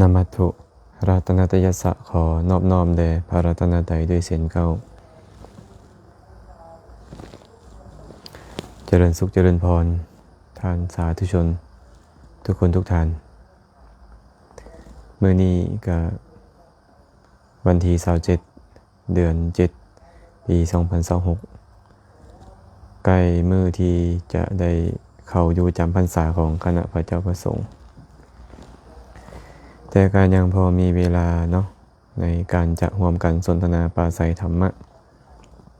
ນະມັດຖຸລັດຕະນະຕະຍັດສະ ຂໍນອບນ້ອມແດ່ພະລັດຕະນະໄຕດ້ວຍເຊັ່ນເກົ່າ. ຈະເລີນສຸກຈະເລີນພອນ ທ່ານສາທຸຊົນທຸກຄົນທຸກທ່ານ. ມື້ນີ້ກະວັນທີຊາວເຈັດ ເດືອນເຈັດ ປີສອງພັນຊາວຫົກ ໃກ້ມື້ທີ່ຈະໄດ້ເຂົ້າຢູ່ຈຳພັນສາຂອງຄະນະພະເຈົ້າພະສົງ, ແຕ່ກໍຍັງພໍມີເວລາເນາະ ໃນການຈະຮ່ວມກັນສົນທະນາປາໄສທຳມະ.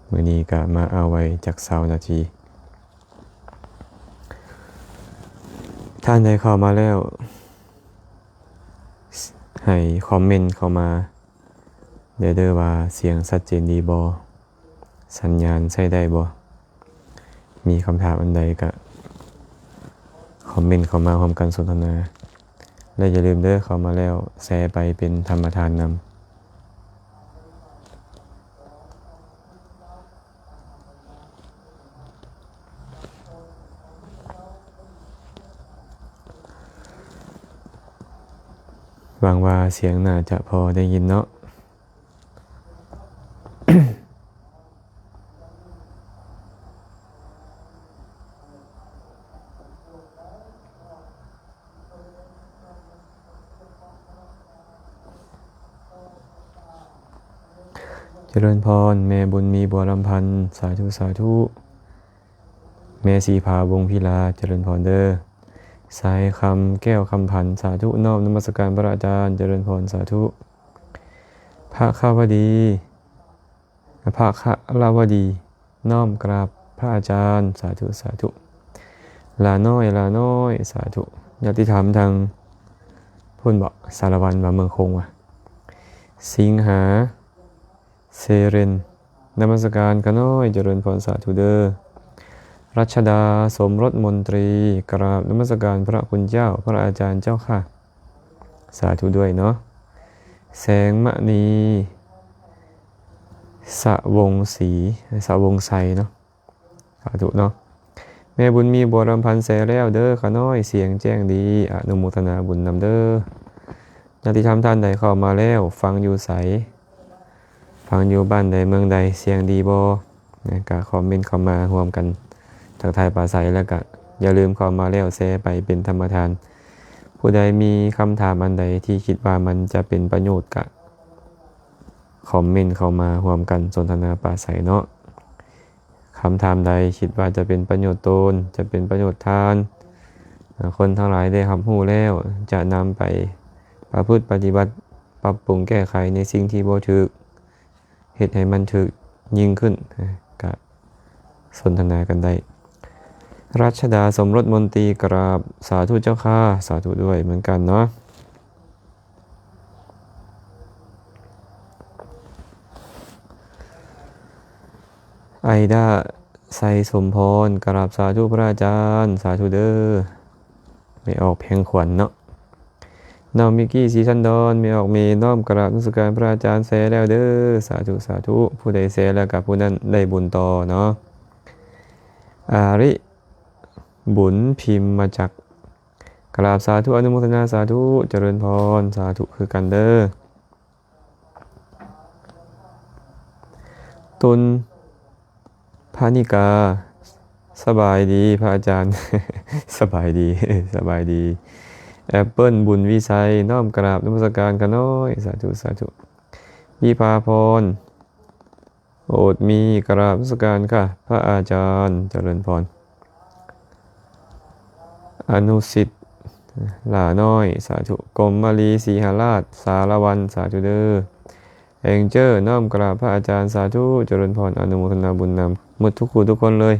ມື້ນີ້ກໍມາເອົາໄວ້ຈັກຊາວນາທີ. ທ່ານໃດເຂົ້າມາແລ້ວ ໃຫ້ຄອມເມັນເຂົ້າມາ ແດ່ເດີວ່າສຽງຊັດເຈນດີບໍ່? ສັນຍານໃຊ້ໄດ້ບໍ່? ມີຄຳຖາມອັນໃດກະຄອມເມັນເຂົ້າມາຮ່ວມກັນສົນທະນາ ແລະ ຢ່າລືມເດີ ເຂົ້າມາແລ້ວແຊໄປເປັນທຳມະທານນຳ. ຫວັງວ່າສຽງໜ້າຈະພໍໄດ້ຍິນເນາະ. ຈະເລີນພອນ ແມ່ບຸນມີ ບົວລຳພັນ ສາທຸ ສາທຸ. ແມ່ສີພາ ວົງພິລາ ຈະເລີນພອນເດີ. ສາຍຄຳ ແກ້ວຄຳພັນ ສາທຸ ນ້ອມນະມັດສະການພະອາຈານ ຈະເລີນພອນ ສາທຸ. ພະຄະວະດີ ພະຄະລະວະດີ ນ້ອມກາບພະອາຈານ ສາທຸ ສາທຸ. ຫຼ້ານ້ອຍ ຫຼ້ານ້ອຍ ສາທຸ. ຍາດຕິທຳທາງພຸ້ນເບາະ ສາລະວັນວ່າເມືອງຄົງວ່າ ສິງຫາ ເຊເຣນ ນະມັດສະການຂະນ້ອຍ ຈະເລີນພອນ ສາທຸເດີ. ລັດຊະດາ ສົມລົດມົນຕີ ກາບນະມັດສະການພະຄຸນເຈົ້າ ພະອາຈານເຈົ້າຄ່ະ ສາທຸດ້ວຍເນາະ. ແສງມະນີ ສະວົງສີ ສະວົງໄຊເນາະ ສາທຸເນາະ. ແມ່ບຸນມີ ບົວລຳພັນ ແຊແລ້ວເດີຂະນ້ອຍ ສຽງແຈ້ງດີ ອະນຸໂມທະນາບຸນນຳເດີ. ຍາດຕິທຳທ່ານໃດເຂົ້າມາແລ້ວ ຟັງຢູ່ໃສ? ຟັງຢູ່ບ້ານໃດເມືອງໃດ ສຽງດີບໍ່? ນະ ກະຄອມເມັນເຂົ້າມາຮ່ວມກັນທັກທາຍປາໄສ ແລ້ວກະຢ່າລືມເຂົ້າມາແລ້ວແຊໄປເປັນທຳມະທານ. ຜູ້ໃດມີຄຳຖາມອັນໃດທີ່ຄິດວ່າມັນຈະເປັນປະໂຫຍດ ກະຄອມເມັນເຂົ້າມາຮ່ວມກັນສົນທະນາປາໄສເນາະ. ຄຳຖາມໃດຄິດວ່າຈະເປັນປະໂຫຍດຕົນ ຈະເປັນປະໂຫຍດທ່ານ ອາ ຄົນທັງຫຼາຍໄດ້ຮັບຮູ້ແລ້ວ ຈະນຳໄປປະພຶດປະຕິບັດ ປັບປຸງແກ້ໄຂໃນສິ່ງທີ່ບໍ່ຖືກ ເຮັດໃຫ້ມັນຖືກຍິ່ງຂຶ້ນ ກະສົນທະນາກັນໄດ້. ລັດຊະດາ ສົມລົດມົນຕີ ກະລາບສາທຸເຈົ້າຄ່າ ສາທຸດ້ວຍເໝືອນກັນເນາະ. ໄອດາ ໄຊສົມພອນ ກະລາບສາທຸພະອາຈານ ສາທຸເດີ. ແມ່ອອກແພງຂວັນເນາະ. ນ້ອງມິກກີ່ ສີສັນດອນ ແມ່ອອກເມ ນ້ອມກະລາບນະມັດສະການພະອາຈານ ແຊແລ້ວເດີ ສາທຸ ສາທຸ. ຜູ້ໃດແຊແລ້ວກະຜູ້ນັ້ນໄດ້ບຸນຕໍ່ເນາະ. ອາລິ ບຸນພິມມະຈັກ ກະລາບສາທຸ ອະນຸໂມທະນາສາທຸ ຈະເລີນພອນ ສາທຸຄືກັນເດີ. ຕຸນ ພະນິກາ ສະບາຍດີພະອາຈານ ສະບາຍດີ ສະບາຍດີ. ແອັບເປິ້ນ ບຸນວິໄຊ ນ້ອມກະລາບນະມັດສະການຂ້ານ້ອຍ ສາທຸ ສາທຸ. ວິພາພອນ ໂອດມີ ກະລາບນະມັດສະການຄ່ະພະອາຈານ ຈະເລີນພອນ. ອະນຸສິດ ຫຼ້ານ້ອຍ ສາທຸ. ກົມມະລີ ສີຫະລາດ ສາລະວັນ ສາທຸເດີ. ແອງເຈີ ນ້ອມກະລາບພະອາຈານ ສາທຸ ຈະເລີນພອນ ອະນຸໂມທະນາບຸນນຳໝົດທຸກຜູ້ທຸກຄົນເລີຍ.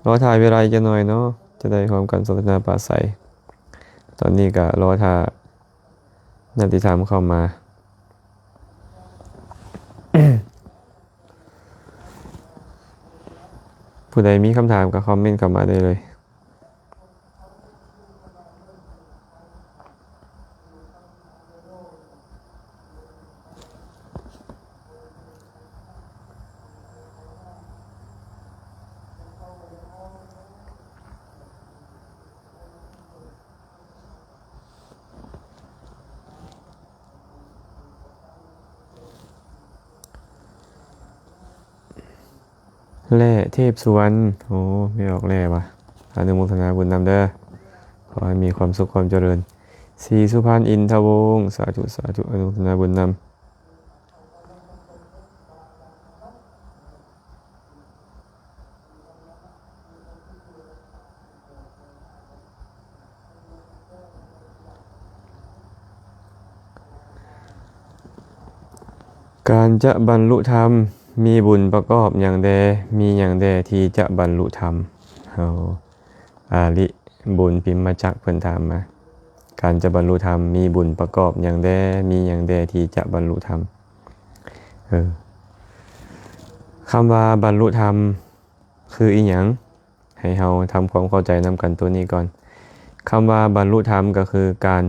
ລໍຖ້າເວລາອີກຈັກໜ້ອຍເນາະ ຈະໄດ້ຮ່ວມກັນສົນທະນາປາໄສ. ຕອນນີ້ກະລໍຖ້າ ຍາດຕິທຳເຂົ້າມາ. ຜູ້ໃດມີຄຳຖາມກໍຄອມເມັນເຂົ້າມາໄດ້ເລີຍ. ແຫຼ້ເທບສຸວັນ ໂອ້ ແມ່ອອກແຫຼ້ວະ ອະນຸໂມທະນາບຸນນຳເດີ ຂໍໃຫ້ມີຄວາມສຸກຄວາມຈະເລີນ. ສີສຸພັນ ອິນທະວົງ ສາທຸ ສາທຸ ອະນຸໂມທະນາບຸນນຳ. ການຈະບັນລຸທຳ ມີບຸນປະກອບຫຍັງແດ່? ມີຫຍັງແດ່ທີ່ຈະບັນລຸທຳ? ເຮົາ ອາລິ ບຸນ ພິມມະຈັກ ເພິ່ນຖາມມາ ການຈະບັນລຸທຳ ມີບຸນປະກອບຫຍັງແດ່? ມີຫຍັງແດ່ທີ່ຈະບັນລຸທຳ? ເອີ ຄຳວ່າບັນລຸທຳ ຄືອີຫຍັງ? ໃຫ້ເຮົາທຳຄວາມເຂົ້າໃຈນຳກັນໂຕນີ້ກ່ອນ. ຄຳວ່າບັນລຸທຳ ກໍຄືການ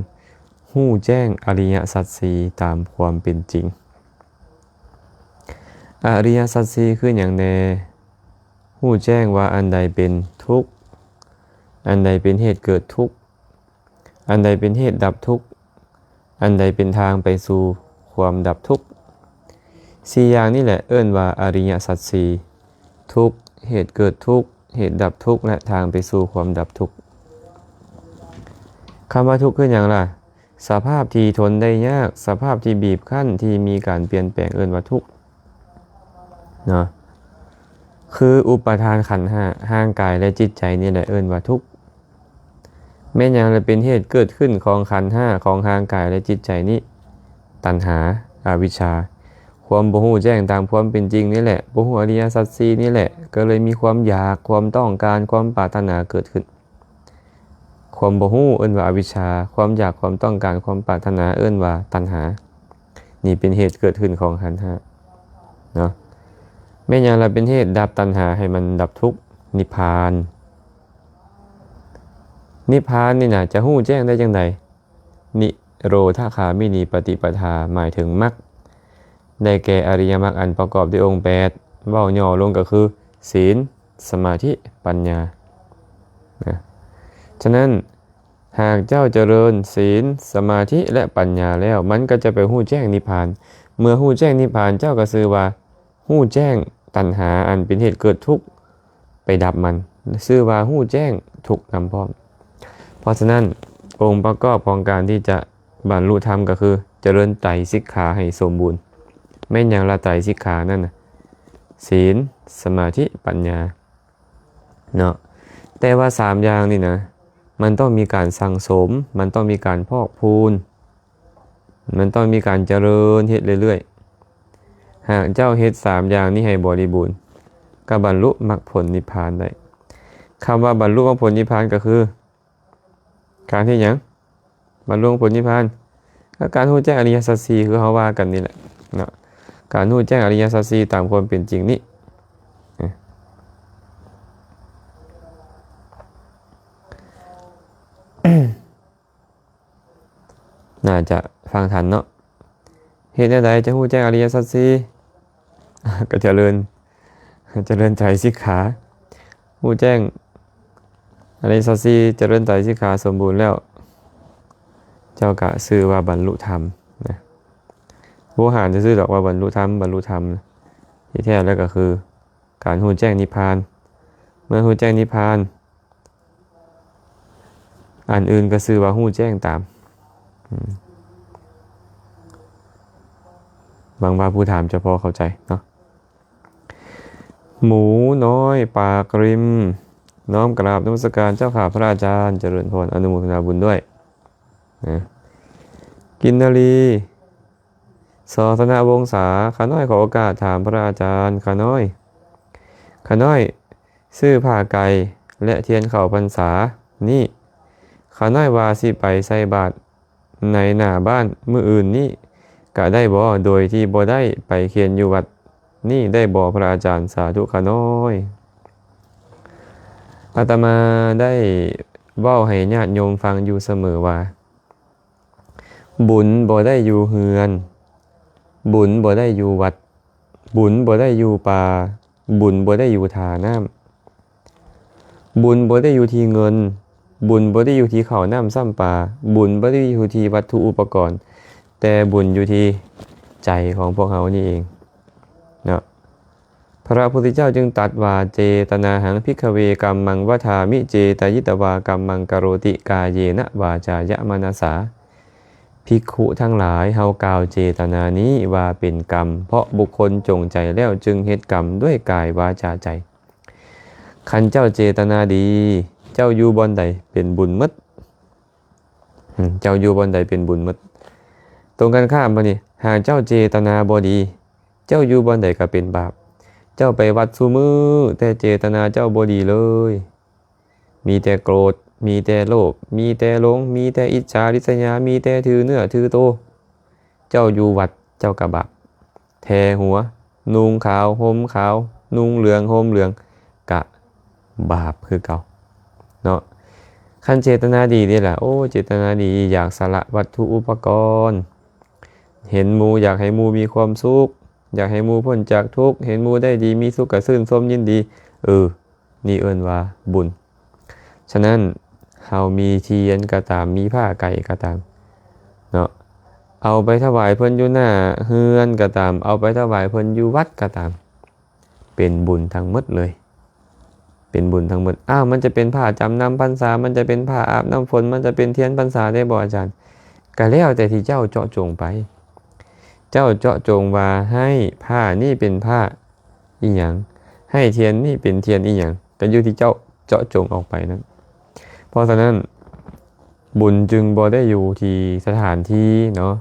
ຮູ້ແຈ້ງອະລິຍະສັດສີ່ຕາມຄວາມເປັນຈິງ. ອະລິຍະສັດສີ່ຄືຫຍັງແດ່? ຮູ້ແຈ້ງວ່າອັນໃດເປັນທຸກ, ອັນໃດເປັນເຫດເກີດທຸກ, ອັນໃດເປັນເຫດດັບທຸກ, ອັນໃດເປັນທາງໄປສູ່ຄວາມດັບທຸກ. ສີ່ຢ່າງນີ້ແຫຼະເອີ້ນວ່າອະລິຍະສັດສີ່ ທຸກ, ເຫດເກີດທຸກ, ເຫດດັບທຸກ ແລະ ທາງໄປສູ່ຄວາມດັບທຸກ. ຄຳວ່າທຸກຄືຫຍັງລະ? ສະພາບທີ່ທົນໄດ້ຍາກ, ສະພາບທີ່ບີບຄັ້ນ, ທີ່ມີການປ່ຽນແປງ ເອີ້ນວ່າທຸກເນາະ. ຄືອຸປາທານຂັນຫ້າ, ຮ່າງກາຍ ແລະ ຈິດໃຈນີ້ແຫຼະເອີ້ນວ່າທຸກ. ແມ່ນຫຍັງລະເປັນເຫດເກີດຂຶ້ນຂອງຂັນຫ້າ, ຂອງຮ່າງກາຍ ແລະ ຈິດໃຈນີ້? ຕັນຫາ, ອະວິດຊາ, ຄວາມບໍ່ຮູ້ແຈ້ງຕາມຄວາມເປັນຈິງນີ້ແຫຼະ, ບໍ່ຮູ້ອະລິຍະສັດສີ່ນີ້ແຫຼະ, ກໍເລີຍມີຄວາມຢາກ, ຄວາມຕ້ອງການ, ຄວາມປາດຖະໜາເກີດຂຶ້ນ. ຄວາມບໍ່ຮູ້ເອີ້ນວ່າອະວິດຊາ, ຄວາມຢາກ, ຄວາມຕ້ອງການ, ຄວາມປາດຖະໜາເອີ້ນວ່າຕັນຫາ. ນີ້ເປັນເຫດເກີດຂຶ້ນຂອງຂັນຫ້າເນາະ. ແມ່ນຫຍັງລະເປັນເຫດດັບຕັນຫາໃຫ້ມັນດັບທຸກ? ນິບພານ. ນິບພານນີ້ນະ ຈະຮູ້ແຈ້ງໄດ້ຈັ່ງໃດ? ນິໂຣທະຄາມິນີປະຕິປະທາ ໝາຍເຖິງມັກ ໄດ້ແກ່ອະລິຍະມັກອັນປະກອບດ້ວຍອົງແປດ ເວົ້າຫຍໍ້ລົງກໍຄື ສີນ, ສະມາທິ, ປັນຍານະ. ສະນັ້ນ ຫາກເຈົ້າຈະເລີນສີນ, ສະມາທິ ແລະ ປັນຍາແລ້ວ ມັນກໍຈະໄປຮູ້ແຈ້ງນິບພານ. ເມື່ອຮູ້ແຈ້ງນິບພານ ເຈົ້າກໍຊື່ວ່າຮູ້ແຈ້ງຕັນຫາອັນເປັນເຫດເກີດທຸກ ໄປດັບມັນ, ຊື່ວ່າຮູ້ແຈ້ງທຸກນຳພ້ອມ. ເພາະສະນັ້ນ ອົງປະກອບຂອງການທີ່ຈະບັນລຸທຳກໍຄື ຈະເລີນໄຕສິກຂາໃຫ້ສົມບູນ. ແມ່ນຫຍັງລະໄຕສິກຂານັ້ນນະ? ສີນ, ສະມາທິ, ປັນຍາເນາະ. ແຕ່ວ່າສາມຢ່າງນີ້ນະ ມັນຕ້ອງມີການສັ່ງສົມ, ມັນຕ້ອງມີການພອກພູນ, ມັນຕ້ອງມີການຈະເລີນເຮັດເລື້ອຍໆ. ຫາກເຈົ້າເຮັດສາມຢ່າງນີ້ໃຫ້ບໍລິບູນ ກໍບັນລຸມັກຜົນນິບພານໄດ້. ຄຳວ່າບັນລຸມັກຜົນນິບພານກໍຄື ການເຮັດຫຍັງ? ບັນລຸມັກຜົນນິບພານ ກໍການຮູ້ແຈ້ງອະລິຍະສັດສີ່ ຄືເຮົາວ່າກັນນີ້ແຫຼະເນາະ. ການຮູ້ແຈ້ງອະລິຍະສັດສີ່ຕາມຄວາມເປັນຈິງນີ້ ໜ້າຈະຟັງທັນເນາະ. ເຮັດແນວໃດຈະຮູ້ແຈ້ງອະລິຍະສັດສີ່? ກໍຈະເລີນ ຈະເລີນໄຕສິກຂາ, ຮູ້ແຈ້ງອະລິຍະສັດສີ່, ຈະເລີນໄຕສິກຂາສົມບູນແລ້ວ ເຈົ້າກະຊື່ວ່າບັນລຸທຳນະ. ບໍ່ຫານຊື່ໆດອກວ່າບັນລຸທຳ, ບັນລຸທຳນະ. ທີ່ແທ້ແລ້ວກໍຄືການຮູ້ແຈ້ງນິບພານ. ເມື່ອຮູ້ແຈ້ງນິບພານ ອັນອື່ນກໍຊື່ວ່າຮູ້ແຈ້ງຕາມ. ອືມ ຫວັງວ່າຜູ້ຖາມຈະພໍເຂົ້າໃຈເນາະ. ໝູນ້ອຍປາກລິມ ນ້ອມກາບນະມັດສະການເຈົ້າຂ້າພະອາຈານ, ຈະເລີນພອນ, ອະນຸໂມທະນາບຸນດ້ວຍນະ. ກິນນະລີ ສອດທະນະວົງສາ, ຂ້ານ້ອຍຂໍໂອກາດຖາມພະອາຈານ, ຂ້ານ້ອຍ ຂ້ານ້ອຍຊື້ຜ້າໄກ່ ແລະ ທຽນເຂົ້າພັນສານີ້ ຂ້ານ້ອຍວ່າຊິໄປໃສ່ບາດໃນໜ້າບ້ານມື້ອື່ນນີ້ກະໄດ້ບໍ່? ໂດຍທີ່ບໍ່ໄດ້ໄປຂຽນຢູ່ວັດນີ້ໄດ້ບໍ່ພະອາຈານ? ສາທຸຂ້ານ້ອຍ. ອາດຕະມາໄດ້ເວົ້າໃຫ້ຍາດໂຍມຟັງຢູ່ສະເໝີວ່າ ບຸນບໍ່ໄດ້ຢູ່ເຮືອນ, ບຸນບໍ່ໄດ້ຢູ່ວັດ, ບຸນບໍ່ໄດ້ຢູ່ປ່າ, ບຸນບໍ່ໄດ້ຢູ່ທ່ານ້ຳ, ບຸນບໍ່ໄດ້ຢູ່ທີ່ເງິນ, ບຸນບໍ່ໄດ້ຢູ່ທີ່ເຂົ້ານ້ຳຊ້ຳປາ, ບຸນບໍ່ໄດ້ຢູ່ທີ່ວັດຖຸອຸປະກອນ, ແຕ່ບຸນຢູ່ທີ່ໃຈຂອງພວກເຮົານີ້ເອງເນາະ. ພະພຸດທະເຈົ້າຈຶ່ງຕັດວ່າ ເຈຕະນາຫັງ ພິກຂະເວ ກັມມັງ ວັດຖາມິ ເຈຕະຍິຕະວາ ກັມມັງ ກະໂຣຕິ ກາເຍນະ ວາຈາຍະ ມະນະສາ. ພິກຂຸທັງຫຼາຍ, ເຮົາກ່າວເຈຕະນານີ້ວ່າເປັນກຳ, ເພາະບຸກຄົນຈົງໃຈແລ້ວຈຶ່ງເຮັດກຳດ້ວຍກາຍ ວາຈາ ໃຈ. ຄັນເຈົ້າເຈຕະນາດີ, ເຈົ້າຢູ່ບ່ອນໃດເປັນບຸນໝົດ. ເຈົ້າຢູ່ບ່ອນໃດເປັນບຸນໝົດ. ຕົງກັນຂ້າມບາດນີ້, ຫາກເຈົ້າເຈຕະນາບໍ່ດີ, ເຈົ້າຢູ່ບ່ອນໃດກໍເປັນບາບ. ເຈົ້າໄປວັດຊຸມື້, ແຕ່ເຈຕະນາເຈົ້າບໍ່ດີເລີຍ. ມີແຕ່ໂກດ, ມີແຕ່ໂລບ, ມີແຕ່ຫຼົງ, ມີແຕ່ອິດສາລິດສະຍາ, ມີແຕ່ຖືເນື້ອຖືໂຕ. ເຈົ້າຢູ່ວັດເຈົ້າກະບາບ, ແຖຫົວ, ນຸ່ງຂາວ, ຫົ່ມຂາວ, ນຸ່ງເຫຼືອງ, ຫົ່ມເຫຼືອງ, ກະບາບຄືເກົ່າເນາະ. ຄັນເຈຕະນາດີເດ້ລະ, ໂອ້ ເຈຕະນາດີ, ຢາກສະຫຼະວັດຖຸອຸປະກອນ, ເຫັນໝູ່, ຢາກໃຫ້ໝູ່ມີຄວາມສຸກ, ຢາກໃຫ້ໝູ່ພົ້ນຈາກທຸກ, ເຫັນໝູ່ໄດ້ດີມີສຸກກະຊື່ນຊົມຍິນດີ, ເອີ ນີ້ເອີ້ນວ່າບຸນ. ສະນັ້ນ ເຮົາມີທຽນກໍຕາມ, ມີຜ້າໄກກໍຕາມເນາະ, ເອົາໄປຖວາຍເພິ່ນຢູ່ໜ້າເຮືອນກໍຕາມ, ເອົາໄປຖວາຍເພິ່ນຢູ່ວັດກໍຕາມ, ເປັນບຸນທັງໝົດເລີຍ, ເປັນບຸນທັງໝົດ. ອ້າວ ມັນຈະເປັນຜ້າຈຳນຳພັນສາ, ມັນຈະເປັນຜ້າອາບນ້ຳຝົນ, ມັນຈະເປັນທຽນພັນສາໄດ້ບໍ່ອາຈານ? ກໍແລ້ວແຕ່ທີ່ເຈົ້າເຈາະຈົງໄປ. ເຈົ້າເຈາະຈົງວ່າໃຫ້ຜ້ານີ້ເປັນຜ້າ ອີ່ຫຍັງ, ໃຫ້ທຽນນີ້ເປັນທຽນອີ່ຫຍັງ, ກໍຢູ່ທີ່ເຈົ້າເຈາະຈົງອອກໄປນັ້ນ. ເພາະສະນັ້ນ ບຸນຈຶ່ງບໍ່ໄດ້ຢູ່ທີ່ສະຖານທີ່ເນາະ,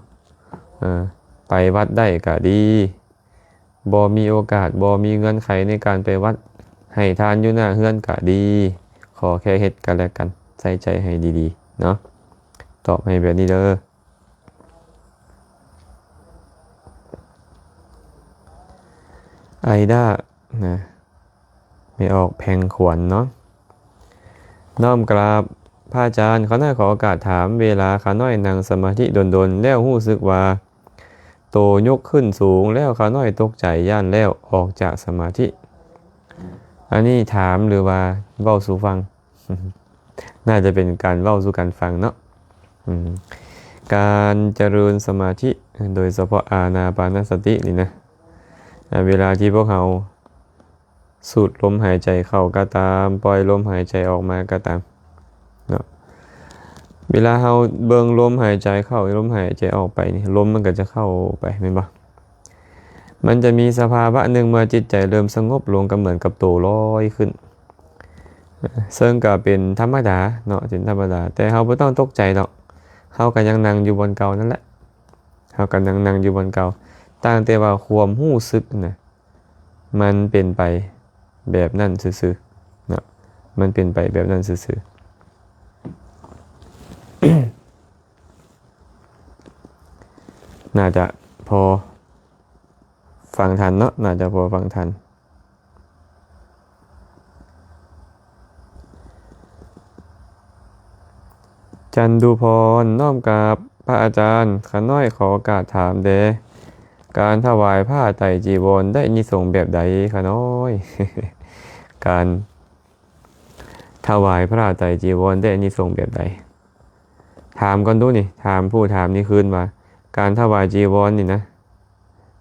ເອີ ໄປວັດໄດ້ກໍດີ, ບໍ່ມີໂອກາດ, ບໍ່ມີເງື່ອນໄຂໃນການໄປວັດ, ໃຫ້ທານຢູ່ໜ້າເຮືອນກໍດີ, ຂໍແຄ່ເຮັດກັນແລະກັນ, ໃສ່ໃຈໃຫ້ດີໆເນາະ. ຕອບໃຫ້ແບບນີ້ເດີ. ໄອດ້ານະ, ແມ່ອອກແພງຂວັນເນາະ. ນ້ອມກາບພະອາຈານ, ຂ້ານ້ອຍຂໍໂອກາດຖາມ, ເວລາຂ້ານ້ອຍນັ່ງສະມາທິດົນໆ ແລ້ວຮູ້ສຶກວ່າໂຕຍົກຂຶ້ນສູງ, ແລ້ວຂ້ານ້ອຍຕົກໃຈ, ຢ້ານແລ້ວອອກຈາກສະມາທິ. ອັນນີ້ຖາມ ຫຼືວ່າເວົ້າສູ່ຟັງ? ໜ້າຈະເປັນການເວົ້າສູ່ກັນຟັງເນາະ. ອືມ ການຈະເລີນສະມາທິ ໂດຍສະເພາະອານາປານະສະຕິນີ້ນະ, ອາ ເວລາທີ່ພວກເຮົາສູດລົມຫາຍໃຈເຂົ້າກໍຕາມ, ປ່ອຍລົມຫາຍໃຈອອກມາກໍຕາມເນາະ, ເວລາເຮົາເບິ່ງລົມຫາຍໃຈເຂົ້າ, ລົມຫາຍໃຈອອກໄປນີ້, ລົມມັນກໍຈະເຂົ້າໄປ, ແມ່ນບໍ່? ມັນຈະມີສະພາວະໜຶ່ງ ເມື່ອຈິດໃຈເລີ່ມສະຫງົບລົງ ກໍເໝືອນກັບໂຕລອຍຂຶ້ນ, ເຊິ່ງກໍເປັນທຳມະດາເນາະ, ເປັນທຳມະດາ, ແຕ່ເຮົາບໍ່ຕ້ອງຕົກໃຈດອກ, ເຮົາກໍຍັງນັ່ງຢູ່ບ່ອນເກົ່ານັ້ນແຫຼະ, ເຮົາກໍຍັງນັ່ງຢູ່ບ່ອນເກົ່າ, ຕ່າງແຕ່ວ່າຄວາມຮູ້ສຶກນະ ມັນເປັນໄປແບບນັ້ນຊື່ໆເນາະ, ມັນເປັນໄປແບບນັ້ນຊື່ໆ. ໜ້າຈະພໍຟັງທັນເນາະ, ໜ້າຈະພໍຟັງທັນ. ຈັນດູພອນ, ນ້ອມກາບພະອາຈານ, ຂ້ານ້ອຍຂໍໂອກາດຖາມແດ່, ການຖວາຍຜ້າໄຕຈີວອນໄດ້ອານິສົງແບບໃດຂ້ານ້ອຍ? ການຖວາຍຜ້າໄຕຈີວອນໄດ້ອານິສົງແບບໃດ? ຖາມກ່ອນດູນີ້, ຖາມຜູ້ຖາມນີ້ຄືນວ່າ ການຖວາຍຈີວອນນີ້ນະ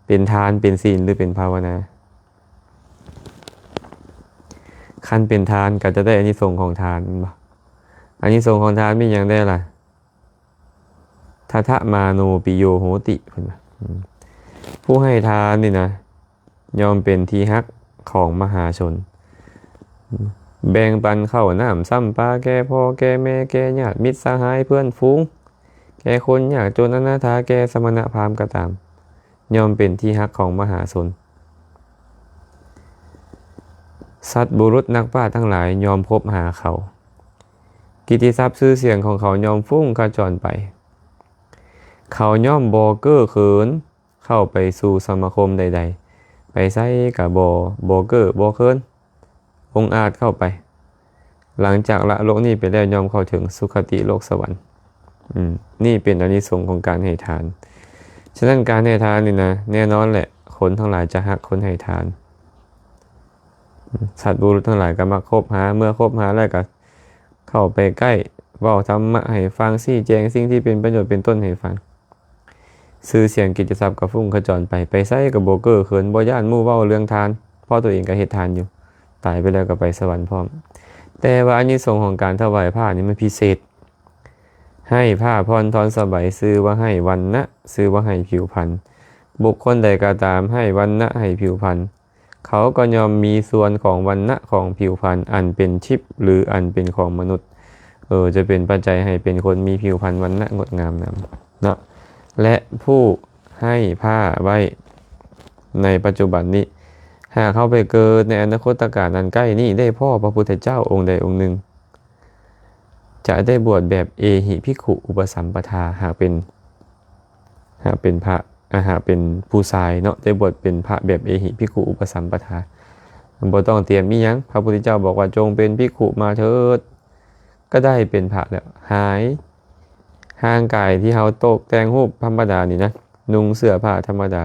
ເປັນທານ ເປັນສິນ ຫຼືເປັນພາວະນາ? ຄັນເປັນທານກໍຈະໄດ້ອານິສົງຂອງທານ, ແມ່ນບໍ່? ອານິສົງຂອງທານມີຫຍັງແດ່ລະ? ທັດຖະມາໂນປິໂຍໂຫຕິ ເພິ່ນວ່າ. ອືມ ຜູ້ໃຫ້ທານນີ້ນະ ຍ່ອມເປັນທີ່ຮັກຂອງມະຫາຊົນ, ແບ່ງປັນເຂົ້ານ້ຳຊຳປາແກ່ພໍ່ແກ່ແມ່ ແກ່ຍາດມິດສະຫາຍເພື່ອນຝູງ, ແກ່ຄົນຍາກຈົນອະນາຖາ, ແກ່ສະມະນະພາມກໍຕາມ, ຍ່ອມເປັນທີ່ຮັກຂອງມະຫາຊົນ. ສັດບຸລຸດນັກປາດທັງຫຼາຍຍ່ອມຄົບຫາເຂົາ. ກິດຕິສັບຊື່ສຽງຂອງເຂົາຍ່ອມຟຸ້ງຂະຈອນໄປ. ເຂົາຍ່ອມບໍ່ເກີເຂີນເຂົ້າໄປສູ່ສະມາຄົມໃດໆ, ໄປໃສກະບໍ່ ບໍ່ເກີບໍ່ເຂີນ, ອົງອາດເຂົ້າໄປ. ຫຼັງຈາກລະໂລກນີ້ໄປແລ້ວ ຍ່ອມເຂົ້າເຖິງສຸຄະຕິໂລກສະຫວັນ. ອືມ ນີ້ເປັນອານິສົງຂອງການໃຫ້ທານ. ສະນັ້ນ ການໃຫ້ທານນີ້ນະ ແນ່ນອນແຫຼະ ຄົນທັງຫຼາຍຈະຮັກຄົນໃຫ້ທານ. ອືມ ສັດບຸລຸດທັງຫຼາຍກໍມັກຄົບຫາ, ເມື່ອຄົບຫາແລ້ວກໍເຂົ້າໄປໃກ້, ເວົ້າທຳມະໃຫ້ຟັງ, ຊີ້ແຈງສິ່ງທີ່ເປັນປະໂຫຍດເປັນຕົ້ນໃຫ້ຟັງ. ຊື່ສຽງກິດຕິສັບກໍຟຸ້ງຂະຈອນໄປ, ໄປໃສກໍບໍ່ເກີເຂີນ, ບໍ່ຢ້ານໝູ່ເວົ້າເລື່ອງທານ. າະໂຕເອງກໍເຮັດທານຢູ່ ຕາຍໄປແລ້ວກໍໄປສະຫວັນພ້ອມ. ແຕ່ວ່າອານິສົງຂອງການຖວາຍຜ້ານີ້ມັນພິເສດ. ໃຫ້ຜ້າຜ່ອນທ່ອນສະໄບ ຊື່ວ່າໃຫ້ວັນນະ ຊື່ວ່າໃຫ້ຜິວພັນ. ບຸກຄົນໃດກໍຕາມໃຫ້ວັນນະ ໃຫ້ຜິວພັນ ເຂົາກໍຍ່ອມມີສ່ວນຂອງວັນນະຂອງຜິວພັນ ອັນເປັນທິບ ຫຼື ອັນເປັນຂອງມະນຸດ ເອີ ຈະເປັນປັດໄຈໃຫ້ເປັນຄົນມີຜິວພັນວັນນະງົດງາມນຳເນາະ. ແລະ ຜູ້ໃຫ້ຜ້າໄວ້ໃນປັດຈຸບັນນີ້ ຫາກເຮົາໄປເກີດໃນອະນາຄົດຕະການອັນໃກ້ນີ້ ໄດ້ພໍ້ພະພຸດທະເຈົ້າອົງໃດອົງໜຶ່ງ ຈະໄດ້ບວດແບບເອຫິພິກຂຸອຸປະສຳປະທາ ຫາກເປັນ ຫາກເປັນພະ ອາ ຫາກເປັນຜູ້ຊາຍເນາະ ໄດ້ບວດເປັນພະແບບເອຫິພິກຂຸອຸປະສຳປະທາ ບໍ່ຕ້ອງຕຽມອີ່ຫຍັງ. ພະພຸດທະເຈົ້າບອກວ່າ ຈົ່ງເປັນພິກຂຸມາເທີດ ກໍໄດ້ເປັນພະແລ້ວ. ຫາຍ ຮ່າງກາຍທີ່ເຮົາຕົກແຕ່ງຮູບທຳມະດານີ້ນະ ນຸ່ງເສື້ອຜ້າທຳມະດາ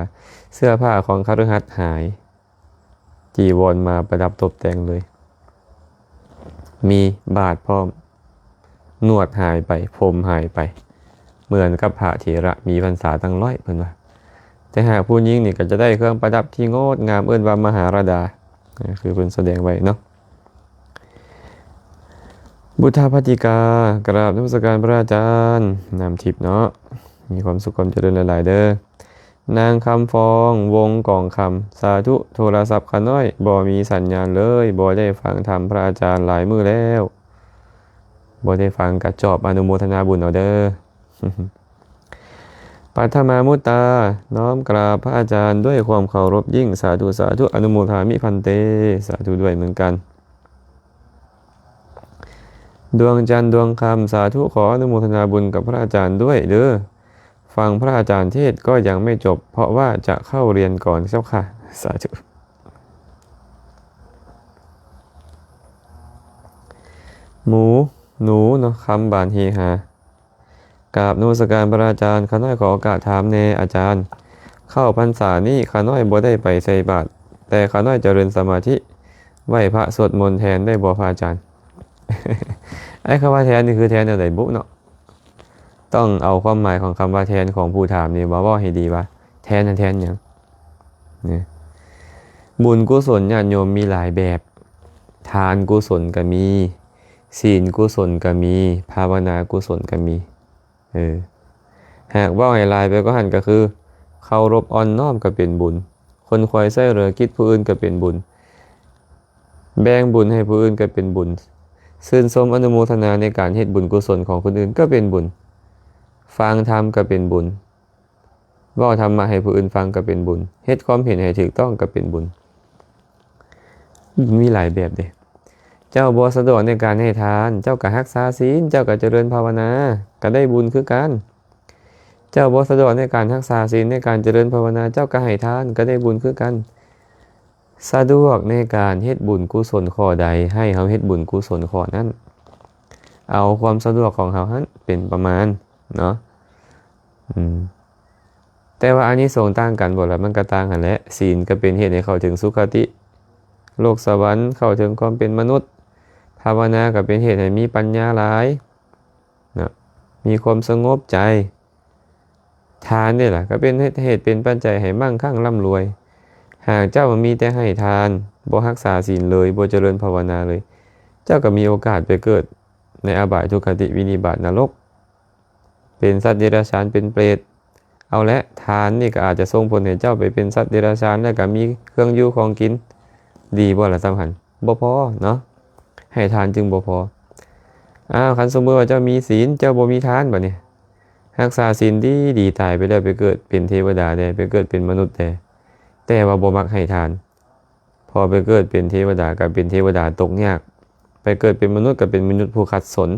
ເສື້ອຜ້າຂອງຄະລືຫັດຫາຍ ຈີວອນມາປະດັບຕົບແຕ່ງເລີຍ ມີບາດພ້ອມ ໜວດຫາຍໄປ ຜົມຫາຍໄປ ເໝືອນກັບພະເຖລະມີພັນສາຕັ້ງຮ້ອຍ ເພິ່ນວ່າ. ແຕ່ຫາກຜູ້ຍິງນີ້ກໍຈະໄດ້ເຄື່ອງປະດັບທີ່ງົດງາມ ເອີ້ນວ່າມະຫາລະດາ ຄືເພິ່ນສະແດງໄວ້ເນາະ. ບຸດທະພັດຕິກາ ກາບນະມັດສະການພະອາຈານ ນ້ຳທິບເນາະ ມີຄວາມສຸກຄວາມຈະເລີນຫຼາຍໆເດີ. ນາງຄຳຟອງ ວົງກອງຄຳ ສາທຸ ໂທລະສັບຂ້ານ້ອຍບໍ່ມີສັນຍານເລີຍ ບໍ່ໄດ້ຟັງທຳພະອາຈານຫຼາຍມື້ແລ້ວ ບໍ່ໄດ້ຟັງກະຈອບ ອະນຸໂມທະນາບຸນເອົາເດີ. ປັດຖະມາມຸດຕາ ນ້ອມກາບພະອາຈານດ້ວຍຄວາມເຄົາລົບຍິ່ງ ສາທຸ ສາທຸ ອະນຸໂມທາມິພັນເຕ ສາທຸດ້ວຍເໝືອນກັນ. ດວງຈັນ ດວງຄຳ ສາທຸ ຂໍອະນຸໂມທະນາບຸນກັບພະອາຈານດ້ວຍເດີ ຟັງພະອາຈານເທດກໍຍັງໄມ່ຈົບ ເພາະວ່າຈະເຂົ້າຮຽນກ່ອນເຈົ້າຄ່ະ ສາທຸ. ໝູ ໜູເນາະ ຄຳບານເຮຮາ ກາບນະມັດສະການພະອາຈານ ຂ້ານ້ອຍຂໍໂອກາດຖາມແດ່ອາຈານ ເຂົ້າພັນສານີ້ຂ້ານ້ອຍບໍ່ໄດ້ໄປໃສ່ບາດ ແຕ່ຂ້ານ້ອຍຈະເລີນສະມາທິໄຫວ້ພະສວດມົນແທນໄດ້ບໍ່ພະອາຈານ? ໄອ້ຄຳວ່າແທນນີ້ຄືແທນແນວໃດບຸເນາະ? ຕ້ອງເອົາຄວາມໝາຍຂອງຄຳວ່າແທນຂອງຜູ້ຖາມນີ້ມາເວົ້າໃຫ້ດີວ່າແທນນັ້ນແທນຫຍັງ? ນີ້ ບຸນກຸສົນຍາດໂຍມມີຫຼາຍແບບ ທານກຸສົນກໍມີ ສີນກຸສົນກໍມີ ພາວະນາກຸສົນກໍມີ. ເອີ ຫາກເວົ້າໃຫ້ຫຼາຍໄປກວ່າຫັ້ນກໍຄື ເຄົາລົບອ່ອນນ້ອມກໍເປັນບຸນ ຄົນຂວາຍຊ່ວຍເຫຼືອກິດຜູ້ອື່ນກໍເປັນບຸນ ແບ່ງບຸນໃຫ້ຜູ້ອື່ນກໍເປັນບຸນ ຊື່ນຊົມອະນຸໂມທະນາໃນການເຮັດບຸນກຸສົນຂອງຄົນອື່ນກໍເປັນບຸນ ຟັງທຳກໍເປັນບຸນ ເວົ້າທຳມະໃຫ້ຜູ້ອື່ນຟັງກໍເປັນບຸນ ເຮັດຄວາມເຫັນໃຫ້ຖືກຕ້ອງກໍເປັນບຸນ. ມີຫຼາຍແບບເດ້ ເຈົ້າບໍ່ສະດວກໃນການໃຫ້ທານ ເຈົ້າກໍຮັກສາສິນ ເຈົ້າກໍຈະເລີນພາວະນາ ກໍໄດ້ບຸນຄືກັນ. ເຈົ້າບໍ່ສະດວກໃນການຮັກສາສິນ ໃນການຈະເລີນພາວະນາ ເຈົ້າກໍໃຫ້ທານ ກໍໄດ້ບຸນຄືກັນ. ສະດວກໃນການເຮັດບຸນກຸສົນຂໍ້ໃດ ໃຫ້ເຮົາເຮັດບຸນກຸສົນຂໍ້ນັ້ນ ເອົາຄວາມສະດວກຂອງເຮົາຫັ້ນເປັນປະມານເນາະ. ອືມ ແຕ່ວ່າອານິສົງຕ່າງກັນບໍ່ລະ? ມັນກໍຕ່າງຫັ້ນແຫຼະ. ສີນກໍເປັນເຫດໃຫ້ເຂົ້າເຖິງສຸຄະຕິ ໂລກສະຫວັນ ເຂົ້າເຖິງຄວາມເປັນມະນຸດ. ພາວະນາກໍເປັນເຫດໃຫ້ມີປັນຍາຫຼາຍເນາະ ມີຄວາມສະຫງົບໃຈ. ທານເດ້ລະ ກໍເປັນເຫດ ເຫດເປັນປັດໄຈໃຫ້ມັ່ງຄັ່ງລ່ຳລວຍ. ຫາກເຈົ້າມີແຕ່ໃຫ້ທານ ບໍ່ຮັກສາສິນເລີຍ ບໍ່ຈະເລີນພາວະນາເລີຍ ເຈົ້າກໍມີໂອກາດໄປເກີດໃນອະບາຍ ທຸກຄະຕິ ວິນິບາດ ນະລົກ ເປັນສັດເດຍລະສານ ເປັນເປດ. ເອົາແຫຼະ ທານນີ້ກໍອາດຈະສົ່ງຜົນໃຫ້ເຈົ້າໄປເປັນສັດເດຍລະສານ ແລ້ວກໍມີເຄື່ອງຢູ່ຂອງກິນ ດີບໍ່ລະຊ່ຳຫັ້ນ? ບໍ່ພໍເນາະ ໃຫ້ທານຈຶ່ງບໍ່ພໍ. ອ້າວ ຄັນສົມມຸດວ່າເຈົ້າມີສິນ ເຈົ້າບໍ່ມີທານ ບາດນີ້ຮັກສາສິນດີໆ ຕາຍໄປແລ້ວໄປເກີດເປັນເທວະດາແດ່ ໄປເກີດເປັນມະນຸດແດ່ ແຕ່ວ່າບໍ່ມັກໃຫ້ທານ ພໍໄປເກີດເປັນເທວະດາກໍເປັນເທວະດາຕົກຍາກ ໄປເກີດເປັນມະນຸດກໍເປັນມະນຸດຜູ້ຂັດສົນ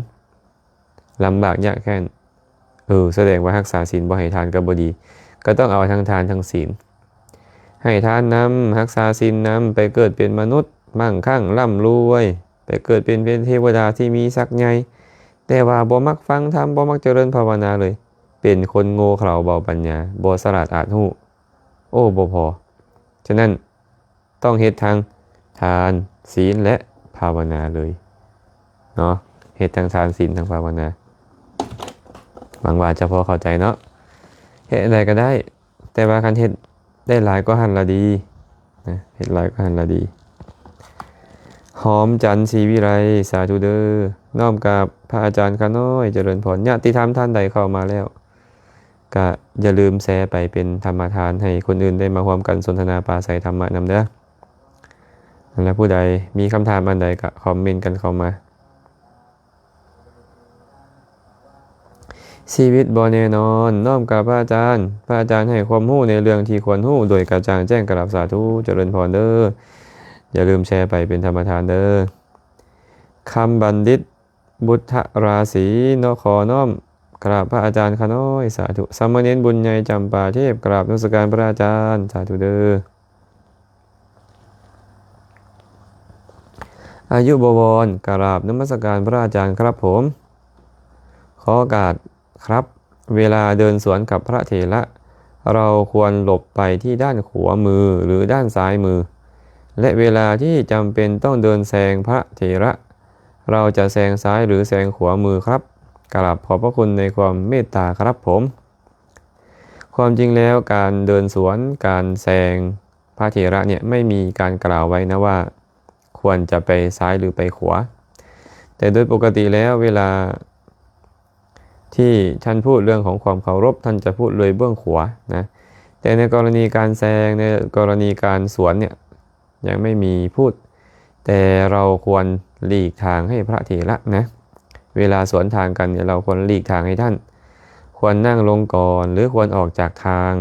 ລຳບາກຍາກແຄ້ນ. ເອີ ສະແດງວ່າຮັກສາສິນ ບໍ່ໃຫ້ທານກໍບໍ່ດີ ກໍຕ້ອງເອົາທັງທານທັງສິນ ໃຫ້ທານນຳ ຮັກສາສິນນຳ ໄປເກີດເປັນມະນຸດ ມັ່ງຄັ່ງລ່ຳລວຍ ໄປເກີດເປັນ ເປັນເທວະດາທີ່ມີສັກໃຫຍ່ ແຕ່ວ່າບໍ່ມັກຟັງທຳ ບໍ່ມັກຈະເລີນພາວະນາເລີຍ ເປັນຄົນໂງ່ເຂົາເບົາປັນຍາ ບໍ່ສະຫຼາດອາດຮູ້ ໂອ້ ບໍ່ພໍ. ສະນັ້ນ ຕ້ອງເຮັດທັງທານ ສິນ ແລະ ພາວະນາເລີຍເນາະ ເຮັດທັງທານ ສິນ ທັງພາວະນາ. ຫວັງວ່າຈະພໍເຂົ້າໃຈເນາະ ເຮັດອັນໃດກໍໄດ້ ແຕ່ວ່າຄັນເຮັດໄດ້ຫຼາຍກວ່າຫັ້ນລະດີນ ເຮັດຫຼາຍກໍຫັ້ນລະດີ. ຫອມຈັນ ສີວິໄລ ສາທຸເດີ. ນ້ອມກາບພະອາຈານຂ້ານ້ອຍ ຈະເລີນພອນ. ຍາດຕິທຳທ່ານໃດເຂົ້າມາແລ້ວ ກະຢ່າລືມແຊໄປເປັນທຳມະທານ ໃຫ້ຄົນອື່ນໄດ້ມາຮ່ວມກັນສົນທະນາປາໄສທຳມະນຳເດີ. ແລະ ຜູ້ໃດມີຄຳຖາມອັນໃດກະຄອມເມັນກັນເຂົ້າມາ. ຊີວິດບໍ່ແນ່ນອນ. ນ້ອມກາບພະອາຈານ. ພະອາຈານໃຫ້ຄວາມຮູ້ໃນເລື່ອງທີ່ຄວນຮູ້ໂດຍກະຈ່າງແຈ້ງ. ກະລາບສາທຸ ຈະເລີນພອນເດີ. ຢ່າລືມແຊໄປເປັນທຳມະທານເດີ. ຄຳບັນດິດ ບຸດທະລາສີເນາະ. ຂໍນ້ອມກະລາບພະອາຈານຂ້ານ້ອຍ. ສາທຸ. ສາມະເນນບຸນໃຫຍ່ ຈຳປາເທບ. ກະລາບນະມັດສະການພະອາຈານ. ສາທຸເດີ. ອາຍຸບໍວອນ ກະລາບນະມັດສະການພະອາຈານຄັບຜົມ. ຂໍໂອກາດຄັບ. ເວລາເດີນສວນກັບພະເຖລະ ເຮົາຄວນຫຼົບໄປທີ່ດ້ານຂວາມື ຫຼື ດ້ານຊ້າຍມື? ແລະ ເວລາທີ່ຈຳເປັນຕ້ອງເດີນແຊງພະເຖລະ ເຮົາຈະແຊງຊ້າຍ ຫຼື ແຊງຂວາມືຄັບ? ກະລາບຂອບພະຄຸນໃນຄວາມເມດຕາຄັບຜົມ. ຄວາມຈິງແລ້ວ ການເດີນສວນ ການແຊງພະເຖລະເນຍ ໄມ່ມີການກ່າວໄວ້ນະວ່າ ຄວນຈະໄປຊ້າຍ ຫຼື ໄປຂວາ. ແຕ່ໂດຍປົກກະຕິແລ້ວ ເວລາທີ່ທ່ານພູດເລື່ອງຂອງຄວາມເຄົາລົບ ທ່ານຈະພູດໂດຍເບື້ອງຂວານະ. ແຕ່ໃນກໍລະນີການແຊງ ໃນກໍລະນີການສວນເນຍ ຍັງໄມ່ມີພູດ. ແຕ່ເຮົາຄວນຫຼີກທາງໃຫ້ພະເຖລະນະ. ເວລາສວນທາງກັນເນຍ ເຮົາຄວນຫຼີກທາງໃຫ້ທ່ານ. ຄວນນັ່ງລົງກ່ອນ ຫຼື ຄວນອອກຈາກທາງ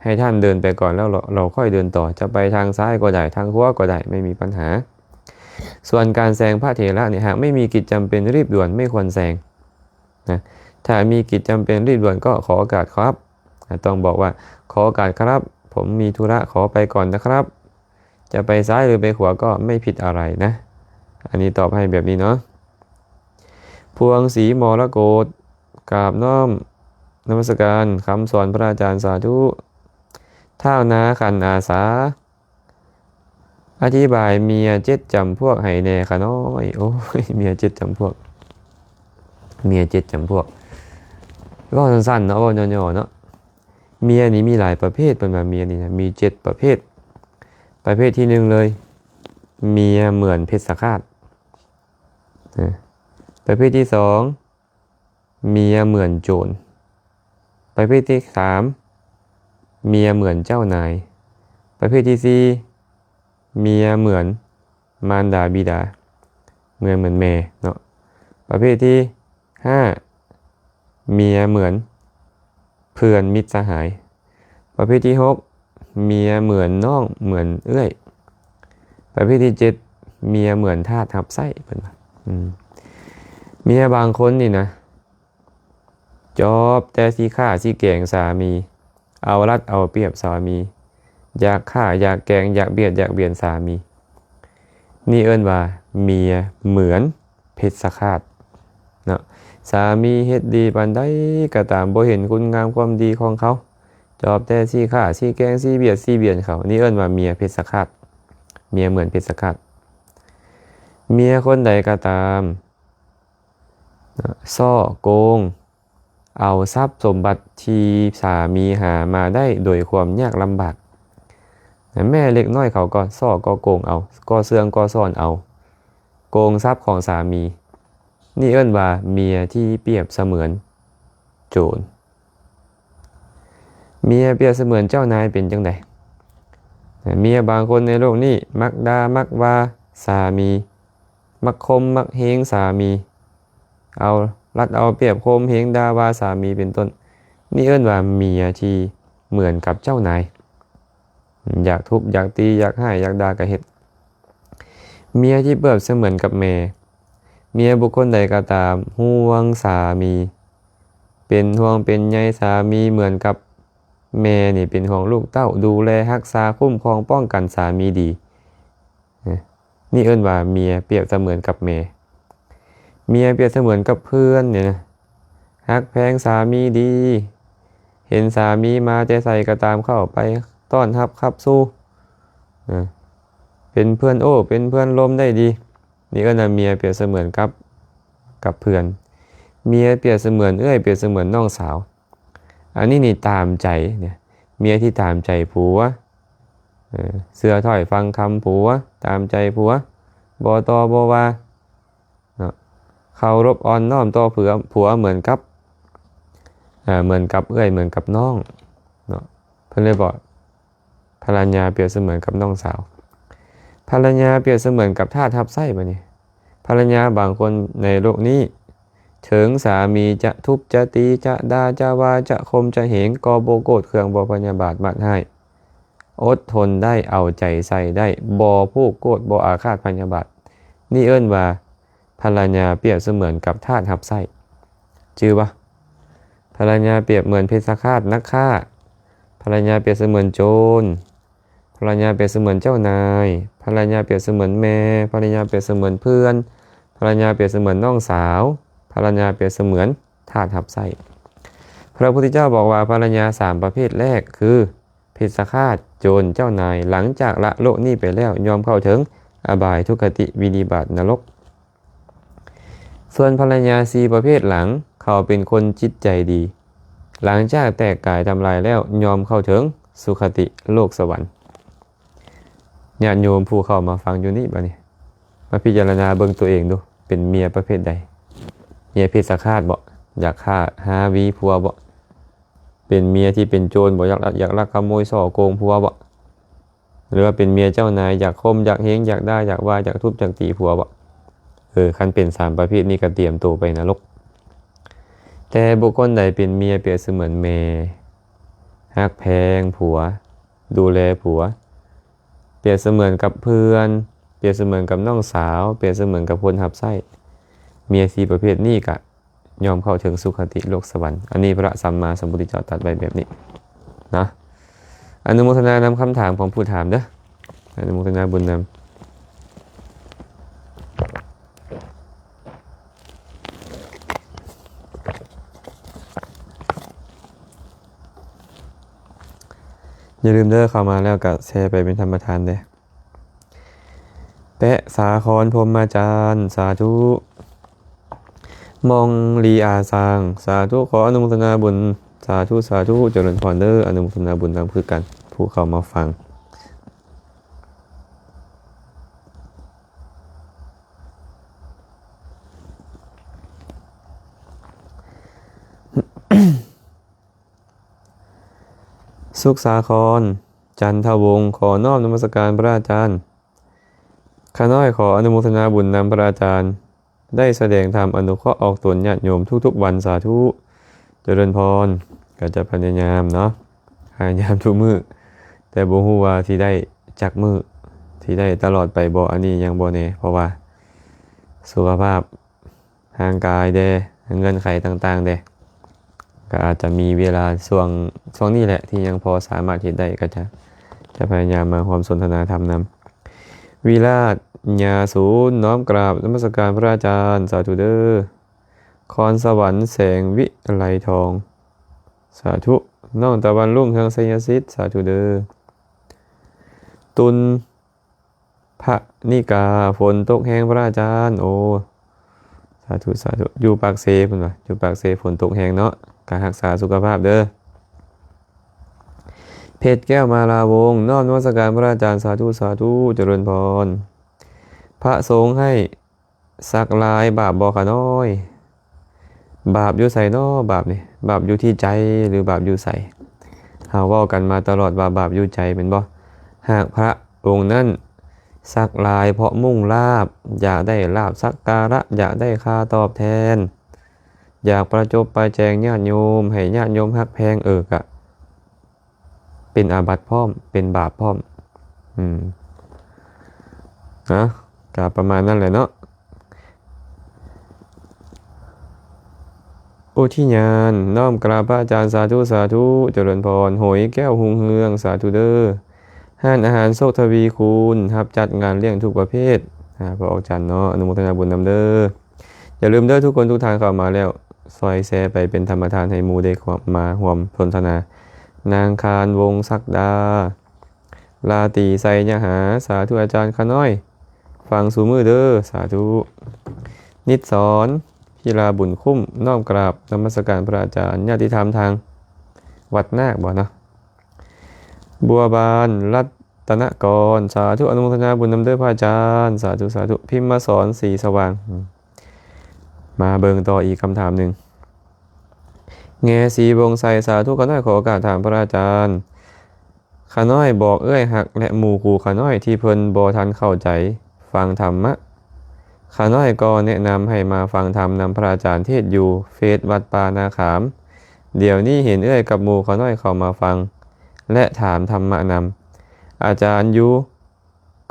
ໃຫ້ທ່ານເດີນໄປກ່ອນ ແລ້ວເຮົາ ເຮົາຄ່ອຍເດີນຕໍ່. ຈະໄປທາງຊ້າຍກໍໄດ້ ທາງຂວາກໍໄດ້ ໄມ່ມີບັນຫາ. ສ່ວນການແຊງພະເຖລະນີ້ ຫາກໄມ່ມີກິດຈຳເປັນຣີບດ່ວນ ໄມ່ຄວນແຊງນະ. ຖ້າມີກິດຈຳເປັນຣີບດ່ວນ ກໍຂໍໂອກາດຄັບ. ອາ ຕ້ອງບອກວ່າ ຂໍໂອກາດຄັບ ຜົມມີທຸລະ ຂໍໄປກ່ອນນະຄັບ. ຈະໄປຊ້າຍ ຫຼື ໄປຂວາ ກໍໄມ່ຜິດອະໄລນະ. ອັນນີ້ຕອບໃຫ້ແບບນີ້ເນາະ. ພວງສີມໍລະກົດ ກາບນ້ອມນະມັດສະການຄຳສອນພະອາຈານ. ສາທຸ. ທ້າວນາຂັນອາສາ ອະທິບາຍເມຍເຈັດຈຳພວກໃຫ້ແດ່ຂ້ານ້ອຍ. ໂອ້ຍ ເມຍເຈັດຈຳພວກ ເມຍເຈັດຈຳພວກ ເວົ້າສັ້ນໆເນາະ ເວົ້າຫຍໍ້ໆເນາະ. ເມຍນີ້ມີຫຼາຍປະເພດ ເພິ່ນວ່າເມຍນີ້ນະ ມີເຈັດປະເພດ. ປະເພດທີໜຶ່ງເລີຍ ເມຍເໝືອນເພັດສະຄາດ. ປະເພດທີສອງ ເມຍເໝືອນໂຈນ. ປະເພດທີສາມ ເມຍເໝືອນເຈົ້ານາຍ. ປະເພດທີສີ່ ເມຍເໝືອນມານດາບິດາ ເໝືອນ ເໝືອນແມ່ເນາະ. ປະເພດທີຫ້າ ເມຍເໝືອນເພື່ອນມິດສະຫາຍ. ປະເພດທີຫົກ ເມຍເໝືອນນ້ອງ ເໝືອນເອື້ອຍ. ປະເພດທີເຈັດ ເມຍເໝືອນທາດຮັບໃຊ້ ເພິ່ນວ່າ. ອືມ ເມຍບາງຄົນນີ້ນະ ຈອບແຕ່ຊິຂ້າຊິແກງສາມີ, ເອົາລັດເອົາປຽບສາມີ, ຢາກຂ້າຢາກແກງ, ຢາກບຽດຢາກບຽນສາມີ. ນີ້ເອີ້ນວ່າເມຍເໝືອນເພັດສະຄາດເນາະ. ສາມີເຮັດດີປານໃດກໍຕາມ, ບໍ່ເຫັນຄຸນງາມຄວາມດີຂອງເຂົາ, ຈອບແຕ່ຊິຂ້າຊິແກງຊິບຽດຊິບຽນເຂົາ. ນີ້ເອີ້ນວ່າເມຍເພັດສະຄາດ, ເມຍເໝືອນເພັດສະຄາດ. ເມຍຄົນໃດກໍຕາມ ສໍ້ໂກງເອົາຊັບສົມບັດທີ່ສາມີຫາມາໄດ້ໂດຍຄວາມຍາກລຳບາກ. ແມ່ເລັກນ້ອຍເຂົາກໍສໍ້ກໍໂກງເອົາ, ກໍເຊື່ອງກໍຊ້ອນເອົາ, ໂກງຊັບຂອງສາມີ. ນີ້ເອີ້ນວ່າເມຍທີ່ປຽບສະເໝືອນໂຈນ. ເມຍປຽບສະເໝືອນເຈົ້ານາຍເປັນຈັ່ງໃດ? ເມຍບາງຄົນໃນໂລກນີ້ມັກດ່າມັກວ່າສາມີ, ມັກຂົ່ມມັກເຮງສາມີ, ເອົາລັດເອົາປຽບຂົ່ມເຮງດ່າວ່າສາມີເປັນຕົ້ນ. ນີ້ເອີ້ນວ່າເມຍທີ່ເໝືອນກັບເຈົ້ານາຍ. ຢາກທຸບຢາກຕີຢາກຮ້າຍຢາກດ່າກໍເຮັດ. ເມຍທີ່ປຽບສະເໝືອນກັບແມ່. ເມຍບຸກຄົນໃດກໍຕາມ ຫ່ວງສາມີ, ເປັນຫ່ວງເປັນໃຍສາມີເໝືອນກັບແມ່ນີ້ເປັນຫ່ວງລູກເຕົ້າ, ດູແລຮັກສາຄຸ້ມຄອງປ້ອງກັນສາມີດີ. ນີ້ເອີ້ນວ່າເມຍປຽບສະເໝືອນກັບແມ່. ເມຍປຽບສະເໝືອນກັບເພື່ອນນີ້ນະ, ຮັກແພງສາມີດີ, ເຫັນສາມີມາແຕ່ໃສກໍຕາມເຂົ້າໄປຕ້ອນຮັບຂັບສູ່, ເປັນເພື່ອນໂອ້ເປັນເພື່ອນລົມໄດ້ດີ. ນີ້ເອີ້ນວ່າເມຍປຽບສະເໝືອນກັບ ກັບເພື່ອນ. ເມຍປຽບສະເໝືອນເອື້ອຍ ປຽບສະເໝືອນນ້ອງສາວ. ອັນນີ້ນີ້ຕາມໃຈນະ, ເມຍທີ່ຕາມໃຈຜົວ ເຊື່ອຖ້ອຍຟັງຄຳຜົວ, ຕາມໃຈຜົວ, ບໍ່ຕໍ່ບໍ່ວ່າເນາະ, ເຄົາລົບອ່ອນນ້ອມຕໍ່ຜົວ, ຜົວເໝືອນກັບ, ເອີ, ເໝືອນກັບເອື້ອຍ, ເໝືອນກັບນ້ອງເນາະ. ເພິ່ນເລີຍບອກ ພັນລະຍາປຽບສະເໝືອນກັບນ້ອງສາວ. ພັນລະຍາປຽບສະເໝືອນກັບທາດຮັບໃຊ້. ບາດນີ້ ພັນລະຍາບາງຄົນໃນໂລກນີ້ ເຖິງສາມີຈະທຸບຈະຕີຈະດ່າຈະວ່າຈະຂົ່ມຈະເຫງ ກໍບໍ່ໂກດເຄືອງ ບໍ່ພະຍາບາດມາດຮ້າຍ, ອົດທົນໄດ້ ເອົາໃຈໃສ່ໄດ້ ບໍ່ຜູກໂກດ ບໍ່ອາຄາດພະຍາບາດ. ນີ້ເອີ້ນວ່າ ພັນລະຍາປຽບສະເໝືອນກັບທາດຮັບໃຊ້. ຈື່ບໍ່? ພັນລະຍາປຽບເໝືອນເພັດຊະຄາດນັກຂ້າ, ພັນລະຍາປຽບສະເໝືອນໂຈນ, ພັນລະຍາປຽບສະເໝືອນເຈົ້ານາຍ, ພັນລະຍາປຽບສະເໝືອນແມ່, ພັນລະຍາປຽບສະເໝືອນເພື່ອນ, ພັນລະຍາປຽບສະເໝືອນນ້ອງສາວ, ພັນລະຍາປຽບສະເໝືອນທາດຮັບໃຊ້. ພະພຸດທະເຈົ້າບອກວ່າ ພັນລະຍາສາມປະເພດແລກຄື ເພັດຊະຄາດ, ໂຈນ, ເຈົ້ານາຍ ຫຼັງຈາກລະໂລກນີ້ໄປແລ້ວ ຍ່ອມເຂົ້າເຖິງອະບາຍ, ທຸກຄະຕິ, ວິນິບາດ, ນະລົກ. ສ່ວນພັນລະຍາສີ່ປະເພດຫຼັງ ເຂົາເປັນຄົນຈິດໃຈດີ, ຫຼັງຈາກແຕກກາຍທຳລາຍແລ້ວ ຍ່ອມເຂົ້າເຖິງສຸຄະຕິໂລກສະຫວັນ. ຍາດໂຍມຜູ້ເຂົ້າມາຟັງຢູ່ນີ້ ບາດນີ້ ມາພິຈາລະນາເບິ່ງໂຕເອງດູ, ເປັນເມຍປະເພດໃດ? ເມຍເພັດຊະຄາດບໍ? ຢາກຂ້າຫາຫວີຜົວບໍ? ເປັນເມຍທີ່ເປັນໂຈນບໍ? ຢາກລັກ ຢາກລັກຂະໂມຍສໍ້ໂກງຜົວບໍ? ຫຼືວ່າເປັນເມຍເຈົ້ານາຍ ຢາກຂົ່ມ ຢາກເຫງ ຢາກດ່າ ຢາກວ່າ ຢາກທຸບ ຢາກຕີຜົວບໍ? ເອີ ຄັນເປັນສາມປະເພດນີ້ກໍຕຽມໂຕໄປນະລົກ. ແຕ່ບຸກຄົນໃດເປັນເມຍປຽບສະເໝືອນແມ່ ຮັກແພງຜົວ ດູແລຜົວ ປຽບສະເໝືອນກັບເພື່ອນ ປຽບສະເໝືອນກັບນ້ອງສາວ ປຽບສະເໝືອນກັບຄົນຮັບໃຊ້, ເມຍສີ່ປະເພດນີ້ກະ ຍ່ອມເຂົ້າເຖິງສຸຄະຕິໂລກສະຫວັນ. ອັນນີ້ພະສຳມາສຳພຸດທະເຈົ້າຕັດໄວ້ແບບນີ້ນະ. ອະນຸໂມທະນານຳຄຳຖາມຂອງຜູ້ຖາມເດີ. ອະນຸໂມທະນາບຸນນຳ. ຢ່າລືມເດີ, ເຂົ້າມາແລ້ວກະແຊໄປເປັນທຳມະທານເດີ. ແປະສາຄອນ ພົມມະຈານ ສາທຸ. ມອງລີອາຊາງ ສາທຸ. ຂໍອະນຸໂມທະນາບຸນ ສາທຸ ສາທຸ. ຈະເລີນພອນເດີ, ອະນຸໂມທະນາບຸນນຳຄືກັນ ຜູ້ເຂົ້າມາຟັງ. ສຸກສາຄອນ ຈັນທະວົງ ຂໍນ້ອມນະມັດສະການພະອາຈານ. ຂ້ານ້ອຍຂໍອະນຸໂມທະນາບຸນນຳພະອາຈານ ໄດ້ສະແດງທຳອະນຸເຄາະອອກຕົນຍາດໂຍມທຸກໆວັນ. ສາທຸ ຈະເລີນພອນ. ກໍຈະພະຍາຍາມເນາະ, ພະຍາຍາມທຸກມື້, ແຕ່ບໍ່ຮູ້ວ່າຊິໄດ້ຈັກມື້, ຊິໄດ້ຕະຫຼອດໄປບໍ່, ອັນນີ້ຍັງບໍ່ແນ່, ເພາະວ່າສຸຂະພາບ ຮ່າງກາຍແດ່ ເງື່ອນໄຂຕ່າງໆແດ່ ກໍອາດຈະມີເວລາຊ່ວງ ຊ່ວງນີ້ແຫຼະ ທີ່ຍັງພໍສາມາດເຮັດໄດ້ ກໍຈະ ຈະພະຍາຍາມມາຮ່ວມສົນທະນາທຳນຳ. ວິລາດ ຍາສູນ ນ້ອມກາບນະມັດສະການພະອາຈານ ສາທຸເດີ. ຄອນສະຫວັນ ແສງວິໄລທອງ ສາທຸ. ນ້ອງຕາວັນ ລຸ້ງເຮືອງ ໄຊຍະສິດ ສາທຸເດີ. ຕຸນ ພະນິກາ ຝົນຕົກແຮງພະອາຈານ. ໂອ ສາທຸ ສາທຸ. ຢູ່ປາກເຊ ເພິ່ນວ່າ ຢູ່ປາກເຊຝົນຕົກແຮງເນາະ, ກໍຮັກສາສຸຂະພາບເດີ. ເພັດແກ້ວ ມາລາວົງ ນ້ອມນະມັດສະການພະອາຈານ. ສາທຸ ສາທຸ ຈະເລີນພອນ. ພະສົງໃຫ້ ສັກລາຍບາບບໍ່ຂະນ້ອຍ? ບາບຢູ່ໃສນໍ ບາບນີ້? ບາບຢູ່ທີ່ໃຈ ຫຼືບາບຢູ່ໃສ? ເຮົາເວົ້າກັນມາຕະຫຼອດວ່າບາບຢູ່ໃຈແມ່ນບໍ່? ຫາກພະອົງນັ້ນສັກລາຍເພາະມຸ່ງລາບ, ຢາກໄດ້ລາບສັກກາລະ, ຢາກໄດ້ຄ່າຕອບແທນ, ຢາກປະຈົບປະແຈງຍາດໂຍມ, ໃຫ້ຍາດໂຍມຮັກແພງ, ເອີ ກະ ເປັນອາບັດພ້ອມ ເປັນບາບພ້ອມ. ອືມ ນະ ກະປະມານນັ້ນແຫຼະເນາະ. ອຸທິຍານ ນ້ອມກາບພະອາຈານ. ສາທຸ ສາທຸ ຈະເລີນພອນ. ໂຫຍແກ້ວ ຮຸ່ງເຮືອງ ສາທຸເດີ. ຮ້ານອາຫານໂຊກທະວີຄູນ ຮັບຈັດງານລ້ຽງທຸກປະເພດ. ອາ ພະອາຈານເນາະ ອະນຸໂມທະນາບຸນນຳເດີ. ຢ່າລືມເດີ ທຸກຄົນທຸກທ່ານເຂົ້າມາແລ້ວ ຊ່ອຍແຊໄປເປັນທຳມະທານໃຫ້ໝູ່ໄດ້ມາຮ່ວມສົນທະນາ. ນາງຄານ ວົງສັກດາ, ລາຕີ ໄຊຍະຫາ, ສາທຸອາຈານຂ້ານ້ອຍ ຟັງສູ່ມື້ເດີ, ສາທຸ. ນິດສອນ ພິລາບຸນຄຸ້ມ, ນ້ອມກາບນະມັດສະການພະອາຈານ. ຍາດຕິທຳທາງວັດນາກບໍເນາະ? ບົວບານ ລັດ ຕະນະກອນ ສາທຸ ອະນຸໂມທະນາບຸນນຳເດີພະອາຈານ ສາທຸ ສາທຸ ພິມມະສອນ ສີສະຫວ່າງ ມາເບິ່ງຕໍ່ອີກຄຳຖາມໜຶ່ງ. ແງ່ສີວົງໄຊ ສາທຸ ຂ້ານ້ອຍຂໍໂອກາດຖາມພະອາຈານ. ຂ້ານ້ອຍບອກເອື້ອຍຮັກ ແລະ ໝູ່ຄູ່ຂ້ານ້ອຍທີ່ເພິ່ນບໍ່ທັນເຂົ້າໃຈຟັງທຳມະ. ຂ້ານ້ອຍກໍແນະນຳໃຫ້ມາຟັງທຳນຳພະອາຈານເທດຢູ່ເຟສວັດປ່ານາຂາມ. ດຽວນີ້ເຫັນເອື້ອຍກັບໝູ່ຂ້ານ້ອຍເຂົ້າມາຟັງ ແລະ ຖາມທຳມະນຳ. ອາຈານຢູ່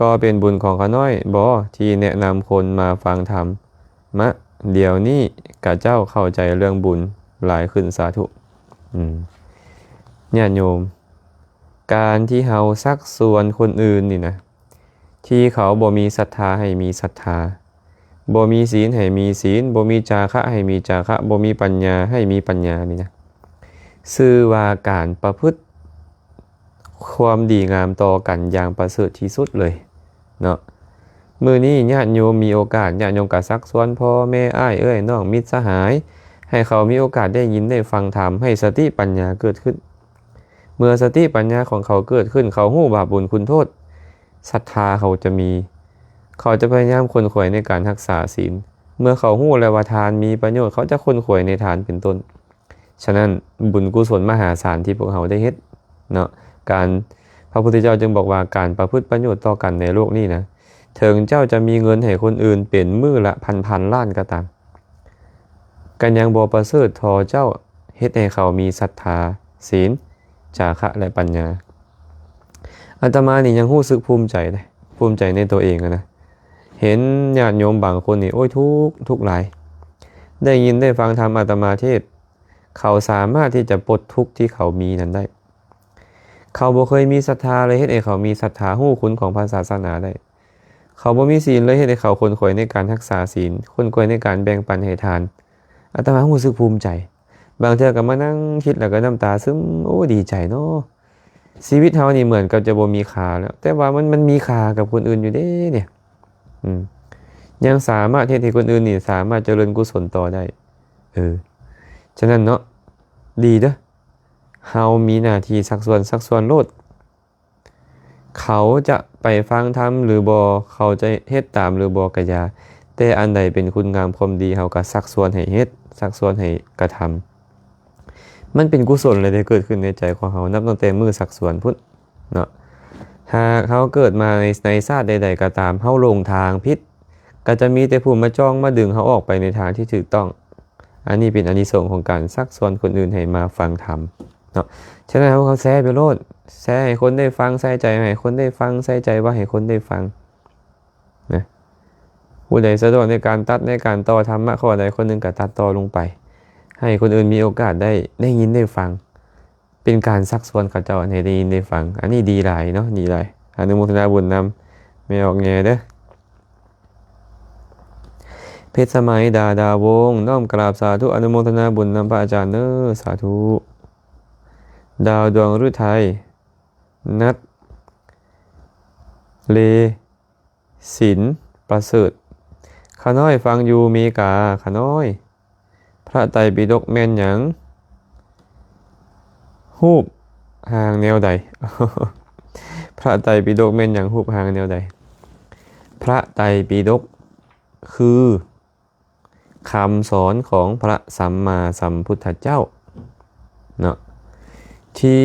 ກໍເປັນບຸນຂອງຂ້ານ້ອຍບໍທີ່ແນະນຳຄົນມາຟັງທຳມະ? ດຽວນີ້ຂະເຈົ້າເຂົ້າໃຈເລື່ອງບຸນຫຼາຍຂຶ້ນ ສາທຸ. ອືມ ຍາດໂຍມ ການທີ່ເຮົາຊັກຊວນຄົນອື່ນນີ້ນະ ທີ່ເຂົາບໍ່ມີສັດທາໃຫ້ມີສັດທາ, ບໍ່ມີສີນໃຫ້ມີສີນ, ບໍ່ມີຈາຄະໃຫ້ມີຈາຄະ, ບໍ່ມີປັນຍາໃຫ້ມີປັນຍານີ້ນະ ຊື່ວ່າການປະພຶດ ຄວາມດີງາມຕໍ່ກັນຢ່າງປະເສີດທີ່ສຸດເລີຍເນາະ. ມື້ນີ້ຍາດໂຍມມີໂອກາດ, ຍາດໂຍມກໍຊັກຊວນພໍ່ແມ່ ອ້າຍເອື້ອຍນ້ອງ ມິດສະຫາຍ ໃຫ້ເຂົາມີໂອກາດໄດ້ຍິນໄດ້ຟັງທຳ, ໃຫ້ສະຕິປັນຍາເກີດຂຶ້ນ. ເມື່ອສະຕິປັນຍາຂອງເຂົາເກີດຂຶ້ນ, ເຂົາຮູ້ບາບບຸນຄຸນໂທດ, ສັດທາເຂົາຈະມີ, ເຂົາຈະພະຍາຍາມຂົນຂວາຍໃນການຮັກສາສິນ. ເມື່ອເຂົາຮູ້ແລ້ວວ່າທານມີປະໂຫຍດ, ເຂົາຈະຂົນຂວາຍໃນທານເປັນຕົ້ນ. ສະນັ້ນ ບຸນກຸສົນມະຫາສານທີ່ພວກເຮົາໄດ້ເຮັດເນາະ, ການ ພະພຸດທະເຈົ້າຈຶ່ງບອກວ່າ ການປະພຶດປະໂຫຍດຕໍ່ກັນໃນໂລກນີ້ນະ ເຖິງເຈົ້າຈະມີເງິນໃຫ້ຄົນອື່ນເປັນມື້ລະພັນໆລ້ານກໍຕາມ, ກໍຍັງບໍ່ປະເສີດທໍ່ເຈົ້າເຮັດໃຫ້ເຂົາມີສັດທາ, ສີນ, ຈາຄະ ແລະ ປັນຍາ. ອາດຕະມານີ້ຍັງຮູ້ສຶກພູມໃຈເດ້, ພູມໃຈໃນຕົວເອງຫັ້ນນະ. ເຫັນຍາດໂຍມບາງຄົນນີ້ ໂອ້ຍ ທຸກ, ທຸກຫຼາຍ. ໄດ້ຍິນໄດ້ຟັງທຳອາດຕະມາເທດ, ເຂົາສາມາດທີ່ຈະປົດທຸກທີ່ເຂົາມີນັ້ນໄດ້. ເຂົາບໍ່ເຄີຍມີສັດທາເລີຍ, ເຮັດໃຫ້ເຂົາມີສັດທາ, ຮູ້ຄຸນຂອງພະສາສະໜາໄດ້. ເຂົາບໍ່ມີສີນເລີຍ, ເຮັດໃຫ້ເຂົາຂົນຂວາຍໃນການຮັກສາສີນ, ຂົນຂວາຍໃນການແບ່ງປັນໃຫ້ທານ. ອາດຕະມາຮູ້ສຶກພູມໃຈ. ບາງເທື່ອກໍມານັ່ງຄິດແລ້ວກໍນ້ຳຕາຊຶມ, ໂອ້ ດີໃຈເນາະ. ຊີວິດເຮົານີ້ເໝືອນກັບຈະບໍ່ມີຄ່າແລ້ວ, ແຕ່ວ່າມັນ, ມັນມີຄ່າກັບຄົນອື່ນຢູ່ເດ້ນີ້. ອືມ, ຍັງສາມາດເຮັດໃຫ້ຄົນອື່ນນີ້ສາມາດຈະເລີນກຸສົນຕໍ່ໄດ້. ເອີ, ສະນັ້ນເນາະ, ດີເດີ້. ເຮົາມີໜ້າທີ່ຊັກຊວນ, ຊັກຊວນໂລດ. ເຂົາຈະໄປຟັງທຳຫຼືບໍ່, ເຂົາຈະເຮັດຕາມຫຼືບໍ່ກະຢ່າ, ແຕ່ອັນໃດເປັນຄຸນງາມຄວາມດີ, ເຮົາກະຊັກຊວນໃຫ້ເຮັດ, ຊັກຊວນໃຫ້ກະທຳ. ມັນເປັນກຸສົນແລ້ວເດ້ ເກີດຂຶ້ນໃນໃຈຂອງເຮົາ ນັບຕັ້ງແຕ່ມື້ຊັກຊວນພຸ້ນເນາະ. ຫາກເຮົາເກີດມາໃນ, ໃນຊາດໃດໆກໍຕາມ, ເຮົາຫຼົງທາງຜິດ, ກໍຈະມີແຕ່ຜູ້ມາຈ້ອງມາດຶງເຮົາອອກໄປໃນທາງທີ່ຖືກຕ້ອງ. ອັນນີ້ເປັນອານິສົງຂອງການຊັກຊວນຄົນອື່ນໃຫ້ມາຟັງທຳເນາະ. ສະນັ້ນ ເຮົາກໍແຊໄປໂລດ, ແຊໃຫ້ຄົນໄດ້ຟັງ, ໃສ່ໃຈໃຫ້ຄົນໄດ້ຟັງ, ໃສ່ໃຈວ່າໃຫ້ຄົນໄດ້ຟັງນະ. ຜູ້ໃດສະດວກໃນການຕັດ, ໃນການຕໍ່ທຳມະຂໍ້ໃດ ຄົນໜຶ່ງກໍຕັດຕໍ່ລົງໄປ, ໃຫ້ຄົນອື່ນມີໂອກາດໄດ້, ໄດ້ຍິນໄດ້ຟັງ. ເປັນການຊັກຊວນເຂົາເຈົ້າໃຫ້ໄດ້ຍິນໄດ້ຟັງ. ອັນນີ້ດີຫຼາຍເນາະ, ດີຫຼາຍ. ອະນຸໂມທະນາບຸນນຳແມ່ອອກແງເດີ້. ເພັດສະໄໝ ດາດາວົງ ນ້ອມກາບສາທຸ ອະນຸໂມທະນາບຸນນຳພະອາຈານເດີ້. ສາທຸ. ດາວດວງ ຫຼື ໄທ ນັດ ເລ ສິນ ປະເສີດ. ຂ້ານ້ອຍຟັງຢູ່ເມກາ. ຂ້ານ້ອຍ. ພະໄຕປິດົກແມ່ນຫຍັງ? ຮູບຮ່າງແນວໃດ? ພະໄຕປິດົກແມ່ນຫຍັງ? ຮູບຮ່າງແນວໃດ? ພະໄຕປິດົກຄືຄຳສອນຂອງພະສຳມາສຳພຸດທະເຈົ້າເນາະ ທີ່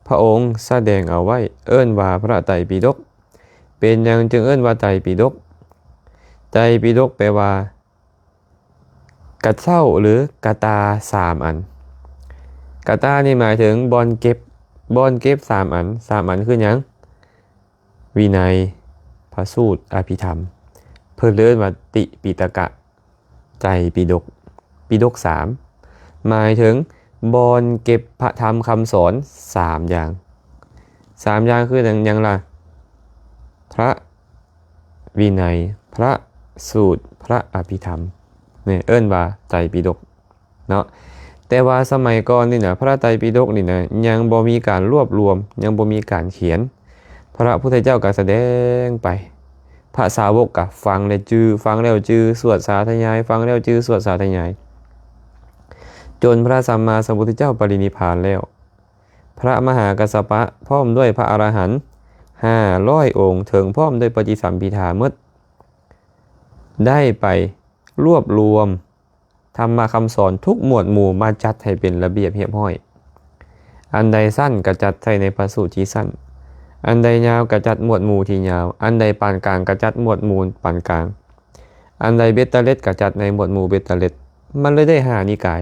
ພະອົງສະແດງເອົາໄວ້ ເອີ້ນວ່າພະໄຕປິດົກ. ເປັນຫຍັງຈຶ່ງເອີ້ນວ່າໄຕປິດົກ? ໄຕປິດົກແປວ່າ ກະເຊົ້າ ຫຼື ກະຕ່າສາມອັນ. ກະຕ່ານີ້ໝາຍເຖິງບ່ອນເກັບ, ບ່ອນເກັບສາມອັນ. ສາມອັນຄືຫຍັງ? ວິໄນ, ພະສູດ, ອະພິທຳ. ເພິ່ນເອີ້ນວ່າຕິປິຕະກະ, ໄຕປິດົກ, ປິດົກສາມ ໝາຍເຖິງບ່ອນເກັບພະທຳຄຳສອນສາມຢ່າງ. ສາມຢ່າງຄືຫຍັງ, ຫຍັງລະ? ພະວິໄນ, ພະສູດ, ພະອະພິທຳ. ນີ້ເອີ້ນວ່າໄຕປິດົກເນາະ. ແຕ່ວ່າສະໄໝກ່ອນນີ້ນະ ພະໄຕປິດົກນີ້ນະ ຍັງບໍ່ມີການລວບລວມ, ຍັງບໍ່ມີການຂຽນ. ພະພຸດທະເຈົ້າກໍສະແດງໄປ, ພະສາວົກກໍຟັງແລ້ວຈື່, ຟັງແລ້ວຈື່, ສວດສາທະຍາຍ, ຟັງແລ້ວຈື່, ສວດສາທະຍາຍ, ຈົນພະສຳມາສຳພຸດທະເຈົ້າປະລິນິບພານແລ້ວ. ພະມະຫາກັດສະປະ ພ້ອມດ້ວຍພະອະລະຫັນ ຫ້າຮ້ອຍອົງ ເຖິງພ້ອມດ້ວຍປະຕິສຳພິທາໝົດ ໄດ້ໄປລວບລວມທຳມະຄຳສອນທຸກໝວດໝູ່ມາຈັດໃຫ້ເປັນລະບຽບຮຽບຮ້ອຍ. ອັນໃດສັ້ນກໍຈັດໃສ່ໃນພະສູດທີ່ສັ້ນ, ອັນໃດຍາວກໍຈັດໝວດໝູ່ທີ່ຍາວ, ອັນໃດປານກາງກໍຈັດໝວດໝູ່ປານກາງ, ອັນໃດເບັດຕະເລັດກໍຈັດໃນໝວດໝູ່ເບັດຕະເລັດ. ມັນເລີຍໄດ້ຫ້ານິກາຍ.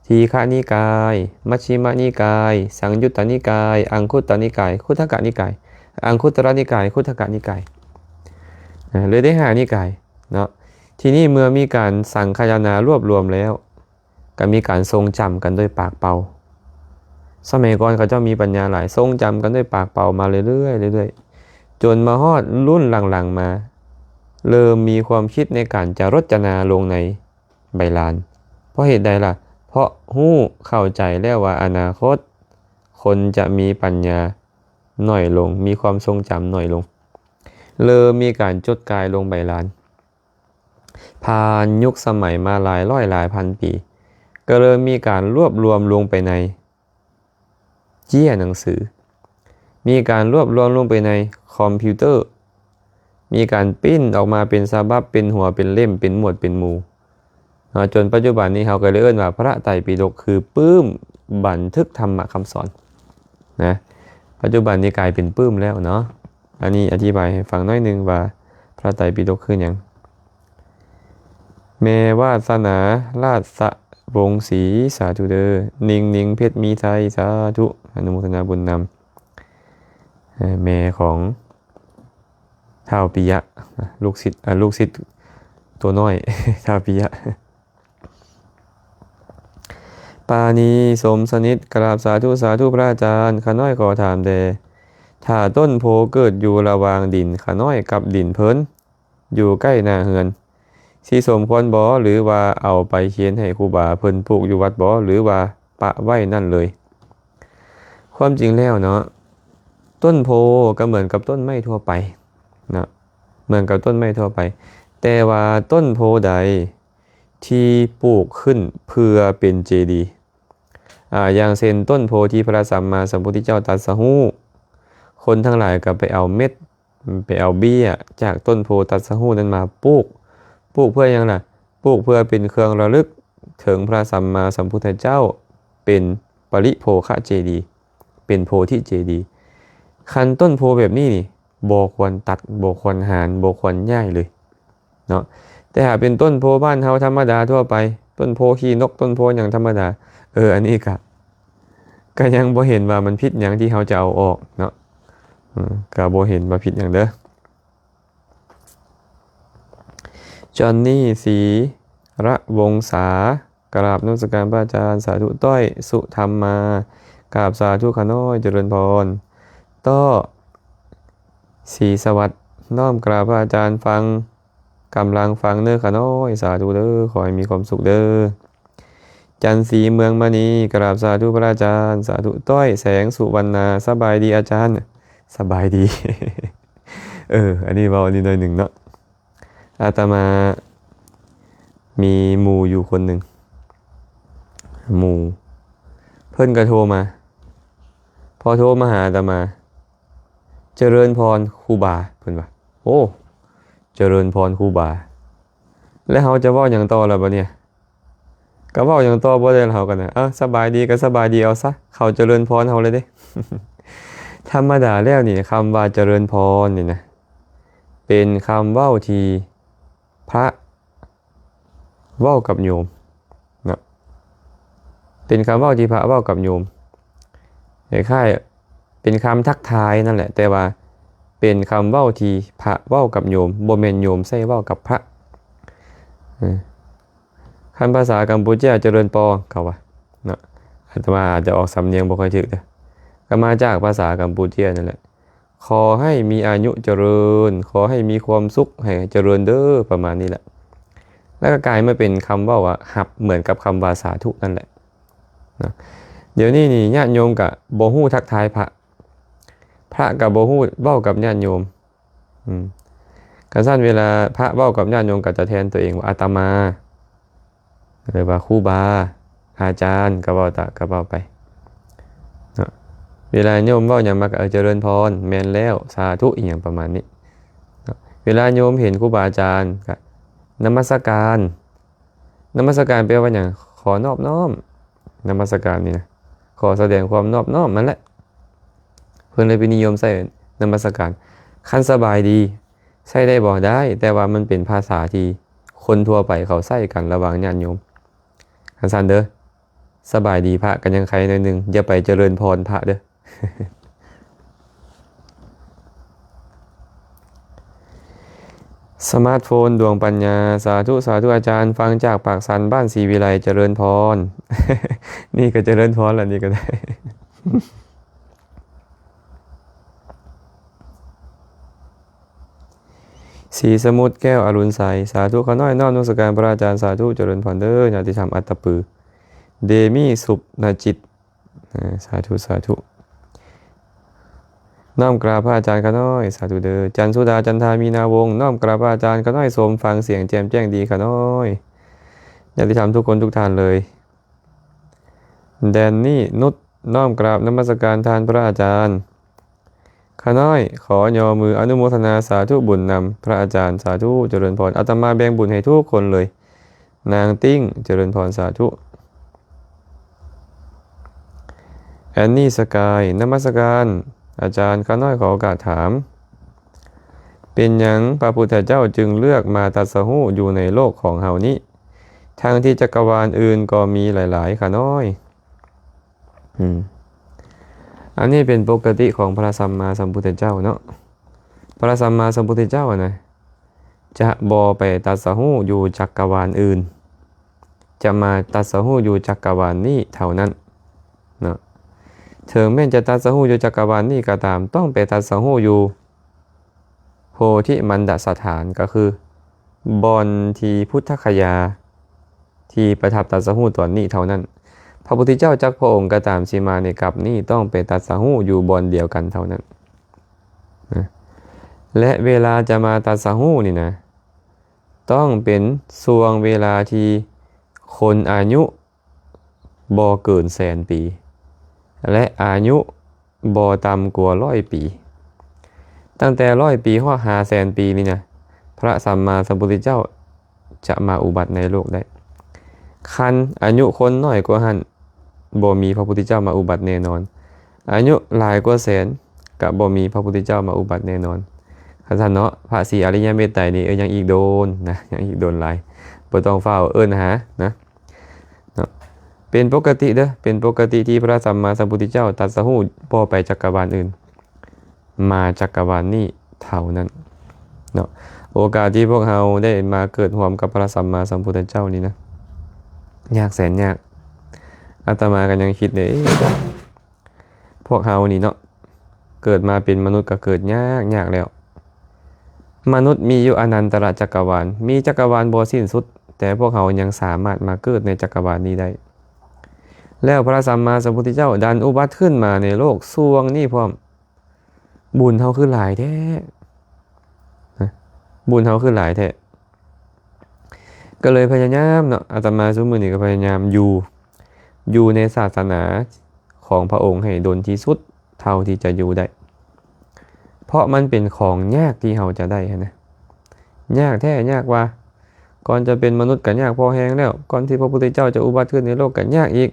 ທີຄະນິກາຍ, ມັດຊິມະນິກາຍ, ສັງຍຸດຕະນິກາຍ, ອັງຄຸດຕະນິກາຍ, ຄຸດທະກະນິກາຍ, ອັງຄຸດຕະລະນິກາຍ, ຄຸດທະກະນິກາຍ ນະ ເລີຍໄດ້ຫ້ານິກາຍເນາະ. ທີນີ້ເມື່ອມີການສັງຄະຍະນາລວບລວມແລ້ວ ກໍມີການຊົງຈຳກັນດ້ວຍປາກເປົ່າ. ສະໄໝກ່ອນເຂົາເຈົ້າມີປັນຍາຫຼາຍ, ຊົງຈຳກັນດ້ວຍປາກເປົ່າມາເລື້ອຍໆ ເລື້ອຍໆ ຈົນມາຮອດລຸ້ນຫຼັງໆມາ ເລີ່ມມີຄວາມຄິດໃນການຈະລົດຈະນາລົງໃນ ໃບລານ. ເພາະເຫດໃດລະ? ເພາະຮູ້ເຂົ້າໃຈແລ້ວວ່າອະນາຄົດຄົນຈະມີປັນຍາໜ້ອຍລົງ, ມີຄວາມຊົງຈຳໜ້ອຍລົງ, ເລີ່ມມີການຈົດກາຍລົງໃບລານ. ຜ່ານຍຸກສະໄໝມາຫຼາຍຮ້ອຍຫຼາຍພັນປີ, ກໍເລີ່ມມີການລວບລວມລົງໄປໃນ ເຈ້ຍໜັງສື, ມີການລວບລວມລົງໄປໃນຄອມພິວເຕີ, ມີການປຣິ້ນອອກມາເປັນສະບັບ, ເປັນຫົວ, ເປັນເຫຼັ້ມ, ເປັນໝວດ, ເປັນໝູ່ເນາະ. ຈົນປັດຈຸບັນນີ້ເຮົາກໍເລີຍເອີ້ນວ່າພະໄຕປິດົກຄືປຶ້ມບັນທຶກທຳມະຄຳສອນນະ. ປັດຈຸບັນນີ້ກາຍເປັນປຶ້ມແລ້ວເນາະ. ອັນນີ້ອະທິບາຍໃຫ້ຟັງໜ້ອຍໜຶ່ງວ່າພະໄຕປິດົກຄືຫຍັງ. ແມ່ວາດສະໜາ ລາດສະວົງສີ ສາທຸເດີ. ນິງນິງ ເພັດມີໄຊ ສາທຸ ອະນຸໂມທະນາບຸນນຳ. ເອີ ແມ່ຂອງທ້າວປິຍະ ລູກສິດ ເອີ ລູກສິດຕົວນ້ອຍ ທ້າວປິຍະ. ປານີ ສົມສະໜິດ ກະລາບສາທຸ ສາທຸພະອາຈານ. ຂ້ານ້ອຍຂໍຖາມແດ່ ຖ້າຕົ້ນໂພເກີດຢູ່ລະຫວ່າງດິນຂ້ານ້ອຍກັບດິນເພິ່ນ ຢູ່ໃກ້ໜ້າເຮືອນ ຊິສົມຄວນບໍ່ ຫຼືວ່າເອົາໄປຄຽນໃຫ້ຄູບາເພິ່ນປູກຢູ່ວັດບໍ່ ຫຼືວ່າປະໄວ້ນັ້ນເລີຍ? ຄວາມຈິງແລ້ວເນາະ ຕົ້ນໂພກໍເໝືອນກັບຕົ້ນໄມ້ທົ່ວໄປເນາະ, ເໝືອນກັບຕົ້ນໄມ້ທົ່ວໄປ, ແຕ່ວ່າຕົ້ນໂພໃດທີ່ປູກຂຶ້ນເພື່ອເປັນເຈດີ ອາ ຢ່າງເຊັ່ນ ຕົ້ນໂພທີ່ພະສຳມາສຳພຸດທະເຈົ້າຕັດສະຮູ້, ຄົນທັງຫຼາຍກໍໄປເອົາເມັດ ໄປເອົາເບ້ຍຈາກຕົ້ນໂພຕັດສະຮູ້ນັ້ນມາປູກ. ປູກເພື່ອຫຍັງລະ? ປູກເພື່ອເປັນເຄື່ອງລະລຶກເຖິງພະສຳມາສຳພຸດທະເຈົ້າ ເປັນປະລິໂພຄະເຈດີ, ເປັນໂພທິເຈດີ. ຄັນຕົ້ນໂພແບບນີ້ນີ້ ບໍ່ຄວນຕັດ, ບໍ່ຄວນຫານ, ບໍ່ຄວນຍ້າຍເລີຍ ເນາະ. ແຕ່ຖ້າເປັນຕົ້ນໂພບ້ານເຮົາທຳມະດາທົ່ວໄປ, ຕົ້ນໂພຂີ້ນົກ, ຕົ້ນໂພຫຍັງທຳມະດາ, ເອີ ອັນນີ້ກະ ກະຍັງບໍ່ເຫັນວ່າມັນຜິດຫຍັງທີ່ເຮົາຈະເອົາອອກເນາະ, ເອີ ກະບໍ່ເຫັນວ່າຜິດຫຍັງເດີ. ຈອນນີ ສີລະວົງສາ ກະລາບນະມັດສະການພະອາຈານ ສາທຸ. ຕ້ອຍ ສຸທຳມາ ກາບສາທຸຂ້ານ້ອຍ ຈະເລີນພອນ. ຕ້ອ ສີສະຫວັດ ນ້ອມກາບພະອາຈານຟັງ ກຳລັງຟັງເດີຂ້ານ້ອຍ ສາທຸເດີ ຂໍໃຫ້ມີຄວາມສຸກເດີ. ຈັນສີ ເມືອງມະນີ ກະລາບສາທຸພະອາຈານ ສາທຸ. ຕ້ອຍ ແສງສຸວັນນາ ສະບາຍດີອາຈານ. ສະບາຍດີ ເອີ ອັນນີ້ເວົ້າອັນນີ້ໜ້ອຍໜຶ່ງເນາະ. ອາດຕະມາມີໝູ່ຢູ່ຄົນໜຶ່ງ ໝູ່ ເພິ່ນກໍໂທມາ. ພໍໂທມາຫາອາດຕະມາ ຈະເລີນພອນຄູບາ ເພິ່ນວ່າ. ໂອ້ ຈະເລີນພອນຄູບາ. ແລ້ວເຮົາຈະເວົ້າຫຍັງຕໍ່ລະບັດນີ້? ກໍເວົ້າຫຍັງຕໍ່ບໍ່ໄດ້ ເຮົາກໍນະ ເອີ ສະບາຍດີກໍສະບາຍດີເອົາຊະ, ເຂົາຈະເລີນພອນເຮົາເລີຍເດ້. ທຳມະດາແລ້ວນີ້ ຄຳວ່າຈະເລີນພອນນີ້ນະ ເປັນຄຳເວົ້າທີ່ພະເວົ້າກັບໂຍມເນາະ, ເປັນຄຳເວົ້າທີ່ພະເວົ້າກັບໂຍມ, ຄ້າຍໆ ເປັນຄຳທັກທາຍນັ້ນແຫຼະ, ແຕ່ວ່າເປັນຄຳເວົ້າທີ່ພະເວົ້າກັບໂຍມ, ບໍ່ແມ່ນໂຍມໃຊ້ເວົ້າກັບພະ. ເອີ ຄັນພາສາກຳປູເຈຍ ຈະເລີນປອ ເຂົາວ່າເນາະ, ອາດຕະມາອາດຈະອອກສຳນຽງບໍ່ຄ່ອຍຖືກເດີ, ກໍມາຈາກພາສາກຳປູເຈຍນັ້ນແຫຼະ. ຂໍໃຫ້ມີອາຍຸຈະເລີນ, ຂໍໃຫ້ມີຄວາມສຸກ, ໃຫ້ຈະເລີນເດີ, ປະມານນີ້ແຫຼະ. ແລ້ວກໍກາຍມາເປັນຄຳເວົ້າວ່າຮັບ ເໝືອນກັບຄຳວ່າສາທຸນັ້ນແຫຼະເນາະ. ດຽວນີ້ນີ້ຍາດໂຍມກະບໍ່ຮູ້ທັກທາຍພະ, ພະກະບໍ່ຮູ້ເວົ້າກັບຍາດໂຍມ. ອືມ ຄັນຊັ້ນເວລາພະເວົ້າກັບຍາດໂຍມກໍຈະແທນຕົວເອງວ່າອາດຕະມາ ຫຼືວ່າຄູບາອາຈານ ກໍເວົ້າຕາ ກໍເວົ້າໄປເນາະ. ເວລາໂຍມເວົ້າຫຍັງມາກໍ ເອີ ຈະເລີນພອນ ແມ່ນແລ້ວ ສາທຸ ອີ່ຫຍັງປະມານນີ້ເນາະ. ເວລາໂຍມເຫັນຄູບາອາຈານກໍນະມັດສະການ. ນະມັດສະການແປວ່າຫຍັງ? ຂໍນອບນ້ອມ. ນະມັດສະການນີ້ນະ ຂໍສະແດງຄວາມນອບນ້ອມນັ້ນແຫຼະ. ເພິ່ນເລີຍໄປນິຍົມໃຊ້ນະມັດສະການ. ຄັນສະບາຍດີ ໃຊ້ໄດ້ບໍ່? ໄດ້, ແຕ່ວ່າມັນເປັນພາສາທີ່ຄົນທົ່ວໄປເຂົາໃຊ້ກັນລະຫວ່າງຍາດໂຍມ. ຄັນຊັ້ນເດີ ສະບາຍດີພະກໍຍັງໄຄໜ້ອຍໜຶ່ງ, ຢ່າໄປຈະເລີນພອນພະເດີ. ສະມາດໂຟນດວງປັນຍາ ສາທຸ ສາທຸອາຈານ, ຟັງຈາກປາກຊັນ ບ້ານສີວິໄລ ຈະເລີນພອນ. ນີ້ກໍຈະເລີນພອນລະ ນີ້ກໍໄດ້. ສີສະໝຸດ ແກ້ວອະລຸນໄຊ ສາທຸ. ຂ້ານ້ອຍນ້ອມນະມັດສະການພະອາຈານ ສາທຸ ຈະເລີນພອນເດີ. ຍາດຕິທຳອັດຕະປື ເດມີ ສຸບນະຈິດ ອາ ສາທຸ ສາທຸ. ນ້ອມກາບພະອາຈານຂ້ານ້ອຍ ສາທຸເດີ. ຈັນສຸດາ ຈັນທາ ມີນາວົງ ນ້ອມກາບພະອາຈານຂ້ານ້ອຍ ຊົມຟັງສຽງແຈ່ມແຈ້ງດີຂ້ານ້ອຍ. ຍາດຕິທຳທຸກຄົນທຸກທ່ານເລີຍ. ແດນນີ້ ນຸດ ນ້ອມກາບນະມັດສະການທ່ານພະອາຈານ. ຂ້ານ້ອຍຂໍຍໍມືອະນຸໂມທະນາສາທຸບຸນນຳພະອາຈານ ສາທຸ ຈະເລີນພອນ. ອາດຕະມາແບ່ງບຸນໃຫ້ທຸກຄົນເລີຍ. ນາງຕິ້ງ ຈະເລີນພອນ ສາທຸ. ແອນນີ ສະກາຍ ນະມັດສະການອາຈານ. ຂ້ານ້ອຍຂໍໂອກາດຖາມ ເປັນຫຍັງພະພຸດທະເຈົ້າຈຶ່ງເລືອກມາຕັດສະຮູ້ຢູ່ໃນໂລກຂອງເຮົານີ້ ທັງທີ່ຈັກກະວານອື່ນກໍມີຫຼາຍໆ ຂ້ານ້ອຍ? ອືມ ອັນນີ້ເປັນປົກກະຕິຂອງພະສຳມາສຳພຸດທະເຈົ້າເນາະ. ພະສຳມາສຳພຸດທະເຈົ້ານະ ຈະບໍ່ໄປຕັດສະຮູ້ຢູ່ຈັກກະວານອື່ນ, ຈະມາຕັດສະຮູ້ຢູ່ຈັກກະວານນີ້ເທົ່ານັ້ນເນາະ. ເຖິງແມ່ນຈະຕັດສະຮູ້ຢູ່ຈັກກະວານນີ້ກໍຕາມ, ຕ້ອງໄປຕັດສະຮູ້ຢູ່ ໂພທິມັນດະສະຖານ ກໍຄືບ່ອນທີ່ພຸດທະຄະຍາທີ່ປະທັບຕັດສະຮູ້ຕອນນີ້ເທົ່ານັ້ນ. ພະພຸດທະເຈົ້າຈັກພະອົງກໍຕາມ ຊິມາໃນກັບນີ້ ຕ້ອງໄປຕັດສະຮູ້ຢູ່ບ່ອນດຽວກັນເທົ່ານັ້ນນະ. ແລະ ເວລາຈະມາຕັດສະຮູ້ນີ້ນະ ຕ້ອງເປັນຊ່ວງເວລາທີ່ຄົນອາຍຸ ບໍ່ເກີນແສນປີ ແລະ ອາຍຸບໍ່ຕ່ຳກວ່າຮ້ອຍປີ. ຕັ້ງແຕ່ຮ້ອຍປີຮອດຫ້າແສນປີນີ້ນະ ພະສຳມາສຳພຸດທະເຈົ້າຈະມາອຸບັດໃນໂລກໄດ້. ຄັນອາຍຸຄົນນ້ອຍກວ່າຫັ້ນ ບໍ່ມີພະພຸດທະເຈົ້າມາອຸບັດແນ່ນອນ. ອາຍຸຫຼາຍກວ່າແສນ ກະບໍ່ມີພະພຸດທະເຈົ້າມາອຸບັດແນ່ນອນ. ຄັນຊັ້ນເນາະ ພະສີອະລິຍະເມດໄຕນີ້ ເອີ ຍັງອີກດົນນະ, ຍັງອີກດົນຫຼາຍ, ບໍ່ຕ້ອງຟ້າວເອີ້ນຫານະ. ເນາະ ເປັນປົກກະຕິເດີ, ເປັນປົກກະຕິທີ່ພະສຳມາສຳພຸດທະເຈົ້າຕັດສະຮູ້ບໍ່ໄປຈັກກະວານອື່ນ, ມາຈັກກະວານນີ້ເທົ່ານັ້ນເນາະ. ໂອກາດທີ່ພວກເຮົາໄດ້ມາເກີດຮ່ວມກັບພະສຳມາສຳພຸດທະເຈົ້ານີ້ນະ ຍາກແສນຍາກ. ອາດຕະມາກໍຍັງຄິດເດ້ ເອີ ພວກເຮົານີ້ເນາະ ເກີດມາເປັນມະນຸດກໍເກີດຍາກ ຍາກແລ້ວ. ມະນຸດມີຢູ່ອະນັນຕະລະຈັກກະວານ, ມີຈັກກະວານບໍ່ສິ້ນສຸດ, ແຕ່ພວກເຮົາຍັງສາມາດມາເກີດໃນຈັກກະວານນີ້ໄດ້. ແລ້ວພະສຳມາສຳພຸດທະເຈົ້າດັນອຸບັດຂຶ້ນມາໃນໂລກຊ່ວງນີ້ພ້ອມ. ບຸນເຮົາຄືຫຼາຍແທ້ ນະ, ບຸນເຮົາຄືຫຼາຍແທ້. ກໍເລີຍພະຍາຍາມເນາະ, ອາດຕະມາຊຸມມື້ນີ້ກໍພະຍາຍາມຢູ່ ຢູ່ໃນສາສະໜາຂອງພະອົງໃຫ້ດົນທີ່ສຸດເທົ່າທີ່ຈະຢູ່ໄດ້, ເພາະມັນເປັນຂອງຍາກທີ່ເຮົາຈະໄດ້ຫັ້ນນະ, ຍາກແທ້ຍາກວ່າ. ກ່ອນຈະເປັນມະນຸດກໍຍາກພໍແຮງແລ້ວ, ກ່ອນທີ່ພະພຸດທະເຈົ້າຈະອຸບັດຂຶ້ນໃນໂລກກໍຍາກອີກ.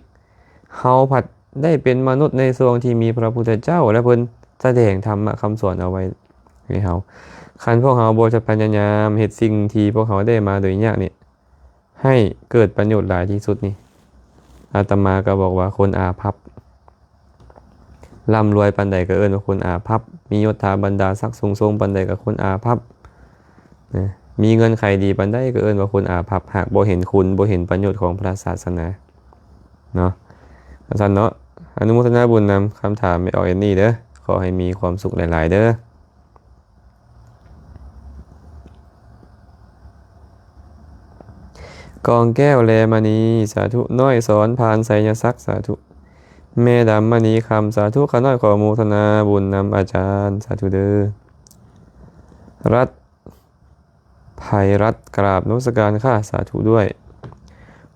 ເຮົາພັດໄດ້ເປັນມະນຸດໃນຊ່ວງທີ່ມີພະພຸດທະເຈົ້າ ແລະ ເພິ່ນສະແດງທຳມະຄຳສອນເອົາໄວ້ໃຫ້ເຮົາ. ຄັນພວກເຮົາບໍ່ຈະພະຍາຍາມເຮັດສິ່ງທີ່ພວກເຮົາໄດ້ມາໂດຍຍາກນີ້ ໃຫ້ເກີດປະໂຫຍດຫຼາຍທີ່ສຸດນີ້, ອາດຕະມາກໍບອກວ່າຄົນອາພັບ. ລ່ຳລວຍປານໃດກໍເອີ້ນວ່າຄົນອາພັບ, ມີຍົດຖາບັນດາສັກສູງສົ່ງປານໃດກໍຄົນອາພັບນະ, ມີເງື່ອນໄຂດີປານໃດກໍເອີ້ນວ່າຄົນອາພັບ, ຫາກບໍ່ເຫັນຄຸນ ບໍ່ເຫັນປະໂຫຍດຂອງພະສາສະໜາເນາະ. ວ່າຊັ້ນເນາະ, ອະນຸໂມທະນາບຸນນຳ. ຄຳຖາມແມ່ອອກແອນນີເດີ, ຂໍໃຫ້ມີຄວາມສຸກຫຼາຍໆເດີ. ກອງແກ້ວ ແລ ມະນີ ສາທຸ. ນ້ອຍສອນ ພານ ໄຊຍະສັກ ສາທຸ. ແມ່ດຳ ມະນີຄຳ ສາທຸ. ຂ້ານ້ອຍຂໍໂມທະນາບຸນນຳອາຈານ ສາທຸເດີ. ລັດ ໄພລັດ ກາບນະມັດສະການຄ່ະ ສາທຸດ້ວຍ.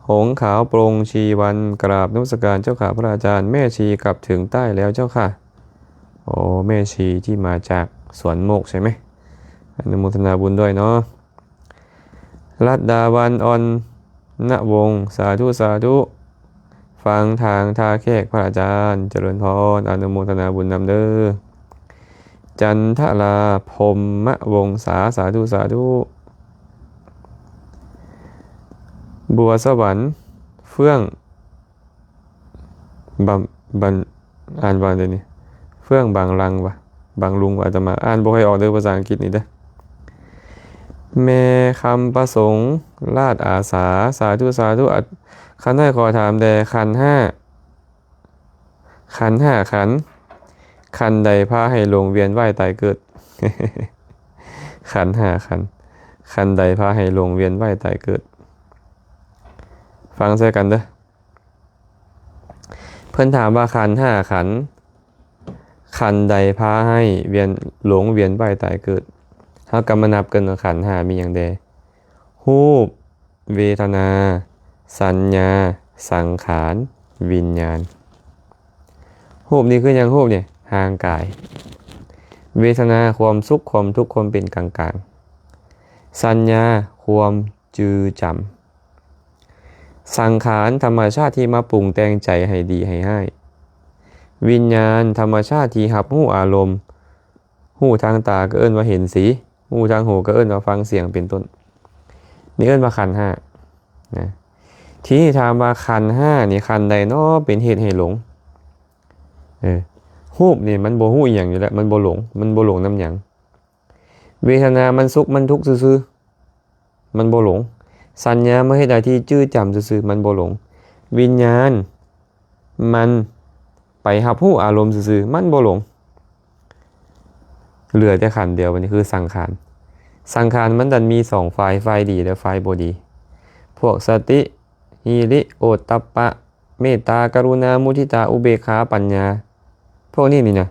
ຫົງຂາວ ໂປງຊີວັນ ກາບນະມັດສະການເຈົ້າຂ້າພະອາຈານ. ແມ່ຊີກັບເຖິງໃຕ້ແລ້ວເຈົ້າຂ້າ. ໂອ້ ແມ່ຊີທີ່ມາຈາກສວນໂມກໃຊ່ໄໝ? ອະນຸໂມທະນາບຸນດ້ວຍເນາະ. ລັດດາວັນ ອ່ອນນະວົງ ສາທຸ ສາທຸ. ຟັງທາງທ່າແຂກ ພະອາຈານ ຈະເລີນພອນ ອະນຸໂມທະນາບຸນນຳເດີ. ຈັນທະລາ ພົມມະວົງສາ ສາທຸ ສາທຸ. ບົວສະຫວັນ ເຟື່ອງ ບຳ ບັນ ອ່ານວ່າໃດນີ້? ເຟື່ອງບາງລັງວະ ບາງລຸງວະ ອາດຈະມາອ່ານບໍ່ຄ່ອຍອອກເດີ ພາສາອັງກິດນີ້ເດີ. ແມ່ຄຳປະສົງ ລາດອາສາ ສາທຸ ສາທຸ. ອາ ຂ້ານ້ອຍຂໍຖາມແດ່ ຂັນຫ້າ ຂັນຫ້າຂັນ ຂັນໃດພາໃຫ້ຫຼົງວຽນວ່າຍຕາຍເກີດ? ຂັນຫ້າຂັນ ຂັນໃດພາໃຫ້ຫຼົງວຽນວ່າຍຕາຍເກີດ? ຟັງໃສ່ກັນເດີ. ເພິ່ນຖາມວ່າ ຂັນຫ້າຂັນ ຂັນໃດພາໃຫ້ວຽນ ຫຼົງວຽນວ່າຍຕາຍເກີດ? ເຮົາກໍມານັບກັນວ່າ ຂັນຫ້າມີຫຍັງແດ່? ຮູບ, ເວທະນາ, ສັນຍາ, ສັງຂານ, ວິນຍານ. ຮູບນີ້ຄືຫຍັງ? ຮູບນີ້ຮ່າງກາຍ. ເວທະນາ ຄວາມສຸກ, ຄວາມທຸກ, ຄວາມເປັນກາງໆ. ສັນຍາ ຄວາມຈື່ຈຳ. ສັງຂານ ທຳມະຊາດທີ່ມາປຸງແຕ່ງໃຈໃຫ້ດີໃຫ້ຮ້າຍ. ວິນຍານ ທຳມະຊາດທີ່ຮັບຮູ້ອາລົມ, ຮູ້ທາງຕາກໍເອີ້ນວ່າເຫັນສີ, ຮູ້ທາງຫູກໍເອີ້ນວ່າຟັງສຽງ ເປັນຕົ້ນ. ນີ້ເອີ້ນວ່າຂັນຫ້ານະ. ທີນີ້ຖາມວ່າ ຂັນຫ້ານີ້ ຂັນໃດນໍເປັນເຫດໃຫ້ຫຼົງ? ເອີ ຮູບນີ້ມັນບໍ່ຮູ້ອີ່ຫຍັງຢູ່ແລ້ວ, ມັນບໍ່ຫຼົງ, ມັນບໍ່ຫຼົງນຳຫຍັງ? ເວທະນາມັນສຸກມັນທຸກຊື່ໆ ມັນບໍ່ຫຼົງ. ສັນຍາມາເຮັດໜ້າທີ່ຈື່ຈຳຊື່ໆ ມັນບໍ່ຫຼົງ. ວິນຍານມັນໄປຮັບຮູ້ອາລົມຊື່ໆ ມັນບໍ່ຫຼົງ. ເຫຼືອແຕ່ຂັນດຽວ ບັດນີ້ຄືສັງຂານ. ສັງຂານມັນດັນມີສອງຝ່າຍ, ຝ່າຍດີ ແລະ ຝ່າຍບໍ່ດີ. ພວກສະຕິ, ຫິລິ, ໂອດຕັບປະ, ເມດຕາ, ກະລຸນາ, ມຸທິຕາ, ອຸເບກຂາ, ປັນຍາ ພວກນີ້ນີ້ນະ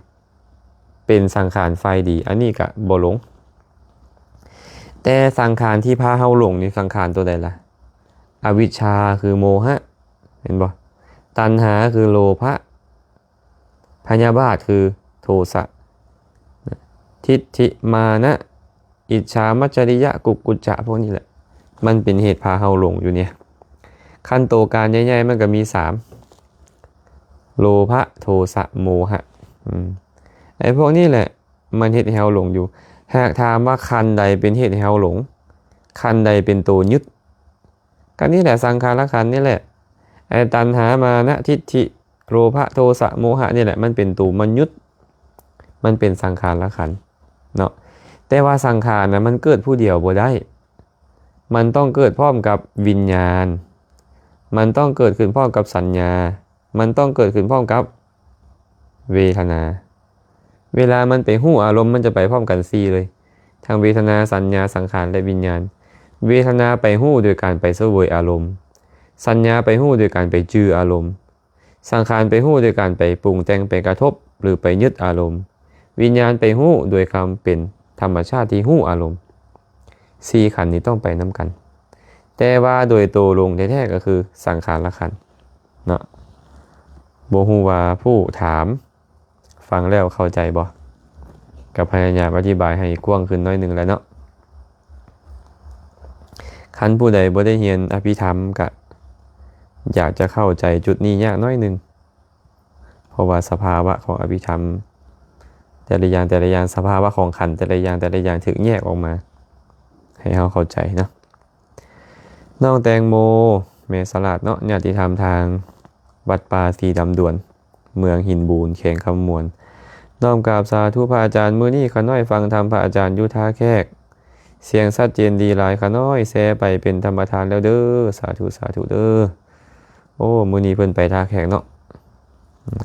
ເປັນສັງຂານຝ່າຍດີ, ອັນນີ້ກະບໍ່ຫຼົງ. ແຕ່ສັງຂານທີ່ພາເຮົາຫຼົງນີ້ ສັງຂານຕົວໃດລະ? ອະວິດຊາຄືໂມຫະ, ເຫັນບໍ່? ຕັນຫາຄືໂລພະ, ພະຍາບາດຄືໂທສະ, ທິດຖິ, ມານະ, ອິດສາ, ມັດຈະລິຍະ, ກຸກກຸດຈະ, ພວກນີ້ແຫຼະ ມັນເປັນເຫດພາເຮົາຫຼົງຢູ່ນີ້. ຄັນໂຕການໃຫຍ່ໆ ມັນກໍມີສາມ ໂລພະ, ໂທສະ, ໂມຫະ. ອືມ ໄອ້ພວກນີ້ແຫຼະ ມັນເຮັດໃຫ້ເຮົາຫຼົງຢູ່. ຫາກຖາມວ່າ ຄັນໃດເປັນເຫດໃຫ້ເຮົາຫຼົງ? ຄັນໃດເປັນໂຕຍຶດ? ກໍນີ້ແຫຼະ ສັງຂາລະຂັນນີ້ແຫຼະ. ໄອ້ຕັນຫາ, ມານະ, ທິດຖິ, ໂລພະ, ໂທສະ, ໂມຫະ ນີ້ແຫຼະ ມັນເປັນໂຕມາຍຶດ, ມັນເປັນສັງຂາລະຂັນເນາະ. ແຕ່ວ່າສັງຂານນະ ມັນເກີດຜູ້ດຽວບໍ່ໄດ້, ມັນຕ້ອງເກີດພ້ອມກັບວິນຍານ, ມັນຕ້ອງເກີດຂຶ້ນພ້ອມກັບສັນຍາ, ມັນຕ້ອງເກີດຂຶ້ນພ້ອມກັບເວທະນາ. ເວລາມັນໄປຮູ້ອາລົມ ມັນຈະໄປພ້ອມກັນສີ່ເລີຍ, ທັງເວທະນາ, ສັນຍາ, ສັງຂານ ແລະ ວິນຍານ. ເວທະນາໄປຮູ້ໂດຍການໄປສະເຫວີຍອາລົມ, ສັນຍາໄປຮູ້ໂດຍການໄປຈື່ອາລົມ, ສັງຂານໄປຮູ້ໂດຍການໄປປຸງແຕ່ງ, ໄປກະທົບ ຫຼື ໄປຍຶດອາລົມ, ວິນຍານໄປຮູ້ໂດຍຄວາມເປັນທຳມະຊາດທີ່ຮູ້ອາລົມ. ສີ່ຂັນນີ້ຕ້ອງໄປນຳກັນ, ແຕ່ວ່າໂດຍໂຕລົງແທ້ໆ ກໍຄືສັງຂາລະຂັນເນາະ. ບໍ່ຮູ້ວ່າຜູ້ຖາມ ຟັງແລ້ວເຂົ້າໃຈບໍ່? ກໍພະຍາຍາມອະທິບາຍໃຫ້ກວ້າງຂຶ້ນໜ້ອຍໜຶ່ງແຫຼະເນາະ. ຄັນຜູ້ໃດບໍ່ໄດ້ຮຽນອະພິທຳ ກະຢາກຈະເຂົ້າໃຈຈຸດນີ້ຍາກໜ້ອຍໜຶ່ງ, ເພາະວ່າສະພາວະຂອງອະພິທຳແຕ່ລະຢ່າງ, ແຕ່ລະຢ່າງ, ສະພາວະຂອງຂັນແຕ່ລະຢ່າງ, ແຕ່ລະຢ່າງຖືກແຍກອອກມາໃຫ້ເຮົາເຂົ້າໃຈເນາະ. ນ້ອງແຕງໂມ ແມ່ສະຫຼາດເນາະ, ຍາດຕິທຳທາງວັດປ່າສີດຳດວນ ເມືອງຫີນບູນ ແຂວງຄຳມ່ວນ. ນ້ອມກາບສາທຸພະອາຈານ, ມື້ນີ້ຂ້ານ້ອຍຟັງທຳພະອາຈານຢູ່ທ່າແຂກ, ສຽງຊັດເຈນດີຫຼາຍ, ຂ້ານ້ອຍແຊໄປເປັນທຳມະທານແລ້ວເດີ. ສາທຸ ສາທຸເດີ. ໂອ້ ມື້ນີ້ເພິ່ນໄປທ່າແຂກເນາະ,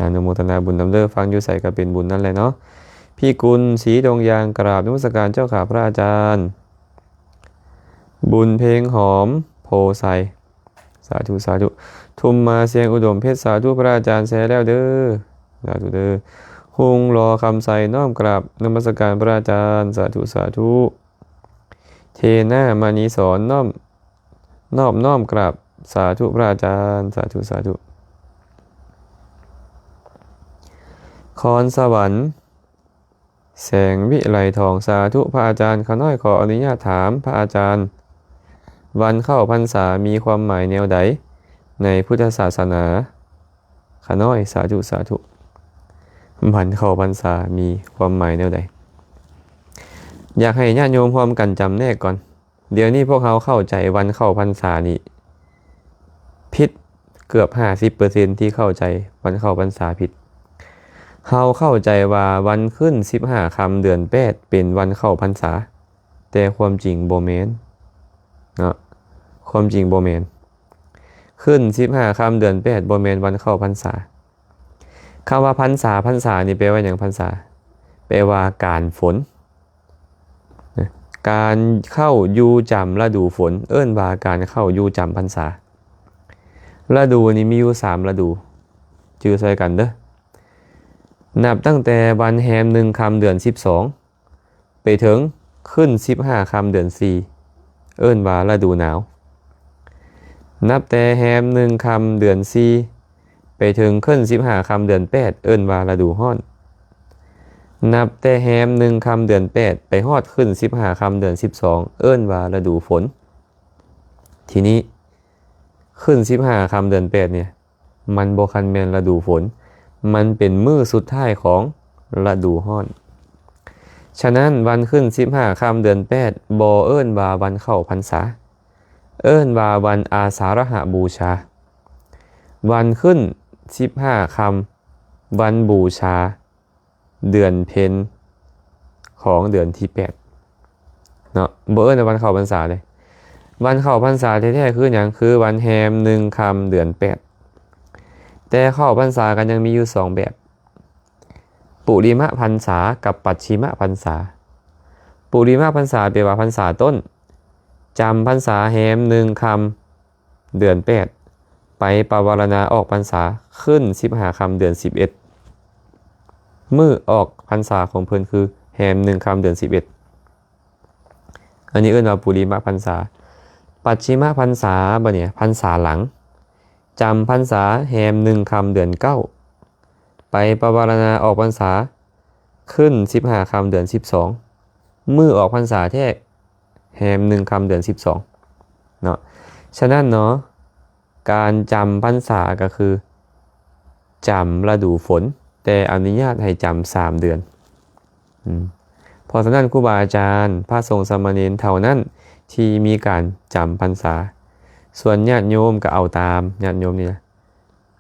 ອະນຸໂມທະນາບຸນນຳເດີ. ຟັງຢູ່ໃສກໍເປັນບຸນນັ້ນແຫຼະເນາະ. ພິກຸນ ສີດົງຢາງ ກາບນະມັດສະການເຈົ້າຂ້າພະອາຈານ. ບຸນເພັງຫອມ ໂພໄຊ, ສາທຸ ສາທຸ. ທຸມມາ ຊຽງອຸດົມເພັດ, ສາທຸພະອາຈານແຊແລ້ວເດີ. ສາທຸເດີ. ຮຸງຫຼໍ ຄຳໄຊ, ນ້ອມກາບນະມັດສະການພະອາຈານ. ສາທຸ ສາທຸ. ເທນາ ມະນີສອນ, ນ້ອມ ນອບນ້ອມກາບສາທຸພະອາຈານ. ສາທຸ ສາທຸ. ຄອນສະຫວັນ ແສງວິໄລທອງ ສາທຸ ພະອາຈານ ຂ້ານ້ອຍຂໍອະນຸຍາດຖາມພະອາຈານ ວັນເຂົ້າພັນສາມີຄວາມໝາຍແນວໃດໃນພຸດທະສາສະໜາ? ຂ້ານ້ອຍ ສາທຸ ສາທຸ. ວັນເຂົ້າພັນສາມີຄວາມໝາຍແນວໃດ? ຢາກໃຫ້ຍາດໂຍມຮ່ວມກັນຈຳແນກກ່ອນ. ດຽວນີ້ພວກເຮົາເຂົ້າໃຈວັນເຂົ້າພັນສານີ້ຜິດເກືອບຫ້າສິບເປີເຊັນ ທີ່ເຂົ້າໃຈວັນເຂົ້າພັນສາຜິດ. ເຮົາເຂົ້າໃຈວ່າວັນຂຶ້ນສິບຫ້າຄ່ຳເດືອນແປດເປັນວັນເຂົ້າພັນສາ, ແຕ່ຄວາມຈິງບໍ່ແມ່ນເນາະ, ຄວາມຈິງບໍ່ແມ່ນ. ຂຶ້ນສິບຫ້າຄ່ຳເດືອນແປດບໍ່ແມ່ນວັນເຂົ້າພັນສາ. ຄຳວ່າພັນສາ, ພັນສານີ້ແປວ່າຫຍັງ? ພັນສາແປວ່າການຝົນ. ການເຂົ້າຢູ່ຈຳລະດູຝົນ ເອີ້ນວ່າການເຂົ້າຢູ່ຈຳພັນສາ. ລະດູນີ້ມີຢູ່ສາມລະດູ, ຈື່ໃສ່ກັນເດີ້. ນັບຕັ້ງແຕ່ວັນແຮມໜຶ່ງຄ່ຳເດືອນສິບສອງ ໄປເຖິງຂຶ້ນສິບຫ້າຄ່ຳເດືອນສີ່ ເອີ້ນວ່າລະດູໜາວ. ນັບແຕ່ແຮມໜຶ່ງຄ່ຳເດືອນສີ່ ໄປເຖິງຂຶ້ນສິບຫ້າຄ່ຳເດືອນແປດ ເອີ້ນວ່າລະດູຮ້ອນ. ນັບແຕ່ແຮມໜຶ່ງຄ່ຳເດືອນແປດ ໄປຮອດຂຶ້ນສິບຫ້າຄ່ຳເດືອນສິບສອງ ເອີ້ນວ່າລະດູຝົນ. ທີນີ້ ຂຶ້ນສິບຫ້າຄ່ຳເດືອນແປດນີ້ ມັນບໍ່ຄັນແມ່ນລະດູຝົນ, ມັນເປັນມື້ສຸດທ້າຍຂອງລະດູຮ້ອນ. ສະນັ້ນ ວັນຂຶ້ນສິບຫ້າຄ່ຳເດືອນແປດ ບໍ່ເອີ້ນວ່າວັນເຂົ້າພັນສາ, ເອີ້ນວ່າວັນອາສາລະຫະບູຊາ. ວັນຂຶ້ນສິບຫ້າຄ່ຳ ວັນບູຊາ ເດືອນເພັນຂອງເດືອນທີແປດເນາະ, ບໍ່ເອີ້ນວ່າວັນເຂົ້າພັນສາເດ້. ວັນເຂົ້າພັນສາແທ້ໆຄືຫຍັງ? ຄືວັນແຮມໜຶ່ງຄ່ຳເດືອນແປດ. ແຕ່ເຂົ້າພັນສາກໍຍັງມີຢູ່ສອງແບບ, ປຸລິມະພັນສາກັບປັດຊິມະພັນສາ. ປຸລິມະພັນສາແປວ່າພັນສາຕົ້ນ, ຈຳພັນສາແຮມໜຶ່ງຄ່ຳ ເດືອນແປດ ໄປປະວາລະນາອອກພັນສາ ຂຶ້ນສິບຫ້າຄ່ຳເດືອນສິບເອັດ. ມື້ອອກພັນສາຂອງເພິ່ນຄືແຮມໜຶ່ງຄ່ຳເດືອນສິບເອັດ. ອັນນີ້ເອີ້ນວ່າປຸລິມະພັນສາ. ປັດຊິມະພັນສາ ບັດນີ້ພັນສາຫຼັງ, ຈຳພັນສາແຮມໜຶ່ງຄ່ຳເດືອນເກົ້າ ໄປປະວາລະນາອອກພັນສາ ຂຶ້ນສິບຫ້າຄ່ຳເດືອນສິບສອງ. ມື້ອອກພັນສາແທ້ ແຮມໜຶ່ງຄ່ຳເດືອນສິບສອງເນາະ. ສະນັ້ນເນາະ ການຈຳພັນສາກໍຄືຈຳລະດູຝົນ, ແຕ່ອະນຸຍາດໃຫ້ຈຳສາມເດືອນ. ອືມ ເພາະສະນັ້ນ ຄູບາອາຈານ, ພະສົງສາມະເນນເທົ່ານັ້ນທີ່ມີການຈຳພັນສາ. ສ່ວນຍາດໂຍມກໍເອົາຕາມ, ຍາດໂຍມນີ້ນະ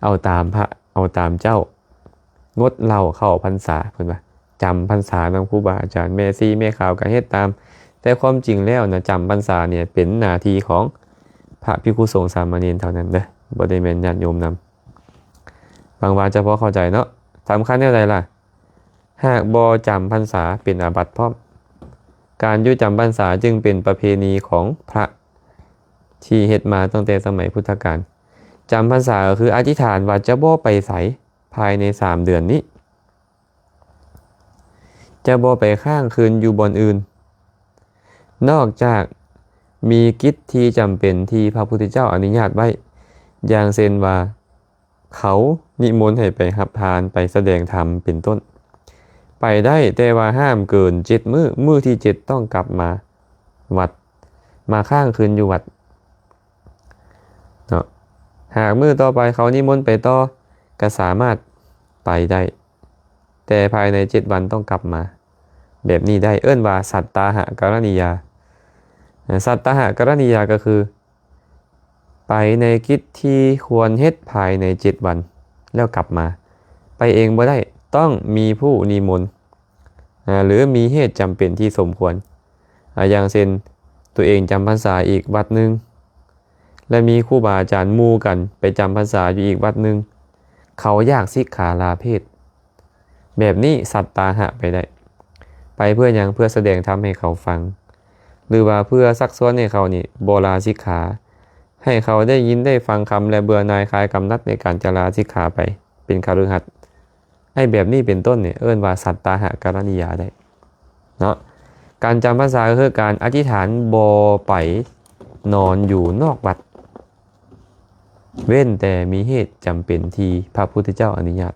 ເອົາຕາມພະ, ເອົາຕາມເຈົ້າ, ງົດເຫຼົ້າເຂົ້າພັນສາ, ເພິ່ນວ່າຈຳພັນສານຳຄູບາອາຈານ, ແມ່ຊີແມ່ຂາວກໍເຮັດຕາມ. ແຕ່ຄວາມຈິງແລ້ວນະ ຈຳພັນສານີ້ເປັນໜ້າທີ່ຂອງພະພິກຂຸສົງສາມະເນນເທົ່ານັ້ນເດີ້, ບໍ່ໄດ້ແມ່ນຍາດໂຍມນຳ. ຫວັງວ່າຈະພໍເຂົ້າໃຈເນາະ. ສຳຄັນແນວໃດລະ? ຫາກບໍ່ຈຳພັນສາເປັນອາບັດພ້ອມ. ການຢູ່ຈຳພັນສາຈຶ່ງເປັນປະເພນີຂອງພະທີ່ເຮັດມາຕັ້ງແຕ່ສະໄໝພຸດທະການ. ຈຳພັນສາກໍຄືອະທິຖານວ່າຈະບໍ່ໄປໃສພາຍໃນສາມເດືອນນີ້, ຈະບໍ່ໄປຄ້າງຄືນຢູ່ບ່ອນອື່ນ ນອກຈາກມີກິດທີ່ຈຳເປັນທີ່ພະພຸດທະເຈົ້າອະນຸຍາດໄວ້, ຢ່າງເຊັ່ນວ່າ ເຂົານິມົນໃຫ້ໄປຮັບທານ, ໄປສະແດງທຳ ເປັນຕົ້ນ. ໄປໄດ້, ແຕ່ວ່າຫ້າມເກີນເຈັດມື້, ມື້ທີເຈັດຕ້ອງກັບມາວັດ, ມາຄ້າງຄືນຢູ່ວັດເນາະ. ຫາກມື້ຕໍ່ໄປເຂົານິມົນໄປຕໍ່, ກໍສາມາດໄປໄດ້, ແຕ່ພາຍໃນເຈັດວັນຕ້ອງກັບມາ. ແບບນີ້ໄດ້ເອີ້ນວ່າ ສັດຕາຫະກະລະນີຍາ. ສັດຕາຫະກະລະນີຍາກໍຄື ໄປໃນກິດທີ່ຄວນເຮັດພາຍໃນເຈັດວັນ ແລ້ວກັບມາ. ໄປເອງບໍ່ໄດ້, ຕ້ອງມີຜູ້ນິມົນ ອາ ຫຼື ມີເຫດຈຳເປັນທີ່ສົມຄວນ ອາ ຢ່າງເຊັ່ນ ຕົວເອງຈຳພັນສາອີກວັດໜຶ່ງ ແລະ ມີຄູບາອາຈານໝູ່ກັນໄປຈຳພັນສາຢູ່ອີກວັດໜຶ່ງ, ເຂົາຢາກສິກຂາລາເພດ. ແບບນີ້ສັດຕາຫະໄປໄດ້. ໄປເພື່ອຫຍັງ? ເພື່ອສະແດງທຳໃຫ້ເຂົາຟັງ ຫຼືວ່າເພື່ອຊັກຊວນໃຫ້ເຂົານີ້ບໍ່ລາສິກຂາ, ໃຫ້ເຂົາໄດ້ຍິນໄດ້ຟັງຄຳ ແລະ ເບື່ອໜ່າຍຄາຍກຳໜັດໃນການຈະລາສິກຂາໄປເປັນຄະລືຫັດ. ໃຫ້ແບບນີ້ເປັນຕົ້ນນີ້ເອີ້ນວ່າ ສັດຕາຫະກະລະນີຍາ ໄດ້ເນາະ. ການຈຳພັນສາກໍຄືການອະທິຖານບໍ່ໄປນອນຢູ່ນອກວັດ ເວັ້ນແຕ່ມີເຫດຈຳເປັນທີ່ພະພຸດທະເຈົ້າອະນຸຍາດ.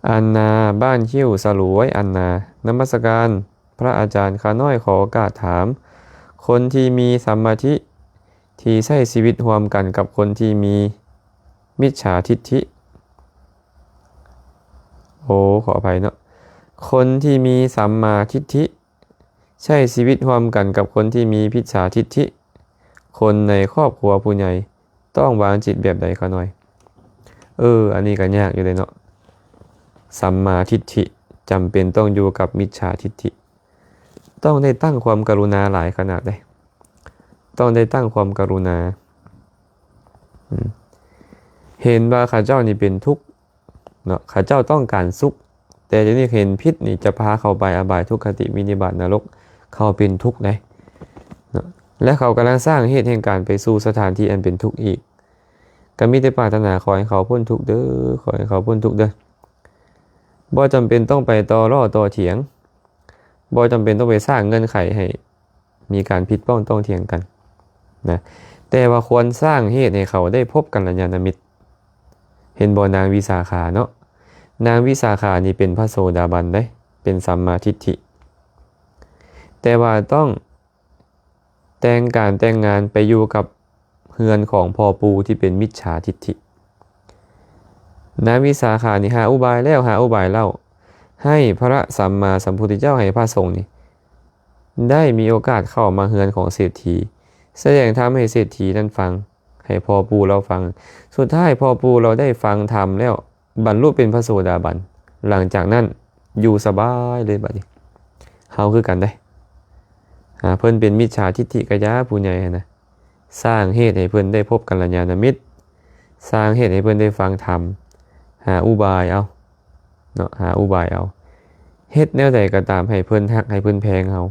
ອັນນາ ບ້ານຄິ້ວສະຫຼວຍ ອັນນາ ນະມັດສະການພະອາຈານ ຂ້ານ້ອຍຂໍໂອກາດຖາມ ຄົນທີ່ມີສຳມາທິທີ່ໃຊ້ຊີວິດຮ່ວມກັນກັບຄົນທີ່ມີມິດສາທິດຖິ ໂອ ຂໍອະໄພເນາະ ຄົນທີ່ມີສຳມາທິດຖິ ໃຊ້ຊີວິດຮ່ວມກັນກັບຄົນທີ່ມີມິດສາທິດຖິ ຄົນໃນຄອບຄົວຜູ້ໃຫຍ່ຕ້ອງວາງຈິດແບບໃດຂ້ານ້ອຍ? ເອີ ອັນນີ້ກໍຍາກຢູ່ເດ້ເນາະ ສຳມາທິດຖິ ຈຳເປັນຕ້ອງຢູ່ກັບມິດສາທິດຖິ ຕ້ອງໄດ້ຕັ້ງຄວາມກະລຸນາຫຼາຍຂະໜາດໃດ ຕ້ອງໄດ້ຕັ້ງຄວາມກະລຸນາ ເຫັນວ່າເຂົາເຈົ້ານີ້ເປັນທຸກ ເນາະ ເຂົາເຈົ້າຕ້ອງການສຸກ ແຕ່ດຽວນີ້ເຫັນຜິດນີ້ຈະພາເຂົ້າໄປອະບາຍ ທຸກຄະຕິ ວິນິບາດ ນະລົກ ເຂົາເປັນທຸກໃດເນາະ ແລະ ເຂົາກຳລັງສ້າງເຫດແຫ່ງການໄປສູ່ສະຖານທີ່ອັນເປັນທຸກອີກ ກໍມີແຕ່ປາດຖະໜາຂໍໃຫ້ເຂົາພົ້ນທຸກເດີ ຂໍໃຫ້ເຂົາພົ້ນທຸກເດີ ບໍ່ຈຳເປັນຕ້ອງໄປຕໍ່ລໍ້ຕໍ່ຖຽງ ບໍ່ຈຳເປັນຕ້ອງໄປສ້າງເງື່ອນໄຂໃຫ້ ມີການຜິດພ້ອງຕ້ອງຖຽງກັນນະ ແຕ່ວ່າຄວນສ້າງເຫດໃຫ້ເຂົາໄດ້ພົບກັນລະຍານະມິດ ເຫັນບໍ່ ນາງວິສາຂາເນາະ ນາງວິສາຂານີ້ເປັນພະໂສດາບັນເດ້ ເປັນສຳມາທິດຖິ ແຕ່ວ່າຕ້ອງແຕ່ງການແຕ່ງງານໄປຢູ່ກັບເຮືອນຂອງພໍ່ປູ່ທີ່ເປັນມິດສາທິດຖິ ນາງວິສາຂານີ້ຫາອຸບາຍແລ້ວຫາອຸບາຍເລົ່າ ໃຫ້ພະສຳມາສຳພຸດທະເຈົ້າ ໃຫ້ພະສົງນີ້ ໄດ້ມີໂອກາດເຂົ້າມາເຮືອນຂອງເສດຖີ ສະແດງທຳໃຫ້ເສດຖີນັ້ນຟັງ ໃຫ້ພໍ່ປູ່ລາວຟັງ ສຸດທ້າຍພໍ່ປູ່ລາວໄດ້ຟັງທຳແລ້ວ ບັນລຸເປັນພະໂສດາບັນ ຫຼັງຈາກນັ້ນຢູ່ສະບາຍເລີຍບາດນີ້ ເຮົາຄືກັນເດ້ ຫາເພິ່ນເປັນມິດສາທິດຖິກະຢາ ຜູ້ໃຫຍ່ຫັ້ນນະ ສ້າງເຫດໃຫ້ເພິ່ນໄດ້ພົບກັນລະຍານະມິດ ສ້າງເຫດໃຫ້ເພິ່ນໄດ້ຟັງທຳ ຫາອຸບາຍເອົາເນາະ ຫາອຸບາຍເອົາ ເຮັດແນວໃດກໍຕາມໃຫ້ເພິ່ນຮັກໃຫ້ເພິ່ນແພງເຮົາ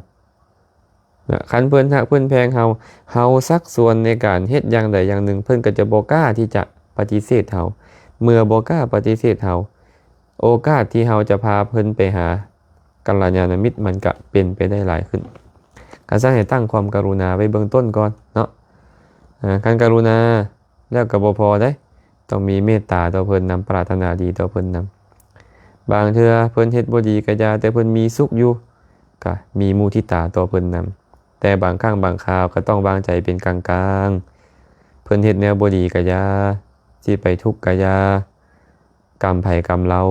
ຄັນເພິ່ນຮັກເພິ່ນແພງເຮົາ ເຮົາຊັກຊວນໃນການເຮັດຢ່າງໃດຢ່າງໜຶ່ງ ເພິ່ນກໍຈະບໍ່ກ້າທີ່ຈະປະຕິເສດເຮົາ ເມື່ອບໍ່ກ້າປະຕິເສດເຮົາ ໂອກາດທີ່ເຮົາຈະພາເພິ່ນໄປຫາກັນລະຍານະມິດ ມັນກະເປັນໄປໄດ້ຫຼາຍຂຶ້ນ ກະຊັ້ນໃຫ້ຕັ້ງຄວາມກະລຸນາໄວ້ເບື້ອງຕົ້ນກ່ອນເນາະ ຄັນກະລຸນາ ແລ້ວກໍບໍ່ພໍເດ້ ຕ້ອງມີເມດຕາຕໍ່ເພິ່ນນຳ ປາດຖະໜາດີຕໍ່ເພິ່ນນຳ ບາງເທື່ອເພິ່ນເຮັດບໍ່ດີກະຢ່າ ແຕ່ເພິ່ນມີສຸກຢູ່ ກະມີມຸທິຕາຕໍ່ເພິ່ນນຳ ແຕ່ບາງຄັ້ງບາງຄາວກໍຕ້ອງວາງໃຈເປັນກາງໆ ເພິ່ນເຮັດແນວບໍ່ດີກະຢ່າ ຊິໄປທຸກກະຢ່າ ກຳໃຜກຳລາວ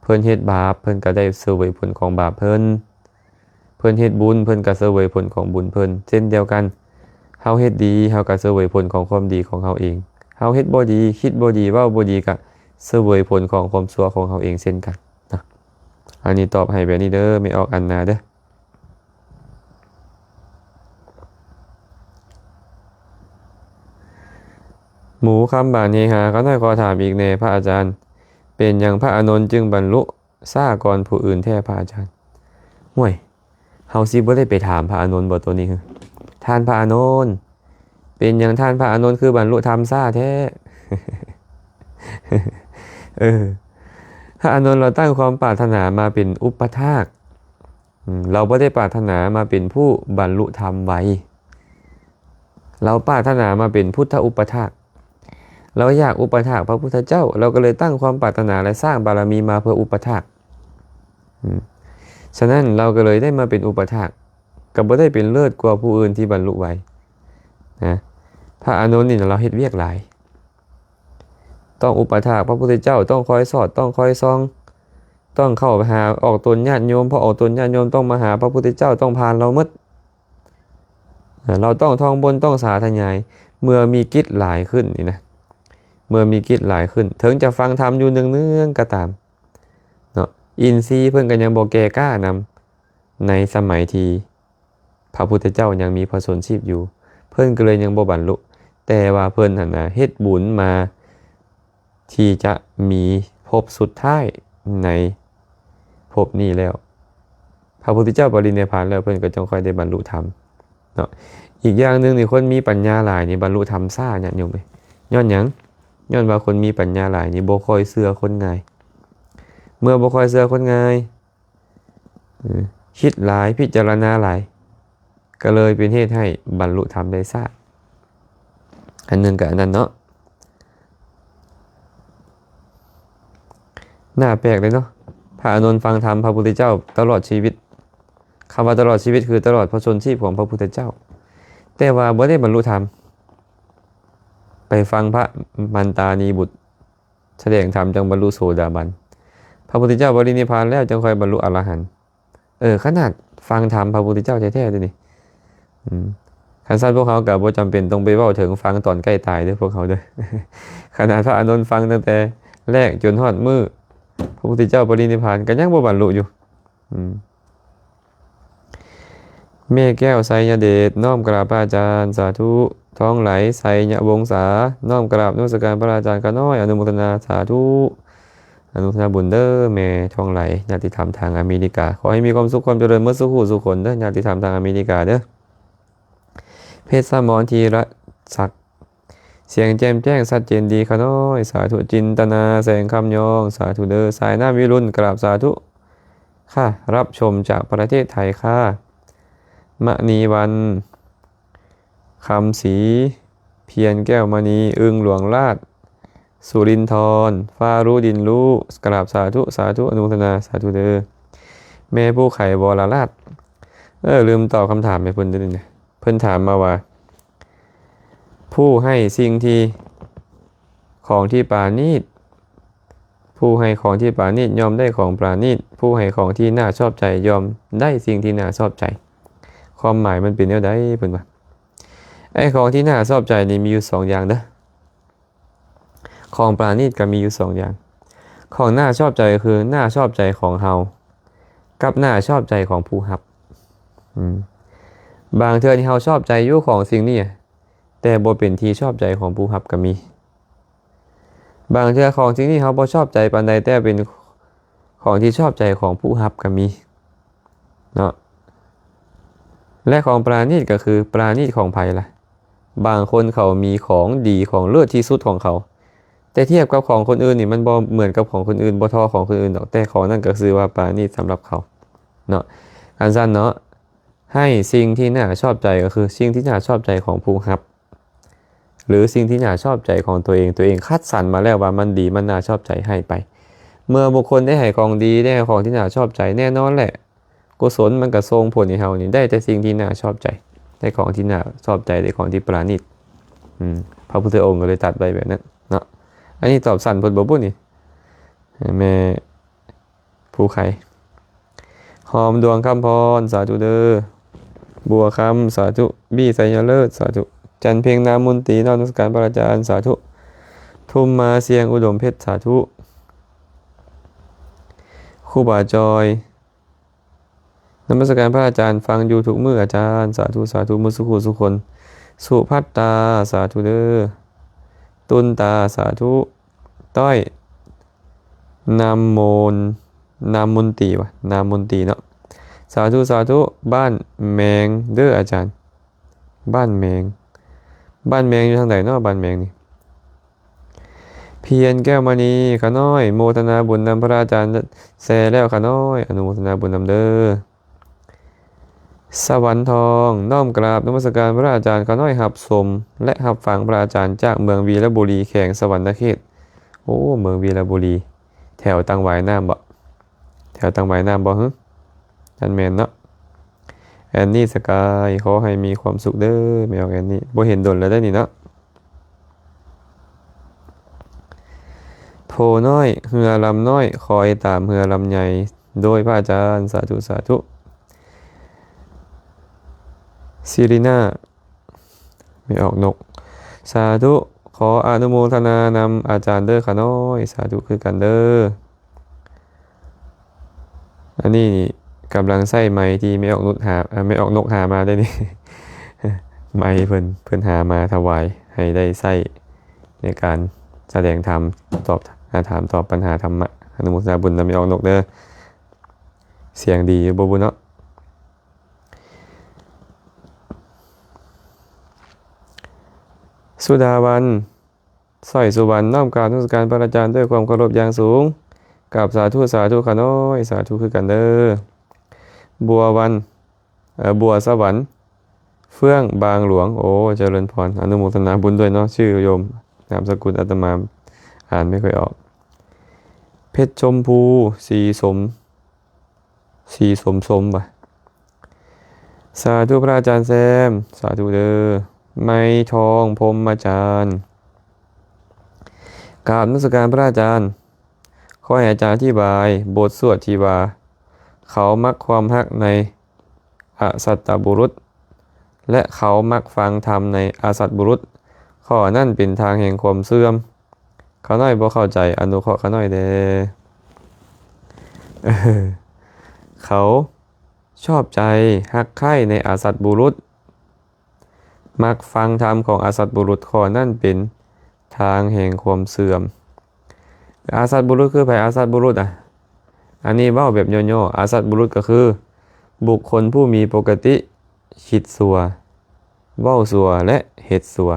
ເພິ່ນເຮັດບາບ ເພິ່ນກໍໄດ້ສະເຫວີຍຜົນຂອງບາບເພິ່ນ ເພິ່ນເຮັດບຸນ ເພິ່ນກໍສະເຫວີຍຜົນຂອງບຸນເພິ່ນ ເຊັ່ນດຽວກັນ ເຮົາເຮັດດີ ເຮົາກໍສະເຫວີຍຜົນຂອງຄວາມດີຂອງເຮົາເອງ ເຮົາເຮັດບໍ່ດີ ຄິດບໍ່ດີ ເວົ້າບໍ່ດີ ກໍສະເຫວີຍຜົນຂອງຄວາມຊົ່ວຂອງເຮົາເອງເຊັ່ນກັນນະ ອັນນີ້ຕອບໃຫ້ແບບນີ້ເດີ ແມ່ອອກອັນນາເດີ. ໝູຄຳບານເຮຮາ ຂ້ານ້ອຍຂໍຖາມອີກແດ່ ພະອາຈານ ເປັນຫຍັງພະອານົນຈຶ່ງບັນລຸຊ້າກ່ອນຜູ້ອື່ນແທ້ ພະອາຈານ? ຫ້ວຍ ເຮົາຊິບໍ່ໄດ້ໄປຖາມພະອານົນບໍ່ໂຕນີ້? ທ່ານພະອານົນ ເປັນຫຍັງທ່ານພະອານົນຄືບັນລຸທຳຊ້າແທ້? ເອີ ພະອານົນລາວຕັ້ງຄວາມປາດຖະໜາມາເປັນອຸປະຖາກ ອືມ ລາວບໍ່ໄດ້ປາດຖະໜາມາເປັນຜູ້ບັນລຸທຳໄວ ລາວປາດຖະໜາມາເປັນພຸດທະອຸປະຖາກ ລາວຢາກອຸປະຖາກພະພຸດທະເຈົ້າ ລາວກໍເລີຍຕັ້ງຄວາມປາດຖະໜາ ແລະ ສ້າງບາລະມີມາເພື່ອອຸປະຖາກ ອືມ ສະນັ້ນລາວກໍເລີຍໄດ້ມາເປັນອຸປະຖາກ ກໍບໍ່ໄດ້ເປັນເລີດກວ່າຜູ້ອື່ນທີ່ບັນລຸໄວນະ ພະອານົນນີ້ລາວເຮັດວຽກຫຼາຍ ຕ້ອງອຸປະຖາກພະພຸດທະເຈົ້າ ຕ້ອງຄອຍສອດ ຕ້ອງຄອຍສ່ອງ ຕ້ອງເຂົ້າໄປຫາອອກຕົນຍາດໂຍມ ເພາະອອກຕົນຍາດໂຍມຕ້ອງມາຫາພະພຸດທະເຈົ້າ ຕ້ອງຜ່ານລາວໝົດ ລາວຕ້ອງທ່ອງບົນ ຕ້ອງສາທະຍາຍ ເມື່ອມີກິດຫຼາຍຂຶ້ນນີ້ນະ ເມື່ອມີກິດຫຼາຍຂຶ້ນ ເຖິງຈະຟັງທຳຢູ່ເນືອງໆກໍຕາມເນາະ ອິນຊີເພິ່ນກໍຍັງບໍ່ແກ່ກ້ານຳ ໃນສະໄໝທີ່ພະພຸດທະເຈົ້າຍັງມີພະຊົນຊີບຢູ່ ເພິ່ນກໍເລີຍຍັງບໍ່ບັນລຸ ແຕ່ວ່າເພິ່ນຫັ້ນນະ ເຮັດບຸນມາ ທີ່ຈະມີພົບສຸດທ້າຍໃນພົບນີ້ແລ້ວ ພະພຸດທະເຈົ້າປະລິນິບພານແລ້ວ ເພິ່ນກໍຈັ່ງຄ່ອຍໄດ້ບັນລຸທຳເນາະ ອີກຢ່າງໜຶ່ງນີ້ ຄົນມີປັນຍາຫຼາຍນີ້ບັນລຸທຳຊ້າ ຍາດໂຍມເອີຍ ຍ້ອນຫຍັງ? ຍ້ອນວ່າຄົນມີປັນຍາຫຼາຍນີ້ບໍ່ຄ່ອຍເຊື່ອຄົນງ່າຍ ເມື່ອບໍ່ຄ່ອຍເຊື່ອຄົນງ່າຍ ຄິດຫຼາຍ ພິຈາລະນາຫຼາຍ ກໍເລີຍເປັນເຫດໃຫ້ບັນລຸທຳໄດ້ຊ້າ ອັນໜຶ່ງກໍອັນນັ້ນເນາະ ໜ້າແປກເລີຍເນາະ ພະອານົນຟັງທຳພະພຸດທະເຈົ້າຕະຫຼອດຊີວິດ. ຄຳວ່າຕະຫຼອດຊີວິດ ຄືຕະຫຼອດພະຊົນຊີບຂອງພະພຸດທະເຈົ້າ, ແຕ່ວ່າບໍ່ໄດ້ບັນລຸທຳ. ໄປຟັງພະມັນຕານີບຸດສະແດງທຳ ຈັ່ງບັນລຸໂສດາບັນ. ພະພຸດທະເຈົ້າປະລິນິບພານແລ້ວ ຈຶ່ງຄ່ອຍບັນລຸອະລະຫັນ. ເອີ ຂະໜາດຟັງທຳພະພຸດທະເຈົ້າແທ້ໆເດ້ນີ້. ອືມ ຄັນຊັ້ນພວກເຮົາກໍບໍ່ຈຳເປັນຕ້ອງໄປເວົ້າເຖິງຟັງຕອນໃກ້ຕາຍເດີ້ພວກເຮົາເດີ້. ຂະໜາດພະອານົນຟັງຕັ້ງແຕ່ແລກຈົນຮອດມື້ພະພຸດທະເຈົ້າປະລິນິບພານ ກໍຍັງບໍ່ບັນລຸຢູ່. ອືມ ແມ່ແກ້ວໄຊຍະເດດ ນ້ອມກາບພະອາຈານ ສາທຸ. ທອງໄຫຼ ໄຊຍະວົງສາ ນ້ອມກາບນະມັດສະການພະອາຈານຂ້ານ້ອຍ ອະນຸໂມທະນາ ສາທຸ. ອະນຸໂມທະນາບຸນເດີ້ແມ່ທອງໄຫຼ ຍາດຕິທຳທາງອາເມລິກາ. ຂໍໃຫ້ມີຄວາມສຸກຄວາມຈະເລີນໝົດສູ່ຜູ້ສູ່ຄົນເດີ້ ຍາດຕິທຳທາງອາເມລິກາເດີ້. ເພັດສະໝອນ ທີລະສັກ ສຽງແຈ່ມແຈ້ງຊັດເຈນດີຂ້ານ້ອຍ ສາທຸ. ຈິນຕະນາ ແສງຄຳຍອງ ສາທຸເດີ້. ສາຍນ້ຳວິລຸນ ກາບສາທຸຄ່າ ຮັບຊົມຈາກປະເທດໄທຄ່າ. ມະນີວັນ ຄຳສີ ພຽນແກ້ວມະນີ ອຶ່ງຫຼວງລາດ ສຸລິນທອນ ຟ້າຮູ້ດິນຮູ້ ກະລາບສາທຸ ສາທຸ ອະນຸໂມທະນາ ສາທຸເດີ້ ແມ່ຜູ້ໄຂວໍລະລາດ. ເອີ ລືມຕອບຄຳຖາມໃຫ້ເພິ່ນເດ້ນີ້ນະ ເພິ່ນຖາມມາວ່າ ຜູ້ໃຫ້ສິ່ງທີ່ ຂອງທີ່ປານີດ ຜູ້ໃຫ້ຂອງທີ່ປານີດ ຍ່ອມໄດ້ຂອງປານີດ ຜູ້ໃຫ້ຂອງທີ່ໜ້າຊອບໃຈ ຍ່ອມໄດ້ສິ່ງທີ່ໜ້າຊອບໃຈ. ຄວາມໝາຍມັນເປັນແນວໃດ? ເພິ່ນວ່າ ໄອ້ຂອງທີ່ໜ້າຊອບໃຈນີ້ມີຢູ່ສອງຢ່າງເດີ້ ຂອງປານີດກໍມີຢູ່ສອງຢ່າງ. ຂອງໜ້າຊອບໃຈກໍຄືໜ້າຊອບໃຈຂອງເຮົາ ກັບໜ້າຊອບໃຈຂອງຜູ້ຮັບ. ອືມ ບາງເທື່ອນີ້ເຮົາຊອບໃຈຢູ່ຂອງສິ່ງນີ້ ແຕ່ບໍ່ເປັນທີ່ຊອບໃຈຂອງຜູ້ຮັບກໍມີ. ບາງເທື່ອຂອງສິ່ງນີ້ເຮົາບໍ່ຊອບໃຈປານໃດ ແຕ່ເປັນຂອງທີ່ຊອບໃຈຂອງຜູ້ຮັບກໍມີເນາະ. ແລະ ຂອງປານີດກໍຄືປານີດຂອງໃຜລະ? ບາງຄົນເຂົາມີຂອງດີຂອງເລີດທີ່ສຸດຂອງເຂົາ ແຕ່ທຽບກັບຂອງຄົນອື່ນນີ້ ມັນບໍ່ເໝືອນກັບຂອງຄົນອື່ນ ບໍ່ທໍ່ຂອງຄົນອື່ນດອກ ແຕ່ຂອງນັ້ນກໍຊື່ວ່າປານີດສຳລັບເຂົາເນາະ. ອັນຊັ້ນເນາະ ໃຫ້ສິ່ງທີ່ໜ້າຊອບໃຈ ກໍຄືສິ່ງທີ່ໜ້າຊອບໃຈຂອງຜູ້ຮັບ ຫຼື ສິ່ງທີ່ໜ້າຊອບໃຈຂອງຕົວເອງ ຕົວເອງຄັດສັນມາແລ້ວວ່າມັນດີ ມັນໜ້າຊອບໃຈ ໃຫ້ໄປ. ເມື່ອບຸກຄົນໄດ້ໃຫ້ຂອງດີ ໄດ້ໃຫ້ຂອງທີ່ໜ້າຊອບໃຈ ແນ່ນອນແຫຼະ ກຸສົນມັນກໍສົ່ງຜົນໃຫ້ເຮົານີ້ ໄດ້ແຕ່ສິ່ງທີ່ໜ້າຊອບໃຈ ໄດ້ຂອງທີ່ໜ້າຊອບໃຈ ໄດ້ຂອງທີ່ປານີດ. ອືມ ພະພຸດທະອົງກໍເລີຍຕັດໄວ້ແບບນັ້ນເນາະ. ອັນນີ້ຕອບສັ້ນໂພດບໍ່ບຸນີ້ ແມ່ ຜູ້ໄຂ ຫອມດວງຄຳພອນ ສາທຸເດີ້ ບົວຄຳ ສາທຸ ບີໄຊຍະເລີດ ສາທຸ ຈັນເພັງ ນາມມົນຕີ ນ້ອມນະມັດສະການພະອາຈານ ສາທຸ ທຸມມາ ຊຽງອຸດົມເພັດ ສາທຸ ຄູບາຈອຍ ນະມັດສະການພະອາຈານ ຟັງຢູ່ທຸກມື້ອາຈານ ສາທຸ ສາທຸ ໝົດສູ່ຜູ້ສູ່ຄົນ. ສຸພັດຕາ ສາທຸເດີ້ ຕຸນຕາ ສາທຸ ຕ້ອຍ ນາມມົນ ນາມມົນຕີວະ ນາມມົນຕີເນາະ ສາທຸ ສາທຸ. ບ້ານແມງເດີ້ອາຈານ ບ້ານແມງ ບ້ານແມງຢູ່ທາງໃດເນາະ ບ້ານແມງນີ້? ພຽນແກ້ວມະນີ ຂ້ານ້ອຍ ໂມທະນາບຸນນຳພະອາຈານແຊແລ້ວຂ້ານ້ອຍ ອະນຸໂມທະນາບຸນນຳເດີ້. ສະຫວັນທອງ ນ້ອມກາບນະມັດສະການພະອາຈານ ຂ້ານ້ອຍຮັບຊົມ ແລະ ຮັບຟັງພະອາຈານຈາກເມືອງວີລະບູລີ ແຂວງສະຫວັນນະເຂດ. ໂອ້ ເມືອງວີລະບູລີ ແຖວຕັງຫວາຍນ້ຳບໍ? ແຖວຕັງຫວາຍນ້ຳບໍ? ຫຶ ນັ້ນແມ່ນເນາະ. ແອນນີສະກາຍ ຂໍໃຫ້ມີຄວາມສຸກເດີ້ ແມ່ອອກແອນນີ ບໍ່ເຫັນດົນແລ້ວເດ້ນີ້ເນາະ. ໂພນ້ອຍ ເຮືອລຳນ້ອຍ ຄອຍຕາມເຮືອລຳໃຫຍ່ ໂດຍພະອາຈານ ສາທຸ ສາທຸ. ຊີລີນາ ແມ່ອອກນົກ ສາທຸ ຂໍອະນຸໂມທະນານຳອາຈານເດີ້ຂ້ານ້ອຍ ສາທຸຄືກັນເດີ້. ອັນນີ້ນີ້ກຳລັງໃຊ້ໄມທີ່ແມ່ອອກນຸດຫາ ເອີ ແມ່ອອກນົກຫາມາໄດ້ນີ້ ໄມເພິ່ນ ເພິ່ນຫາມາຖວາຍໃຫ້ໄດ້ໃຊ້ໃນການສະແດງທຳ ຕອບ ອາ ຖາມຕອບປັນຫາທຳມະ. ອະນຸໂມທະນາບຸນນຳແມ່ອອກນົກເດີ້. ສຽງດີຢູ່ບໍ່ບຸເນາະ? ສຸດາວັນ ສ້ອຍສຸວັນ ນ້ອມກາບນະມັດສະການພະອາຈານດ້ວຍຄວາມເຄົາລົບຢ່າງສູງ. ກາບສາທຸ ສາທຸຂ້ານ້ອຍ ສາທຸຄືກັນເດີ້. ບົວວັນ ເອີ ບົວສະຫວັນ ເຟືອງ ບາງຫຼວງ. ໂອ້ ຈະເລີນພອນ ອະນຸໂມທະນາບຸນດ້ວຍເນາະ. ຊື່ໂຍມ ນາມສະກຸນອາດຕະມາອ່ານໄມ່ຄ່ອຍອອກ. ເພັດຊົມພູ ສີສົມ ສີສົມສົມ ຫວາ? ສາທຸພະອາຈານແຊມ ສາທຸເດີ. ໄມທອງ ພົມມະຈານ ກາບນະມັດສະການພະອາຈານ. ຂໍໃຫ້ອາຈານອະທິບາຍບົດສວດທີ່ວ່າ ເຂົາມັກຄວາມຮັກໃນອະສັດຕະບຸລຸດ ແລະ ເຂົາມັກຟັງທຳໃນອະສັດບຸລຸດ, ຂໍ້ນັ້ນເປັນທາງແຫ່ງຄວາມເສື່ອມ. ຂ້ານ້ອຍບໍ່ເຂົ້າໃຈ, ອະນຸເຄາະຂ້ານ້ອຍແດ່. ເຂົາຊອບໃຈຮັກໃຄ່ໃນອະສັດບຸລຸດ, ມັກຟັງທຳຂອງອະສັດບຸລຸດ, ຂໍ້ນັ້ນເປັນທາງແຫ່ງຄວາມເສື່ອມ. ອະສັດບຸລຸດຄືໃຜ? ອະສັດບຸລຸດ ອະ ອັນນີ້ເວົ້າແບບຫຍໍ້ໆ, ອະສັດບຸລຸດກໍຄືບຸກຄົນຜູ້ມີປົກກະຕິຄິດຊົ່ວ, ເວົ້າຊົ່ວ ແລະ ເຮັດຊົ່ວ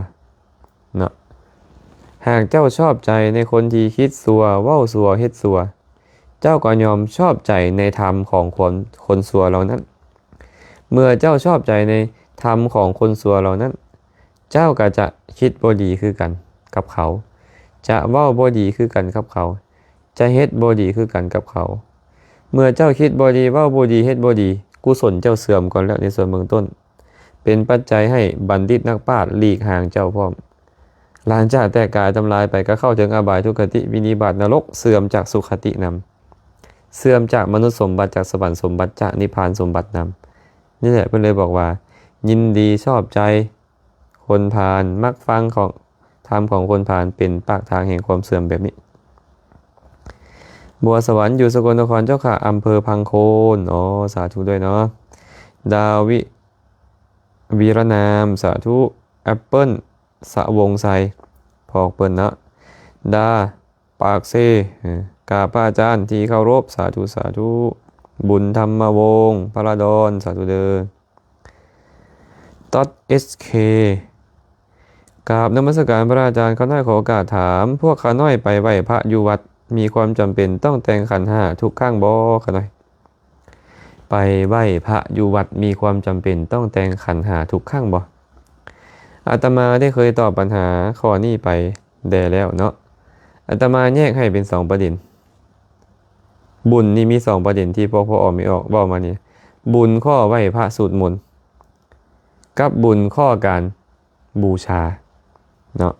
ເນາະ. ຫາກເຈົ້າຊອບໃຈໃນຄົນທີ່ຄິດຊົ່ວ, ເວົ້າຊົ່ວ, ເຮັດຊົ່ວ, ເຈົ້າກໍຍ່ອມຊອບໃຈໃນທຳຂອງຄົນ ຄົນຊົ່ວເຫຼົ່ານັ້ນ. ເມື່ອເຈົ້າຊອບໃຈໃນທຳຂອງຄົນຊົ່ວເຫຼົ່ານັ້ນ, ເຈົ້າກໍຈະຄິດບໍ່ດີຄືກັນກັບເຂົາ, ຈະເວົ້າບໍ່ດີຄືກັນກັບເຂົາ, ຈະເຮັດບໍ່ດີຄືກັນກັບເຂົາ. ເມື່ອເຈົ້າຄິດບໍ່ດີ, ເວົ້າບໍ່ດີ, ເຮັດບໍ່ດີ, ກຸສົນເຈົ້າເສື່ອມກ່ອນແລ້ວໃນສ່ວນເບື້ອງຕົ້ນ, ເປັນປັດໄຈໃຫ້ບັນດິດນັກປາດຫຼີກຫ່າງເຈົ້າພ້ອມ. ຫຼັງຈາກແຕກກາຍທຳລາຍໄປ, ກໍເຂົ້າເຖິງອະບາຍ, ທຸກຄະຕິ, ວິນິບາດ, ນະລົກ, ເສື່ອມຈາກສຸຄະຕິນຳ, ເສື່ອມຈາກມະນຸດສົມບັດ, ຈາກສະຫວັນສົມບັດ, ຈາກນິບພານສົມບັດນຳ. ນີ້ແຫຼະ ເພິ່ນເລີຍບອກວ່າ ຍິນດີຊອບໃຈ ຄົນພານ ມັກຟັງຂອງ ທຳຂອງຄົນພານ ເປັນປາກທາງແຫ່ງຄວາມເສື່ອມແບບນີ້. ບົວສະຫວັນ ຢູ່ສະກົນນະຄອນເຈົ້າຂ້າ, ອຳເພີພັງໂຄນ. ອໍ ສາທຸດ້ວຍເນາະ. ດາວິ ວິລະນາມ ສາທຸ. ແອັບເປິ້ນ ສະວົງໄຊ ພອກເພິ່ນເນາະ. ດາ ປາກເຊ ເອີ ກາບພະອາຈານທີ່ເຄົາລົບ ສາທຸ ສາທຸ. ບຸນທຳມະວົງ ພະລະດອນ ສາທຸເດີ. ຕອດ ເອັສ ເຄ ກາບນະມັດສະການພະອາຈານ, ຂ້ານ້ອຍຂໍໂອກາດຖາມ, ພວກຂ້ານ້ອຍໄປໄຫວ້ພະຢູ່ວັດ ມີຄວາມຈຳເປັນຕ້ອງແຕ່ງຂັນຫ້າທຸກຄັ້ງບໍ່? ຂ້ານ້ອຍ ໄປໄຫວ້ພະຢູ່ວັດມີຄວາມຈຳເປັນຕ້ອງແຕ່ງຂັນຫ້າທຸກຄັ້ງບໍ່? ອາດຕະມາໄດ້ເຄີຍຕອບບັນຫາຂໍ້ນີ້ໄປແດ່ແລ້ວເນາະ. ອາດຕະມາແຍກໃຫ້ເປັນສອງປະເດັນ. ບຸນນີ້ມີສອງປະເດັນທີ່ພວກພໍ່ອອກແມ່ອອກເວົ້າມານີ້. ບຸນຂໍ້ໄຫວ້ພະສູດມົນ ກັບບຸນຂໍ້ການ ບູຊາເນາະ.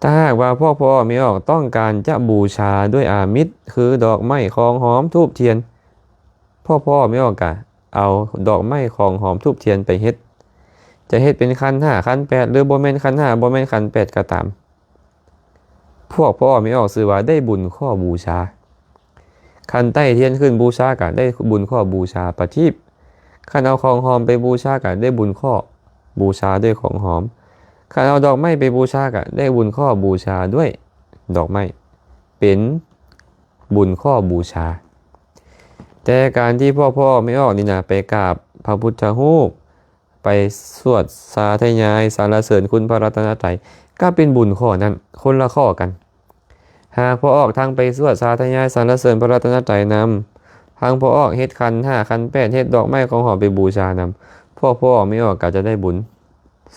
ຖ້າຫາກວ່າພວກພໍ່ອອກແມ່ອອກຕ້ອງການຈະບູຊາດ້ວຍອາມິດ ຄື ດອກໄມ້ ຂອງຫອມ ທູບທຽນ, ພວກພໍ່ອອກແມ່ອອກກະເອົາດອກໄມ້ ຂອງຫອມ ທູບທຽນໄປເຮັດ, ຈະເຮັດເປັນຂັນຫ້າ ຂັນແປດ ຫຼື ບໍ່ແມ່ນຂັນຫ້າ ບໍ່ແມ່ນຂັນແປດກໍຕາມ, ພວກພໍ່ອອກແມ່ອອກຊື່ວ່າໄດ້ບຸນຂໍ້ບູຊາ. ຄັນໄຕ້ທຽນຂຶ້ນບູຊາກະໄດ້ບຸນຂໍ້ບູຊາປະທີບ, ຄັນເອົາຂອງຫອມໄປບູຊາກະໄດ້ບຸນຂໍ້ບູຊາດ້ວຍຂອງຫອມ, ຄັນເອົາດອກໄມ້ໄປບູຊາກະໄດ້ບຸນຂໍ້ບູຊາດ້ວຍດອກໄມ້, ເປັນບຸນຂໍ້ບູຊາ. ແຕ່ການທີ່ພວກພໍ່ອອກແມ່ອອກນີ້ນະ ໄປກາບພະພຸດທະຮູບ, ໄປສວດສາທະຍາຍສັນລະເສີນຄຸນພະລັດຕະນະໄຕ ກໍເປັນບຸນຂໍ້ນັ້ນ ຄົນລະຂໍ້ກັນ. ຫາກພໍ່ອອກທັງໄປສວດສາທະຍາຍສັນລະເສີນພະລັດຕະນະໄຕນຳ, ທັງພໍ່ອອກເຮັດຂັນຫ້າ ຂັນແປດ ເຮັດດອກໄມ້ຂອງຫອມໄປບູຊານຳ, ພວກພໍ່ອອກແມ່ອອກກໍຈະໄດ້ບຸນ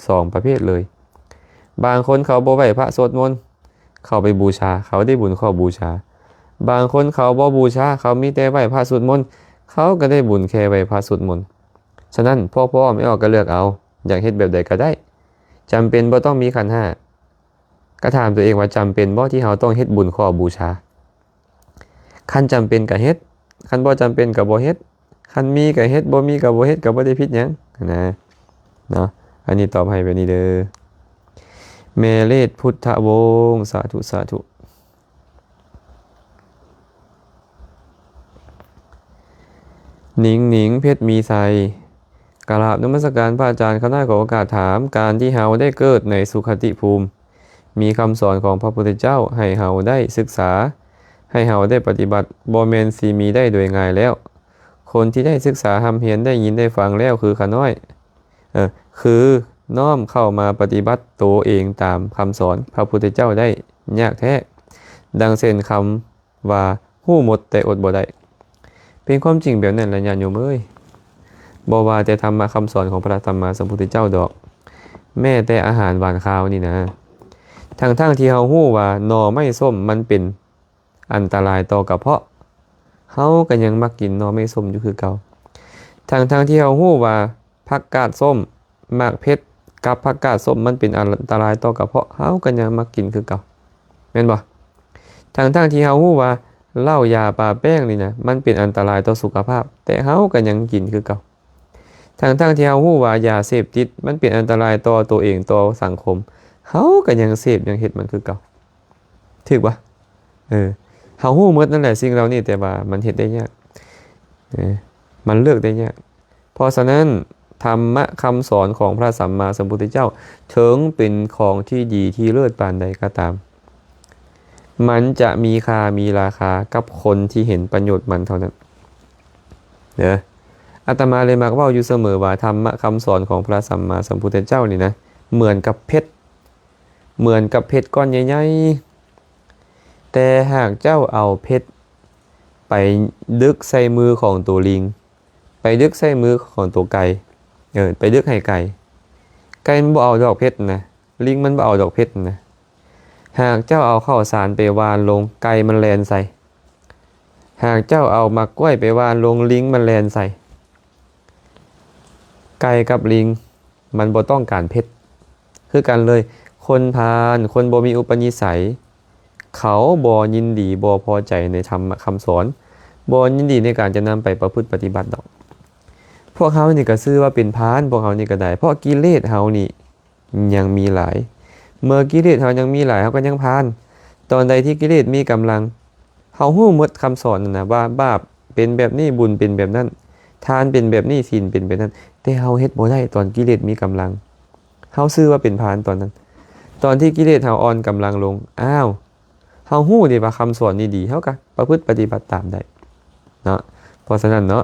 ສອງປະເພດເລີຍ. ບາງຄົນເຂົາບໍ່ໄຫວ້ພະສວດມົນ, ເຂົາໄປບູຊາ, ເຂົາໄດ້ບຸນຂໍ້ບູຊາ. ບາງຄົນເຂົາບໍ່ບູຊາ, ເຂົາມີແຕ່ໄຫວ້ພະສວດມົນ, ເຂົາກໍໄດ້ບຸນແຄ່ໄຫວ້ພະສວດມົນ. ສະນັ້ນ ພວກພໍ່ອອກແມ່ອອກກໍເລືອກເອົາ, ຢາກເຮັດແບບໃດກໍໄດ້, ຈຳເປັນບໍ່ຕ້ອງມີຂັນຫ້າ. ກໍຖາມຕົວເອງວ່າ ຈຳເປັນບໍ່ທີ່ເຮົາຕ້ອງເຮັດບຸນຂໍ້ບູຊາ? ຄັນຈຳເປັນກໍເຮັດ, ຄັນບໍ່ຈຳເປັນກໍບໍ່ເຮັດ, ຄັນມີກໍເຮັດ, ບໍ່ມີກໍບໍ່ເຮັດ, ກໍບໍ່ໄດ້ຜິດຫຍັງນະເນາະ. ອັນນີ້ຕອບໃຫ້ແບບນີ້ເດີ. ແມ່ເລດ ພຸດທະວົງ ສາທຸ ສາທຸ. ໜິງໜິງ ເພັດມີໄຊ ກະລາບນະມັດສະການພະອາຈານ. ຂ້ານ້ອຍຂໍໂອກາດຖາມ, ການທີ່ເຮົາໄດ້ເກີດໃນສຸຄະຕິພູມ ມີຄຳສອນຂອງພະພຸດທະເຈົ້າໃຫ້ເຮົາໄດ້ສຶກສາ, ໃຫ້ເຮົາໄດ້ປະຕິບັດ, ບໍ່ແມ່ນຊິມີໄດ້ໂດຍງ່າຍແລ້ວ. ຄົນທີ່ໄດ້ສຶກສາຮ່ຳຮຽນ, ໄດ້ຍິນໄດ້ຟັງແລ້ວ ຄືຂ້ານ້ອຍ, ເອີ, ຄືນ້ອມເຂົ້າມາປະຕິບັດໂຕເອງຕາມຄຳສອນພະພຸດທະເຈົ້າໄດ້ຍາກແທ້, ດັ່ງເຊັ່ນຄຳ ວ່າຮູ້ໝົດແຕ່ອົດບໍ່ໄດ້. ເປັນຄວາມຈິງແບບນັ້ນລະ ຍາດໂຍມເອີຍ. ບໍ່ວ່າແຕ່ທຳມະຄຳສອນຂອງພະສຳມາສຳພຸດທະເຈົ້າດອກ, ແມ້ແຕ່ອາຫານຫວານຄາວນີ້ນະ, ທັງໆທີ່ເຮົາຮູ້ວ່າໜໍ່ໄມ້ສົ້ມມັນເປັນ ອັນຕະລາຍຕໍ່ກະເພາະ, ເຮົາກໍຍັງມັກກິນໜໍ່ໄມ້ສົ້ມຢູ່ຄືເກົ່າ. ທັງໆທີ່ເຮົາຮູ້ວ່າຜັກກາດສົ້ມ, ໝາກເຜັດກັບຜັກກາດສົ້ມມັນເປັນອັນຕະລາຍຕໍ່ກະເພາະ, ເຮົາກໍຍັງມັກກິນຄືເກົ່າ, ແມ່ນບໍ່? ທັງໆທີ່ເຮົາຮູ້ວ່າເຫຼົ້າ ຢາ ປາ ແປ້ງນີ້ນະ ມັນເປັນອັນຕະລາຍຕໍ່ສຸຂະພາບ, ແຕ່ເຮົາກໍຍັງກິນຄືເກົ່າ. ທັງໆທີ່ເຮົາຮູ້ວ່າຢາເສບຕິດມັນເປັນອັນຕະລາຍຕໍ່ຕົວເອງ, ຕໍ່ສັງຄົມ, ເຮົາກໍຍັງເສບ, ຍັງເຮັດມັນຄືເກົ່າ. ຖືກບໍ່? ເອີ ເຮົາຮູ້ໝົດນັ້ນແຫຼະສິ່ງເຫຼົ່ານີ້, ແຕ່ວ່າມັນເຮັດໄດ້ຍາກ, ເອີ ມັນເລືອກໄດ້ຍາກ. ເພາະສະນັ້ນ ທຳມະຄຳສອນຂອງພະສຳມາສຳພຸດທະເຈົ້າ ເຖິງເປັນຂອງທີ່ດີທີ່ເລີດປານໃດກໍຕາມ, ມັນຈະມີຄ່າມີລາຄາກັບຄົນທີ່ເຫັນປະໂຫຍດມັນເທົ່ານັ້ນເດີ. ອາດຕະມາເລີຍມັກເວົ້າຢູ່ສະເໝີວ່າ ທຳມະຄຳສອນຂອງພະສຳມາສຳພຸດທະເຈົ້ານີ້ນະ ເໝືອນກັບເພັດ, ເໝືອນກັບເພັດກ້ອນໃຫຍ່ໆ, ແຕ່ຫາກເຈົ້າເອົາເພັດໄປດຶກໃສ່ມືຂອງໂຕລິງ, ໄປດຶກໃສ່ມືຂອງໂຕໄກ່, ເອີ ໄປດຶກໃຫ້ໄກ່, ໄກ່ມັນບໍ່ເອົາດອກເພັດນະ, ລິງມັນບໍ່ເອົາດອກເພັດນະ. ຫາກເຈົ້າເອົາເຂົ້າສານໄປຫວ່ານລົງ, ໄກ່ມັນແລ່ນໃສ່. ຫາກເຈົ້າເອົາໝາກກ້ວຍໄປຫວ່ານລົງ, ລິງມັນແລ່ນໃສ່. ໄກ່ກັບລິງມັນບໍ່ຕ້ອງການເພັດຄືກັນເລີຍ. ຄົນພານ, ຄົນບໍ່ມີອຸປະນິໄສ, ເຂົາບໍ່ຍິນດີ, ບໍ່ພໍໃຈໃນທຳມະຄຳສອນ, ບໍ່ຍິນດີໃນການຈະນຳໄປປະພຶດປະຕິບັດດອກ. ພວກເຮົານີ້ກໍຊື່ວ່າເປັນພານ, ພວກເຮົານີ້ກໍໄດ້, ເພາະກິເລດເຮົານີ້ ຍັງມີຫຼາຍ. ເມື່ອກິເລດເຮົາຍັງມີຫຼາຍ, ເຮົາກໍຍັງພານ. ຕອນໃດທີ່ກິເລດມີກຳລັງ, ເຮົາຮູ້ໝົດຄຳສອນນັ້ນນະ ວ່າບາບເປັນແບບນີ້, ບຸນເປັນແບບນັ້ນ, ທານເປັນແບບນີ້, ສິນເປັນແບບນັ້ນ, ແຕ່ເຮົາເຮັດບໍ່ໄດ້ຕອນກິເລດມີກຳລັງ. ເຮົາຊື່ວ່າເປັນພານຕອນນັ້ນ. ຕອນທີ່ກິເລດເຮົາອ່ອນກຳລັງລົງ, ອ້າວ, ເຮົາຮູ້ເດ້ວ່າຄຳສອນນີ້ດີ, ເຮົາກໍປະພຶດປະຕິບັດຕາມໄດ້ເນາະ. ເພາະສະນັ້ນເນາະ,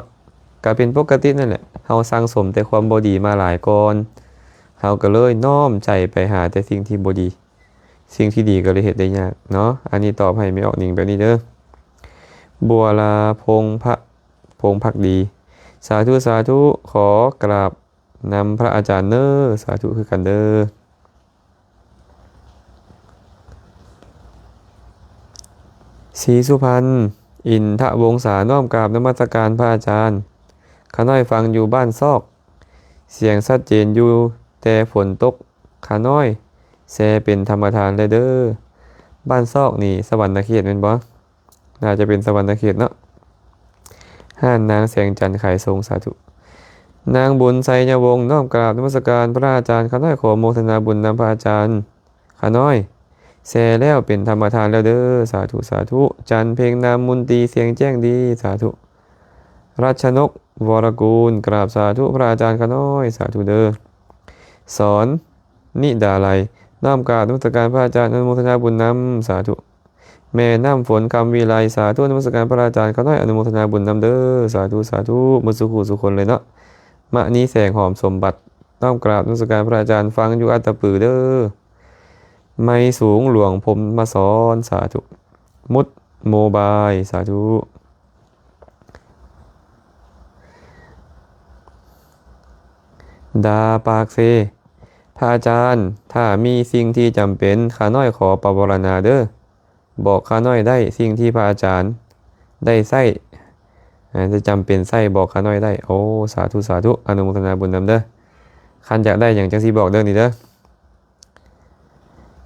ກໍເປັນປົກກະຕິນັ້ນແຫຼະ, ເຮົາສັ່ງສົມແຕ່ຄວາມບໍ່ດີມາຫຼາຍກ່ອນ, ເຮົາກໍເລີຍນ້ອມໃຈໄປຫາແຕ່ສິ່ງທີ່ບໍ່ດີ, ສິ່ງທີ່ດີກໍເລີຍເຮັດໄດ້ຍາກເນາະ. ອັນນີ້ຕອບໃຫ້ແມ່ອອກນິງແບບນີ້ເດີ. ບົວລາ ພົງພະ ພົງພັກດີ, ສາທຸ ສາທຸ, ຂໍກາບນຳພະອາຈານເນີ, ສາທຸຄືກັນເດີ. ສີສຸພັນ ອິນທະວົງສາ, ນ້ອມກາບນະມັດສະການພະອາຈານ. ຂ້ານ້ອຍຟັງຢູ່ບ້ານຊອກ, ສຽງຊັດເຈນຢູ່, ແຕ່ຝົນຕົກ, ຂ້ານ້ອຍແຊເປັນທຳມະທານແລ້ວເດີ. ບ້ານຊອກນີ້ສະຫວັນນະເຂດແມ່ນບໍ່? ໜ້າຈະເປັນສະຫວັນນະເຂດເນາະ. ຮ້ານນາງແສງຈັນຂາຍສົ່ງ, ສາທຸ. ນາງບຸນໄຊຍະວົງ, ນ້ອມກາບນະມັດສະການພະອາຈານ, ຂ້ານ້ອຍຂໍໂມທະນາບຸນນຳພະອາຈານ, ຂ້ານ້ອຍແຊແລ້ວເປັນທຳມະທານແລ້ວເດີ, ສາທຸ ສາທຸ. ຈັນເພັງ ນາມມົນຕີ, ສຽງແຈ້ງດີ, ສາທຸ. ລັດຊະນົກ ວໍລະກູນ, ກາບສາທຸພະອາຈານ, ຂ້ານ້ອຍສາທຸເດີ. ສອນ ນິດາໄລ, ນ້ອມກາບນະມັດສະການພະອາຈານ, ອະນຸໂມທະນາບຸນນຳ, ສາທຸ. ແມ່ນ້ຳຝົນ ຄຳວິໄລ, ສາທຸ ນະມັດສະການພະອາຈານ, ຂ້ານ້ອຍອະນຸໂມທະນາບຸນນຳເດີ, ສາທຸ ສາທຸ. ໝົດສູ່ຄູ່ສູ່ຄົນເລີຍເນາະ. ມະນີແສງຫອມສົມບັດ, ນ້ອມກາບນະມັດສະການພະອາຈານ, ຟັງຢູ່ອັດຕະປືເດີ. ໄມສູງ ຫຼວງພົມມະສອນ, ສາທຸ. ມຸດໂມບາຍ, ສາທຸ. ດາປາກເຊ, ພະອາຈານ, ຖ້າມີສິ່ງທີ່ຈຳເປັນ, ຂ້ານ້ອຍຂໍປະວາລະນາເດີ. ບອກຂ້ານ້ອຍໄດ້, ສິ່ງທີ່ພະອາຈານໄດ້ໃຊ້, ອາ, ຈະຈຳເປັນໃຊ້, ບອກຂ້ານ້ອຍໄດ້. ໂອ້ ສາທຸ ສາທຸ, ອະນຸໂມທະນາບຸນນຳເດີ. ຄັນຢາກໄດ້ຫຍັງ ຈັ່ງຊິບອກເດີນີ້ເດີ.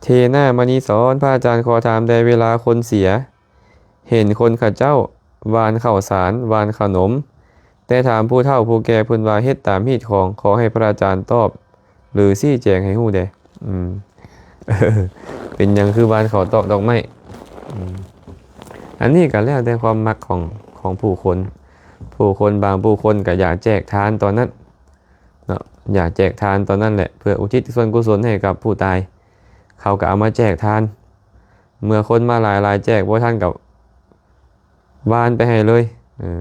ເທນາມະນີສອນ, ພະອາຈານ ຂໍຖາມແດ່, ເວລາຄົນເສຍ ເຫັນຄົນເຂົາເຈົ້າຫວ່ານເຂົ້າສານ, ຫວ່ານເຂົ້າໜົມ, ແຕ່ຖາມຜູ້ເຖົ້າຜູ້ແກ່, ເພິ່ນວ່າເຮັດຕາມຮີດຄອງ, ຂໍໃຫ້ພະອາຈານຕອບ ຫຼື ຊີ້ແຈງໃຫ້ຮູ້ແດ່. ອືມ ເປັນຫຍັງຄືຫວ່ານເຂົ້າຕອກດອກໄມ້? ອືມ ອັນນີ້ກໍແລ້ວແຕ່ຄວາມມັກຂອງ ຂອງຜູ້ຄົນ. ຜູ້ຄົນ ບາງຜູ້ຄົນກໍຢາກແຈກທານຕອນນັ້ນເນາະ, ຢາກແຈກທານຕອນນັ້ນແຫຼະ ເພື່ອອຸທິດສ່ວນກຸສົນໃຫ້ກັບຜູ້ຕາຍ, ເຂົາກໍເອົາມາແຈກທານ. ເມື່ອຄົນມາຫຼາຍໆ ແຈກບໍ່ທັນກໍຫວ່ານໄປໃຫ້ເລີຍ. ເອີ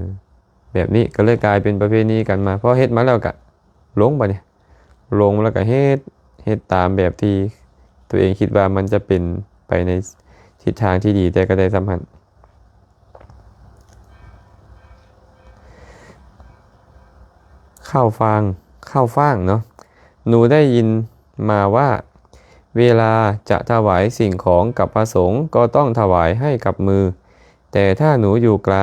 ແບບນີ້ກໍເລີຍກາຍເປັນປະເພນີກັນມາ. ພໍເຮັດມາແລ້ວກໍຫຼົງ, ບາດນີ້ຫຼົງແລ້ວກໍເຮັດ, ເຮັດຕາມແບບທີ່ຕົວເອງຄິດວ່າມັນຈະເປັນໄປໃນທິດທາງທີ່ດີ, ແຕ່ກໍໄດ້ສ່ຳຫັ້ນ. ເຂົ້າຟາງ, ເຂົ້າຟາງເນາະ. ໜູໄດ້ຍິນມາວ່າ ເວລາຈະຖວາຍສິ່ງຂອງກັບພະສົງ ກໍຕ້ອງຖວາຍໃຫ້ກັບມື, แต่ถ้าหนูอยู่ไกล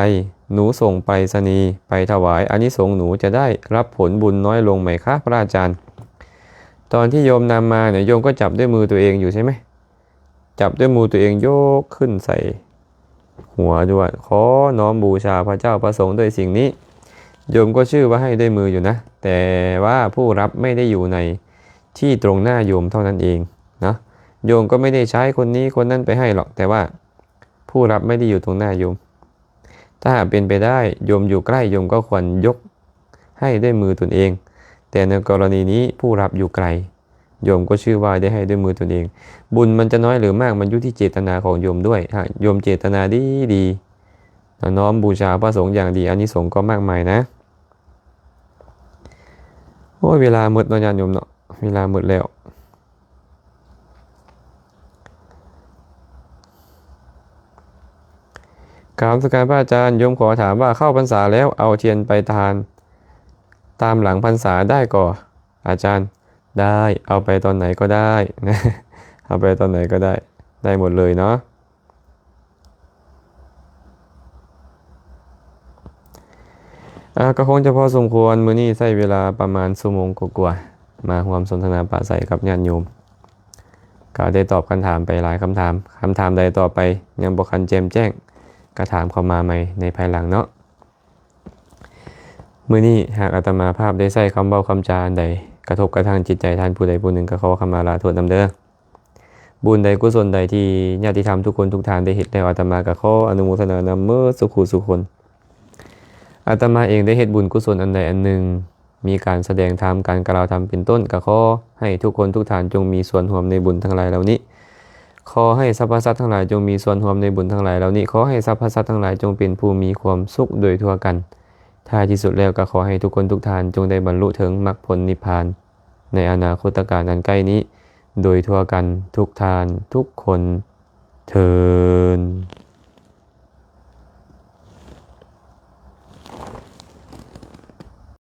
หนูส่งไปรษณีย์ไปถวาย อานิสงส์หนูจะได้รับผลบุญน้อยลงไหมคะ พระอาจารย์ ตอนที่โยมนำมาเนี่ย โยมก็จับด้วยมือตัวเองอยู่ใช่ไหม จับด้วยมือตัวเองยกขึ้นใส่หัวด้วย ขอน้อมบูชาพระเจ้าพระสงฆ์ด้วยสิ่งนี้ โยมก็ชื่อว่าให้ด้วยมืออยู่นะ แต่ว่าผู้รับไม่ได้อยู่ในที่ตรงหน้าโยมเท่านั้นเองนะ โยมก็ไม่ได้ใช้คนนี้คนนั้นไปให้หรอก แต่ว่าผู้รับไม่ได้อยู่ตรงหน้าโยม ถ้าหากเป็นไปได้ โยมอยู่ใกล้ โยมก็ควรยกให้ด้วยมือตนเอง แต่ในกรณีนี้ผู้รับอยู่ไกล โยมก็ชื่อว่าได้ให้ด้วยมือตนเอง บุญมันจะน้อยหรือมาก มันอยู่ที่เจตนาของโยมด้วย หากโยมเจตนาดีๆ น้อมบูชาพระสงฆ์อย่างดี อานิสงส์ก็มากมายนะ โอ้ย เวลาหมดเนาะ ญาติโยมเนาะ เวลาหมดแล้ว กราบนมัสการพระอาจารย์ โยมขอถามว่าเข้าพรรษาแล้วเอาเทียนไปทานตามหลังพรรษาได้ก่อ อาจารย์ ได้ เอาไปตอนไหนก็ได้ เอาไปตอนไหนก็ได้ ได้หมดเลยเนาะ อ่า ก็คงจะพอสมควร มื้อนี้ใช้เวลาประมาณชั่วโมงกว่าๆ มาร่วมสนทนาปราศรัยกับญาติโยม ก็ได้ตอบคำถามไปหลายคำถาม คำถามใดต่อไปยังบ่คันแจ่มแจ้ง ก็ถามเข้ามาใหม่ในภายหลังเนาะ มื้อนี้หากอาตมาภาพได้ใช้คำเว้าคำจาอันใดกระทบกระทั่งจิตใจท่านผู้ใดผู้หนึ่ง ก็ขอขมาลาโทษนำเด้อ บุญใดกุศลใดที่ญาติธรรมทุกคนทุกท่านได้เฮ็ดแล้ว อาตมาก็ขออนุโมทนานำเมิดสุขูสุคน อาตมาเองได้เฮ็ดบุญกุศลอันใดอันหนึ่ง มีการแสดงธรรม การกล่าวธรรมเป็นต้น ก็ขอให้ทุกคนทุกท่านจงมีส่วนร่วมในบุญทั้งหลายเหล่านี้ ขอให้สรรพสัตว์ทั้งหลายจงมีส่วนร่วมในบุญทั้งหลายเหล่านี้ ขอให้สรรพสัตว์ทั้งหลายจงเป็นผู้มีความสุขโดยทั่วกัน ท้ายที่สุดแล้วก็ขอให้ทุกคนทุกท่านจงได้บรรลุถึงมรรคผลนิพพาน ในอนาคตกาลอันใกล้นี้ โดยทั่วกันทุกท่านทุกคนเทอญ